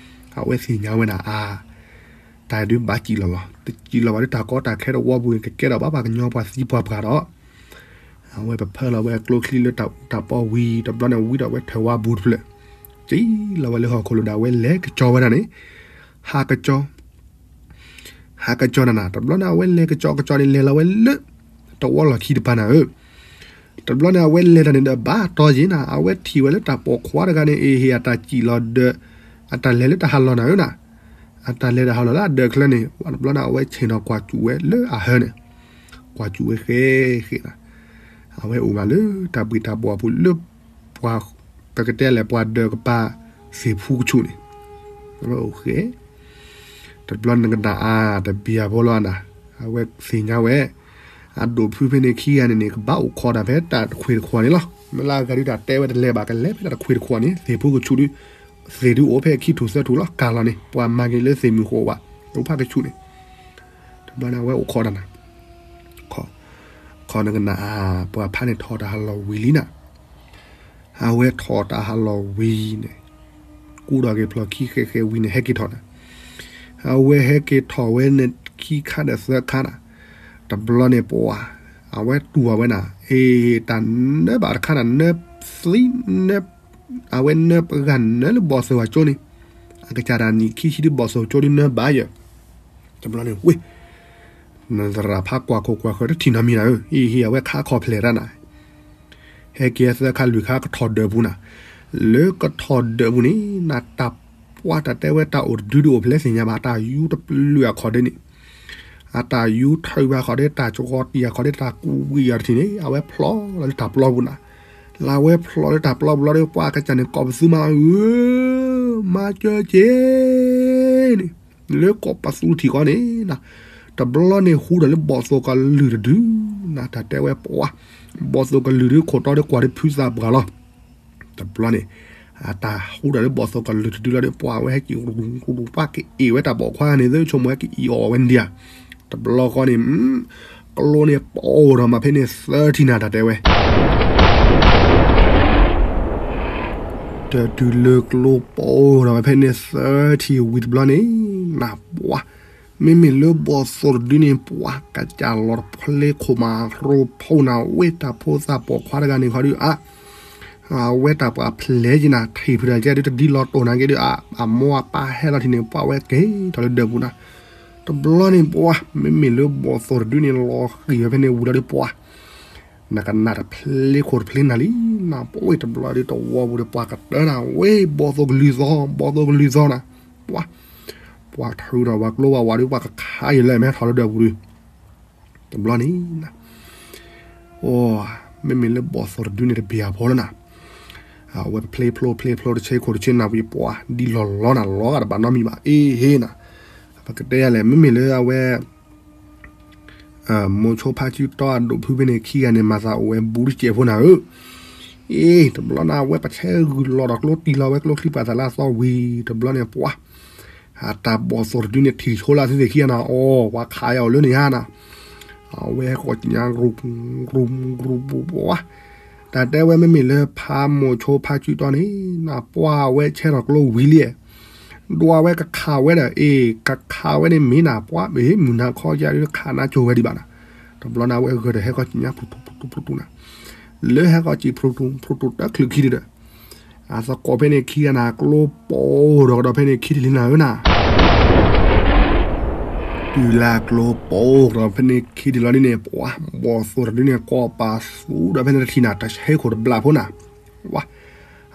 အဝဲသ့ၣ်ညါဝဲဒၣ်အါ, တၢ်ဒုးဘၣ်စံၣ်လီၤလီၤ, တစံၣ်လီၤဘၣ်ဒုးတၢ်ကီတၢ်ခဲတဝီပူၤန့ၣ် ကကဲထီၣ်ဘၣ်ပှၤကညီပှၤသံပှၤပှၢ်ဒီး, အဝဲပဖၢလီၤဝဲအကျိချံလၢတၢ်အူတၢ်ပီဝံၤ တဘျီန့ၣ်ဝံဒီးဝဲထၢၣ်ဝါပူၤတဖျၢၣ်, က့ၤလီၤဝဲလၢဟီၣ်ခိၣ်လိၤဒီး အဝဲလဲၤကစီဝဲဒၣ်န့ၣ်, ဟးကစီ ဟးကစီနၤနၤ, တဘျီန့ၣ် အဝဲလဲၤကစီကစီန့ၣ် လဲၤလီၤဝဲလၢ တဝီလီၢ်ခံတပၤနၤဧၢ, တဘျီန့ၣ် အဝဲလဲၤတၢ်န့ၣ်ဒီးဘၣ်တီယ့ၤနၤ, အဝဲထံၣ်ဝဲလၢတၢ်ပိာ်ခွါတဂၤန့ၣ် အ့ဟ့ၣ်အတၢ်စံၣ်လီၤဒီး အတၢ်လဲၤလၢတၢ်ဟးလီၤနၤဧၢနၤ, အတၢ်လဲၤတၢ်ဟးလီၤလၢအဒၢးချၢန့၁ၣ်, တဘျီန့ၣ် အဝဲဆ့ၣ်နီၤကွၢ်စူၣ်ဝဲလၢအဟၢန့ၣ်, ကွၢ်စူၣ်ဝဲဃဲဃဲနၤ, အဝဲအိၣ်မးလၢတၢ်ဘှံးတၢ်ဘှီၣ်အပူၤလၢ ပှၤ ပကတဲလဲၣ်ပှၤဒၢးကပၤ သ့ၣ်ဖူကဆူၣ်န့ၣ်, အဝဲအိၣ်ဃဲ တဘျီနကနၣ်အါတဘံၣ်အဖိလီၤနၤ, အဝဲသ့ၣ်ညါဝဲ, အဒိၣ်ဖုဖဲန့ၣ်ခံဂၤန့ၣ်န့ၣ် ကဘၣ်အိၣ်ခိးတၢ်ဖဲတၢ်တခွ့ၣ်တခွးန့ၣ်လီၤ, မ့ၢ်လၢအဂၤဒုးတၢ်တဲဝဲတလဲၤဘၣ် ကလဲၤဖဲတၢ်တခွ့ၣ်တခွးန့ၣ် သ့ၣ်ဖူကဆူၣ်ဒုး, သ့ၣ်ဒုးအိၣ်ဖဲခံထူၣ်သၢထူၣ်လီၤ ကၢ်လီၤန့ၣ် ပှၤမၤက့ၤလၢသ့ၣ်မုၢ်ဃိးဝး, အိၣ်ဖးကဆူၣ်န့ၣ်, တဘျီန့ၣ် အဝဲအိၣ်ခိးတၢ်နၤ, ခိးနကနၣ်အါ, ပှၤဖးန့ၣ်ထီၣ်တၢ်ဟးလီၤဝံၤလံနၤ အဝဲထီၣ်တၢ်ဟးလီၤဝံၤန့ၣ်, ကူဒီးက့ၤဖျိးခံဃဲဃဲဝံၤန့ၣ် ဟဲက့ၤထီၣ်နၤ, အဝဲဟဲက့ၤထီၣ်ဝဲန့ၣ်ခံခါဒီးသၢခါနၤ, တဘျီန့ၣ်ပှၤ, အဝဲတူၢ်ဘၣ်ဝဲနၤ, အ့ တၢ်နၢဘၣ်တခါနၤ နၢသံ, နၢ, အဝဲနၢပဂၤနၢလၢဘီၣ်သိၣ်အကၠိန့ၣ်, အကစၢ်တၢ်နံၣ်ခံဆံဒုးဘီၣ်သိၣ်ကၠိဒုးနၢဘၣ်ယဲ, တဘျီန့ၣ်ဝ့ၢ် နသရၣ်ဖးကွၢ်ခိၣ်ကွၢ်ဃၢၤတထံၣ်နီတမံၤနၤဧၢ, အ့ဟ့ၣ်အဝဲခါခီၣ်ဖျဲၣ်တၢ်နၤ, ဟဲက့ၤသၢခါလွံၢ်ခါကထီၣ်ဒၢးပူၤနၤ, လၢကထီၣ်ဒၢးပူၤန့ၣ် နတၢ်ပှၢ်တၢ်တဲဝဲတၢ်အိၣ်တဒုဒုးအိၣ်ဖျဲၣ်သ့ၣ်ညါဘၣ် တၢ်ယူတပျုာ်အခီၣ်ဒ့န့ၣ်, အတၢ်ယူထၢဘၣ်ခီၣ်ဒ့ တၢ်ကီတံၢ်အခီၣ်ဒ့ တၢ်ကူးဝံၤအီၤတထံၣ်န့ၣ် အဝဲဖျိးလီၤလၢတၢ်ပျီပူၤနၤ, လၢအဝဲဖျိးလၢတၢ်ပျီပူၤလီၤဒီး ပှၤအကစၢ်န့ၣ် ကိးပသူမးဧၢ, မၤစၢၤက့ၤ န့ၣ် လၢကိးပသူတထံၣ်ဃီန့ၣ်, တဘျီန့ၣ်ဟူဒီးလၢဘီၣ်သိၣ်ကလုၢ်တဒု, နတၢ်တဲဝဲပှၤ, ဘီၣ်သိၣ်ကလုၢ်ဒုးခိၣ်တီဒုးကွၢ်ဒုးဖုသးပှၢ်လီၤ, တဘျီန့ၣ်, အတၢ်ဟူဒီးလၢဘီၣ်သိၣ်ကလုၢ်တဒုလီၤဒီး ပှၤဝဲဟဲက့ၤရူၤရူၤပှၤကအ့ၣ်ဝဲတၢ်ပိာ်ခွါန့ၣ် သဆိကမိၣ်ဝဲကအံၤအီၣ်ဝဲန့ၣ်ဒံးဧါ, တဘျီဃီန့ၣ် ကျိန့ၣ်ပိၢ်ထီၣ်မးဖဲန့ၣ်သၢထံၣ်နၤတၢ်တဲဝဲ တတုၤလၢကျိပိၢ်ထီၣ်မးဖဲန့ၣ်သၢထံၣ်ဝံၤတဘျီန့ၣ်, နပှၤ, မ့မ့ၢ်လၢဘီၣ်သိၣ်တဒုန့ၣ် ပှၤကစၢ်လီၤတဖျ့ခိၣ်မး ရိဖီနၤ ဝဲတၢ်ဖိသၣ်ပိာ်ခွါတဂၤန့ၣ်ခီဒုး အါ အဝဲတၢ်ပှၤဖျဲးက့ၤနၤ ထံၣ်ဖုတၢ်ကဲဒုး တဒ်လီၤတိၢ်နၤက့ဒုး အမိၢ်အပၢ်ဟဲလီၤထံၣ်န့ၣ် ပှၤဝဲက့ၤထီၣ်လၢဒၢးပူၤနၤ. တဘျီန့ၣ်ပှၤ မ့မ့ၢ်လၢဘီၣ်သိၣ်တဒုန့ၣ် လီၤဃံၤဝဲဖဲန့ၣ်ဝံၤလီၤဒုး ပှၤ နကနၣ်တဖျ့ခိၣ်တဖျ့နၤလံနၤ ပဝဲတဘျီဒုး တဝီပူၤဒီး ပှၤကတၢၢ်နၤ ဝဲဘီၣ်သိၣ်ကလုၢ်သီ ဘီၣ်သိၣ်ကလုၢ်သီနၤ. ပှၤ ပှၤထုးထီၣ်ပှၤကျိပှၤဝးဒုး ပှၤကခးယံာ်လၢမဲထီၣ်လၢဒၢးပူၤဒုး တဘျီန့ၣ် အိ မ့မ့ၢ်လၢဘီၣ်သိၣ်တဒုန့ၣ် တဘ့ၣ်အဖီလၢနၤ. အဝဲဖျ့ဖျိဖျ့ဖျိတဆ့ခိၣ်တဆ့နၤဝံၤ ပှၤဒ်လီၤလီနၤ လီဂာ်တဘၣ်နီတမံၤဘၣ် အ့ဟ့နၤ. ပကတဲယၤလဲၣ် မ့မ့ၢ်လၢအဝဲ မိၤဆိဖါစုတီအဒိၣ်ဖုဖဲန့ၣ်ခံဂၤန့ၣ် မၤသးအိၣ်ဝဲဘူးတစဲးဖိနၤဧၢ. အ့ တဘျီန့ၣ် အဝဲပဆဲဂုၢ်လီၤဒီးကျိ တံၢ်လီၤဝဲကျိချံပာ်သးလၢအသီဝံၤ တဘျီန့ၣ်ပှၤ အတၢ်ဘီၣ်သိၣ်တဒုန့ၣ်ထံၣ်ဆိလၢအသုသ့ၣ်ခံဂၤနၤ အိ ပှၤခးယၤအိၣ်လၢန့ၣ်ဧါနၤ. အဝဲဟဲဃီၤကညါ ရူၤရူၤပူၤပှၤ တၢ်တဲဝဲမ့မ့ၢ်လၢဖါမိၤဆိဖါစုတီန့ၣ် နပှၤဝဲဆဲထီၣ်ကျိဝံၤလံ ဒွးဝဲကခးဝဲဒီး အ့ ကခးဝဲန့ၣ်မ့ၢ်နၤ ပှၤမ့ၢ်မုၢ်နၤခီယါဒုးခးနါကၠိဝဲဒံးဘၣ်နၤ. တဘျီန့ၣ် အဝဲဂၢၢ်ဒီးဟဲဃီၤကညါ ဖူထူဖူထူဖူထူနၤ လၢဟဲဃီၤကံၤဖူထူဖူထူတချုးခံဒုးဒီး အသကိးဖဲန့ၣ်ခံဂၤနၤ ကျိပိၢ်ဒီးကဒီးဖဲန့ၣ်ခံတလံနၤဧၢနၤ. တုၤလၢကျိပိၢ်ဒီးဖဲန့ၣ်ခံတလံလီၤဒ်န့ၣ် ပှၤဘီၣ်သိၣ်တဒုန့ၣ် ကိးပာ်သူဒီးဖဲန့ၣ်တထံၣ်နၤ တဆဲခိၣ်တဘျီဖိနၤ. ဝါ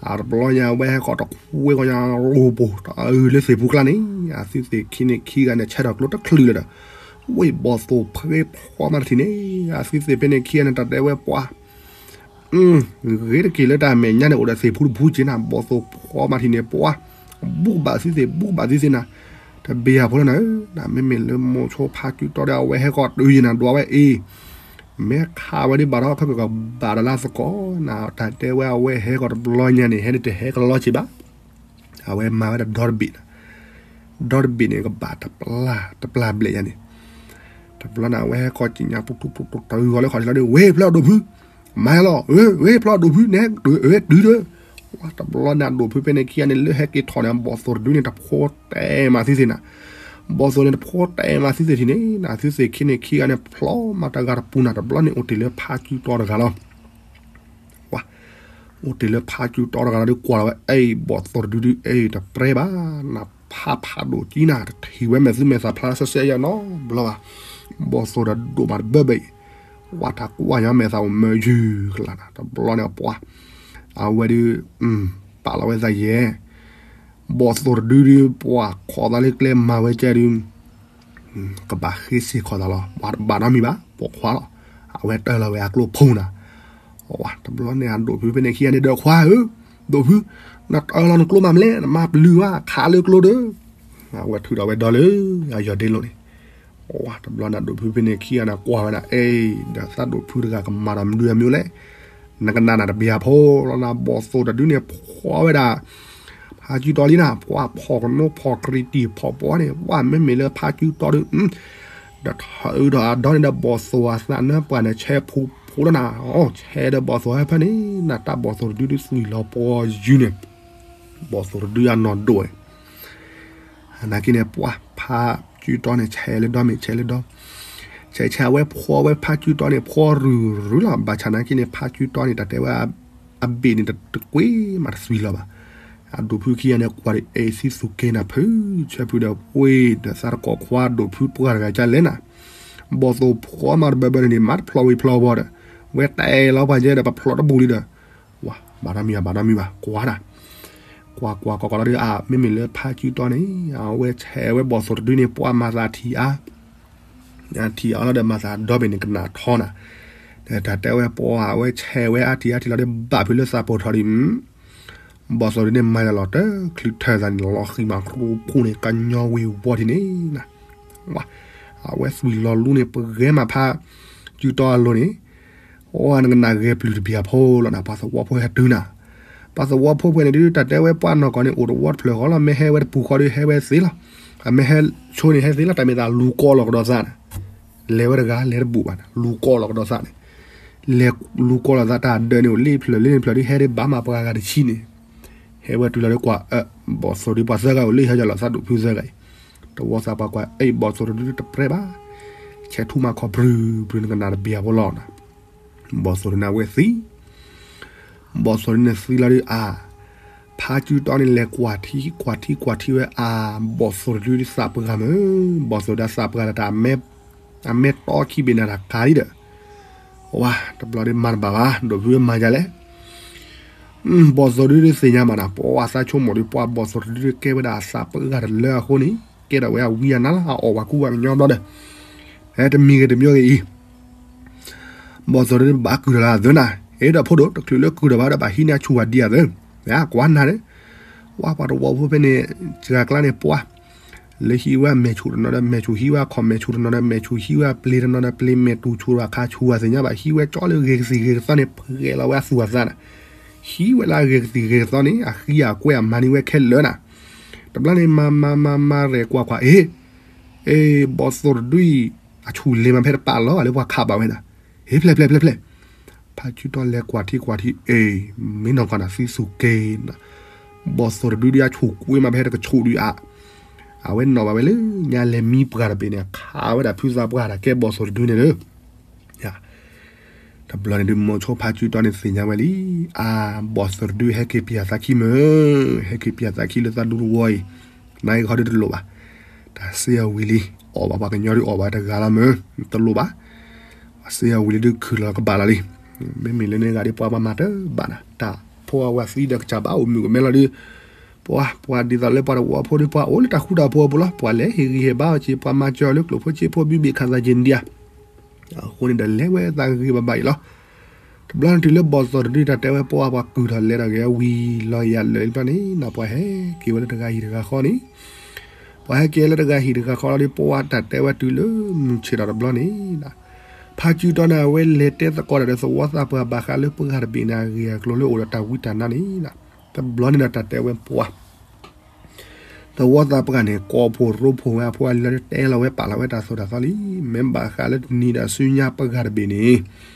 အတဘျီညါဝဲဟဲဃီၤတခွ့ကီၢ်ညါ ရူၤပူၤ တအုးလၢသ့ၣ်ဖိကျါန့ၣ် အသုသ့ၣ်ခံန့ၣ်ခံဂၤန့ၣ် ဆဲထီၣ်ကျိတချုးလၢၤဒီး ဝဲဘီၣ်သိၣ်ဖှ့ဖှီမးတထံၣ်န့ၣ် အသုသ့ၣ်ဖဲန့ၣ်ခံဂၤန့ၣ် တၢ်တဲဝဲပှၤ ဂ့ၤတက့ၢ်လၢတၢ်မဲာ်ညါန့ၣ် အိၣ်ဒီးသ့ၣ်ဖူတဖူက့နၤ ဘီၣ်သိၣ်ဖှီမးတထံၣ်န့ၣ် ပှၤ ဘူးကဘၣ်သုသ့ၣ် ဘူးကဘၣ်သုသ့ၣ်နၤ တဘ့ၣ်ယၤဖိလၢနၤဧၢ နၤမ့မ့ၢ်လၢမိၤဆိဖါစုတီဒီး အဝဲဟဲဃီၤတုၤယံၤနၤ ဒွးဝဲအ့ မ့ၢ်ခးဝဲဒ်ဘၣ်ဒီး ခီကကဘၣ်ဒီးလၢသကိးနၤ တၢ်တဲဝဲအဝဲဟဲဃီၤတဘျီညါန့ၣ် ဟဲန့ၣ်တဟဲကလီက့ဘၣ် အဝဲမၤဝဲဒၣ်ဒီတဘ့ၣ်နၤ ဒီတဘ့ၣ်န့ၣ် ကဘၣ်တပျၢ်တပျၢ်ဘျဲၣ်ညါန့ၣ် တဘျီန့ၣ် အဝဲဟဲဃီၤကညါ ပူထူပူထူတဂီၤလၢခီၣ်ထံးလီၤဒီး ဝ့ၢ်ဖျၢၣ်ဒိၣ်ဖု မၤလီၤ ဝ့ၢ်ဖျၢၣ်ဒိၣ်ဖုန့ၣ် တုၤဒီး တဘျီန့ၣ် အဒိၣ်ဖုဖဲန့ၣ်ခံဂၤန့ၣ် လၢဟဲက့ၤထီၣ်န့ၣ် ဘီၣ်သိၣ်တဒုန့ၣ် တဖိတဲမးသုသ့ၣ်နၤ ဘီၣ်သိၣ်န့ၣ် တဖိတဲမးသုသ့ၣ်ထံၣ်န့ၣ် နသုသ့ၣ်ခံန့ၣ်ခံဂၤန့ၣ် ဖျီမးတဂၤတပူၤနၤ တဘျီန့ၣ် အိၣ်တ့ၢ်လၢဖါစုတီတဂၤလီၤ ဝါ အိၣ်တ့ၢ်လၢဖါစုတီတဂၤလီၤဒီး ကွၢ်လီၤဝဲ အ့ၣ် ဘီၣ်သိၣ်တဒုဒု အ့ၣ် တပြဲဘၣ် နဖးဖးဒိၣ်ကံနၤ တထံၣ်ဝဲမဲာ်သူမဲာ်သးဖျါဆှဲဆှဲယါနီတဘျီဘၣ် ဘီၣ်သိၣ်ဒီးဒိၣ်မးတဘၢဘၢအံၤ ဝါတၢ်ကွၢ်ညါမဲာ်သးအိၣ်မၢယုၢ်ကလးနၤ တဘျီန့ၣ်ပှၤ အဝဲဒုး ပာ်လီၤဝဲသးယဲၢ် ဘီၣ်သိၣ်တဒုဒု ပှၤခိးသးလၢကျဲမၤဝဲကဲဒုး ကဘၣ်ဃ့စ့ၢ်ကီးသးလီၤ ဘၣ်နီတမံၤဘၣ် ပိာ်ခွါလီၤ အဝဲတၢၢ်လီၤဝဲအကျိဖိနၤ ဝါ တဘျီန့ၣ် အဒိၣ်ဖုဖဲန့ၣ်ခံဂၤန့ၣ်ဒီး ခွါဧၢ ဒိၣ်ဖု နတၢၢ်လီၤနကျိမၤမလဲၣ် နမၤပျုၤဝဲ ခးလၢကျိဒီး အဝဲထုးထီၣ်ဝဲဒီလၢ အယီၢ်ဒ့လိာ်န့ၣ် ဝါ တဘျီန့ၣ် အဒိၣ်ဖုဖဲန့ၣ်ခံဂၤန့ၣ် ကွၢ်ဝဲဒၣ် အ့ၣ် ဒီးသးဒိၣ်ဖုတဂၤကမၤဒီးမနုၤအမံၤလဲၣ် နကနၣ်နၤတဘ့ၣ်အဖိလီၤနၤ ဘီၣ်သိၣ်တဒုန့ၣ် ဖှီဝဲဒၣ် ဖါစုတီလံနၤ ပှၤဖီၣ်ကနိဖီၣ်ကရံၣ်တံၢ်ဖီၣ်ပီန့ၣ် ဝါမ့မ့ၢ်လၢဖါစုတီဒု ဒီးထီၣ်အုးထီၣ်အဒီန့ၣ်ဒီး ဘီၣ်သိၣ်အသးနၢပှၤန့ၣ် ဆဲးဖူဖူလီၤနၤ ဆဲးဒီးဘီၣ်သိၣ်ဟဲဖဲန့ၣ် နတၢ်ဘီၣ်သိၣ်တဒုဒုသွံၣ်လီၤပှီၢ်ယုၢ်န့ၣ် ဘီၣ်သိၣ်တဒုအနီၢ်ဒိၣ် နာ်က့န့ၣ် ပှၤဖါစုတီန့ၣ် ဆဲးလၢဒီမ့ၢ်ဆဲးလၢဒီ ဆဲးဆဲးအဝဲဖှီဝဲဖါစုတီန့ၣ် ဖှီရုၢ်ရုၢ်လီၤ ဘၣ်ဆၣ်နာ်က့န့ၣ် ဖါစုတီန့ၣ် တၢ်တဲဝဲ အဘ့ၣ်န့ၣ် တကွ့မးတသွံၣ်လီၤဘၣ်. အဒိၣ်ဖုခံဂၤန့ၣ် ကွၢ်ဒီးအဲၣ်သံသူၣ်က့ၤနၤဖု ဆၢဖုဒီး ဝ့ၢ်ဒီးသးတကိးခွါဒိၣ်ဖုပှၢ်တဂၤကလဲၣ်နၤ ဘီၣ်သိၣ်ဖှီမးတဘၢဘၢန့ၣ်န့ၣ် မၤတဖျီၣ်ဝံၤဖျီၣ်ဘီဒီး ဝဲတဲလီၤပှၤကဲဒီး ပဖျီၣ်တဘူၣ်လံဒီး ဝါ ဘၣ်နီတမံၤဘၣ် ဘၣ်နီတမံၤဘၣ် ကွၢ်ဒၣ် ကွၢ်ကွၢ်ကွၢ်ကွၢ်လီၤဒီး အါ မ့မ့ၢ်လၢဖါစုတီန့ၣ် အဝဲဆဲးဝဲဘီၣ်သိၣ်တဒုန့ၣ် ပှၤမၤသးထံၣ်အါ ထံၣ်အါလီၤဒီး မၤသးဒီဘ့ၣ်န့ၣ် ကနၣ်ထီနၤ တၢ်တဲဝဲပှၤ အဝဲဆဲးဝဲအါထံၣ်အါထံၣ်လီၤဒီး ဘၣ်ဖုးလၢသးပိာ်ထီၣ်ဒံး ဘီၣ်သိၣ်တဒုန့ၣ် မၤလီၤတချုးထၢၣ်သးန့ၣ် လီၤဃံၤမး ရူဖူန့ၣ် ကညီဝ့ၤဝီထံန့ၣ် ဝါ အဝဲသွံၣ်လီၤလူန့ၣ် ပဂဲၤမးဖါစုတီအလိၤန့ၣ် အိ နကနၣ်ဂဲၤပျုၢ်တဘ့ၣ်အဖိလီၤနၤ ပှၤသဝီဖိဟဲတုၤနၤ ပှၤသဝီဖိဖဲန့ၣ်ဒုး တၢ်တဲဝဲပှၤနီၢ်ကီၢ်န့ၣ် အိၣ်တဝီတဖျၢၣ်ဃီလီၤ မ့ၢ်ဟဲဝဲတပူၤဃီဒီး ဟဲဝဲသ့လီၤ အမ့ၢ်ဟဲဆိန့ၣ် ဟဲသ့လီၤ တၢ်မ့ၢ်သးလူၤကီလီၤကဒီးသးန့ၣ် လဲၤဝဲတဂၤ လဲၤတဘူၣ်ဘၣ်န့ၣ် လူၤကီလီၤကဒီးသးန့ၣ် လဲၤလူၤကီလီၤသး တၢ်ဒၢးန့ၣ် အိၣ်လ့ဖျၢၣ်လ့ဖျၢၣ်ဒုး ဟဲဒ်ဘၣ်မးပှၤဂၤတဆံန့ၣ် ဟဲဝဲတုၤလီၤဒုးကွၢ် အၢ ဘီၣ်သိၣ်ဒုးပှၤသၢဂၤအိၣ်လ့ဟဲယလီၤ သးဒိၣ်ဖုသၢဂၤအံၤ သဝီသးပှၢ်ကွၢ် အဲၣ် ဘီၣ်သိၣ်တဒုတပြဲဘၣ်, ဆဲးထူၣ်မးခီ ပြူၤပြူၤ နကနၣ်တဘျီဖိလီၤနီၤ. ဘီၣ်သိၣ်တဒုန့ၣ်အဝဲသံ ဘီၣ်သိၣ်တဒုန့ၣ်သံလီၤဒုးအါ, ဖါစုတီန့ၣ်လဲၤကွၢ်ထံကွၢ်ထံကွၢ်ထံဝဲအါ, ဘီၣ်သိၣ်တဒုသးပှၢ်မ့ၢ်, ဘီၣ်သိၣ်တဒုသးပှၢ်လၢတၢ် အမဲတီခံဘ့ၣ်နၤတၢ်ကၤလံဒီး, ဝါ တဘျီဒုးမၤတဘၣ်ဘၣ် ဒီးဖုမၤယၤလဲၣ်. ဘီၣ်သိၣ်တဒုသ့ၣ်ညါမးနီၤ ပှၤသးဆိကမိၣ်ဒီး ပှၤဘီၣ်သိၣ်တဒုကဲဝဲဒၣ်အသးပှၢ်တလၢအဃိန့ၣ် ကဲထီၣ်ဝဲအဝံအနါလီၤ အအီၣ်ပှၤကူပှၤကညီဘျီဒီး, ဟဲတမံၤဂ့ၤတမံၤဂ့ၤအံၤ ဘီၣ်သိၣ်တဒုဘၣ်ကုၢ်ထီၣ်လၢအသၢနၤ, အဲၣ်ဒိးဖိဒိၣ် တချုးလၢကုၢ်ထီၣ်ဘၣ်ဒီး ဘၣ်ဟံးန့ၢ်အဆူၣ်ဝဲဒံးအသၢ, ကွၢ်နၤန့ၣ်, ဝါ ပှၤတဝီဖိဖဲန့ၣ် စှၤကျါန့ၣ် ပှၤ လၢဟံးဝဲအမဲာ်ဆူၣ်တနီၤဒီး မဲာ်ဆူၣ်ဟံးဝဲအခီၣ်မဲာ်ဆူၣ်တနီၤဒီး မဲာ်ဆူၣ်ဟံးဝဲအပျ့ၤတနီၤဒီး ပျ့ၤမဲာ်တူၢ်ဆူၣ်ဒီးခါဆူၣ်ဝဲသ့ၣ်ညါဘၣ် ဟံးဝဲကၠီလၢဂ့ၤကသံၣ်ဂ့ၤကသီန့ၣ် ပှဲၤလီၤဝဲအသူၣ်အသးနၤ, ဟံးဝဲလၢအဂ့ၤကသံၣ်ဂ့ၤကသီန့ၣ် အဃံအကွဲအမၤန့ၢ်ဝဲခဲလၢာ်နၤ, တဘျီန့ၣ် မၤမၤမၤမၤရဲၣ်ကွၢ်ကွၢ် အ့ အ့ ဘီၣ်သိၣ်တဒုအံၤ အဆူၣ်လ့ၤမးဖဲတပာ်လီၤ လၢပှၤခးဘၣ်ဝဲနၤ, ဟ့ၣ်ဖျဲၣ်ဖျဲၣ်ဖျဲၣ်ဖျဲၣ်, ဖါစုတီလဲၤကွၢ်ထံကွၢ်ထံ အ့ မ့ၢ်နီၢ်ကီၢ်နၤ သံသူၣ်က့ၤနၤ, ဘီၣ်သိၣ်တဒုဒုအဆူၣ်ကွံာ်မးဖဲတကဆူၣ်ဒုအါ, အဝဲနီၣ်ဘၣ်ဝဲလၢညါလဲၤမံပှၢ်တဘ့ၣ်န့ၣ် ခးဝဲဒၣ်ဖုသးပှၢ်တၢ်ကဲဘီၣ်သိၣ်တဒုန့ၣ်လၢ တဘျီန့ၣ်ဒုး မိၤဆိဖါစုတီန့ၣ်သ့ၣ်ညါဝဲလံ, အါ ဘီၣ်သိၣ်တဒုဟဲက့ၤပၠးသးခံမ့ၢ်, ဟဲက့ၤပၠးသးခံလၢသးဒူတဝီအံၤ, နအံၤခီဒုးတလိၣ်ဘၣ်, တၢ်စ့အီၤဝံၤလံ, အီၣ်ဘၣ်ပှၤကညီဒုးအီၣ်ဘၣ်တဂၤလီၤမ့ၢ်, တလိၣ်ဘၣ်, ပှၤစ့အီၤဝံၤလံဒုးခုၣ်လီၤကဘၣ်လီၤလံ, မ့မ့ၢ်လၢန့ၣ်ဂၤဒ်ပှၤပှၤမၤတဘၣ်နၤ, တၢ်ဖိအဝဲသံဒီးကစၢ်ဘၣ်အိၣ်မုာ်ကမဲလီၤဒုး, ပှၤ ပှၤဒ်သိးလၢပှၤတဝီဖိဒုး ပှၤအိၣ်လၢတၢ်ဃူတၢ်ဖိးအပူၤလီၤ, ပှၤလဲၤဟ့ၣ်ဂံၢ်ဟ့ၣ်ဘါအီၤက့ၤ ပှၤမၤစၢၤအီၤလၢကျိၣ်ဖိစ့ဖိဘုဘ့ၣ်ခးသးက့ၤဒံးဧါ အဃိန့ၣ်ဒီးလဲၤဝဲသးဂ့ၤဂ့ၤဘၣ်ဘၣ်အံၤလီၤ. တဘျီန့ၣ်တုၤလၢဘီၣ်သိၣ်တဒုတၢ်တဲဝဲပှၤ ပှၤကုၢ်ထီၣ်လဲၤထီၣ်က့ၤဝံၤလီၤယၤလၢာ်လံတဘျီန့ၣ်နီၤ ပှၤဟဲက့ၤဝဲလၢတဂၤဟံၣ်တဂၤဃီန့ၣ်, ပှၤဟဲက့ၤလၢတဂၤဟံၣ်တဂၤဃီလီၤဒီး ပှၤတၢ်တဲဝဲတုၤလၢမုၢ်ဆ့ၣ်ထီၣ်တဘျီန့ၣ် ဖါစုတီန့ၣ် အဝဲလဲၤတဲသကိးတၢ်ဒီးသဝီသးပှၢ်ဘၣ်ဃးလၢပှၤတဘ့ၣ်န့ၣ် အဂ့ၢ်အကျိၤလၢအိၣ်ဒီးတၢ်ဝံတၢ်နါန့ၣ်, တဘျီန့ၣ်ဒီးတၢ်တဲဝဲပှၤ သဝီသးပှၢ်န့ၣ် ကိးဖှိၣ်ရိဖှိၣ်ဝဲအဖိအလံၤလီၤဒီး တဲလီၤဝဲပာ်လီၤဝဲတၢ်သိၣ်တၢ်သီလံ. မ့ၢ်ဘၣ်ဃးလၢတနံၤဒီးဆူညါပှၤတဘ့ၣ်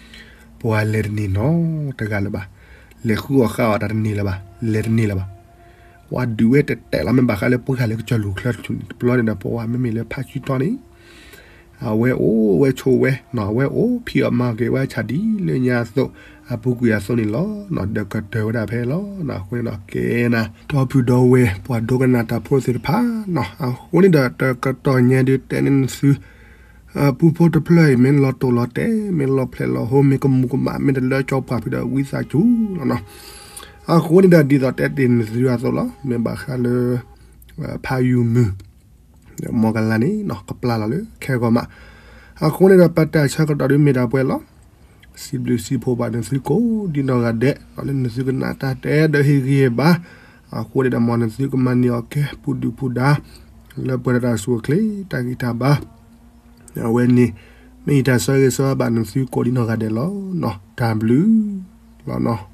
န့ၣ် ပှၤလဲၤတန့ၢ်နီတဂၤလၢၤဘၣ်. လဲၤဃုအီၣ်ဃုအီတၢ်တန့ၢ်လၢၤဘၣ်, လဲၤတန့ၢ်လၢၤဘၣ်. ပှၤဒုးဝဲတဲာ်တဲာ်လီၤ မ့ၢ်ဘၣ်ဃးလၢပှၤဂၤလၢကစၢၢ်လူၢ်ချၢတဆူၣ်န့ၣ် တဘျီန့ၣ်ဒီး ပှၤမ့မ့ၢ်လၢဖါစုတီန့ၣ် အဝဲအိၣ်ဝဲဆိးဝဲနီၤ, အဝဲအိၣ်ဖံးအီၣ်မၤအီၣ်က့ၤဝဲဆၣ်ဒ်လၢညါအသိး အပူၤကွံာ်အသိးန့ၣ်လီၤ. ဒီးကတၢၢ်ဝဲဒၣ်ဖဲလီၤ. အဃိန့ၣ်ဒီးကဲနၤ ဒီပုၢ်ဒီဝဲၢ်ပှၤဒိကနၣ်တၢ်ဖိသ့ၣ်တဖၣ်နီၤ, အဃိန့ၣ်ဒီးတကတီၢ်ညါဒုးတဲန့ၢ်နသု ပူဖိတဖျၢၣ်အံၤ မ့ၢ်လီၤတိၢ်လီၤတဲာ် မ့ၢ်လီၤဖျဲးလီၤဟိ မ့ၢ်ကမူၤကမၣ် မ့ၢ်တလၢကၠီပှၢ်ဖုဒီးဝံသးစူၤလီၤနီၤ. အဃိန့ၣ်ဒီးဒ်သိးတဲတ့ၢ်နသုအသိးလီၤ, မ့ၢ်ဘၣ်ဃးလၢ ဖးယုၢ်မုၢ် မီၢ်ကလၤန့ၣ်နီၤ ကပျၢ်လီၤလၢခဲဂီၤမး. အဃိန့ၣ်ဒီးပတၢ်ဆၢကတီၢ်ဒုးမ့ၢ်ဒၣ်ပှဲၤလီၤ. စံးဘျုးစံးဖှိၣ်ဘၣ်နသုကိးဒ်နီၢ်ဂၤဒဲး လၢနသုကနၣ်တၢ်တဲဒီးဟ့ၣ်ဂံၢ်ဟ့ၣ်ဘါ, အဃိန့ၣ်ဒီးမ်နသုကမၤန့ၢ်အီၤကဲပူၤဒုၣ်ပူၤဒါ လၢပှဲၤဒီးတၢ်ဆူၣ်အိၣ်ချ့တၢ်ဂံၢ်တၢ်ဘါ အဝဲန့ၣ် မ့ၢ်ယတၢ်ဆၢဂ့ၤဆၢဝါဘၣ်နသုကိးဒ်နီၢ်ဂၤဒဲးလီၤနီၤ. တၢ်ဘျုးလီၤနီၤ.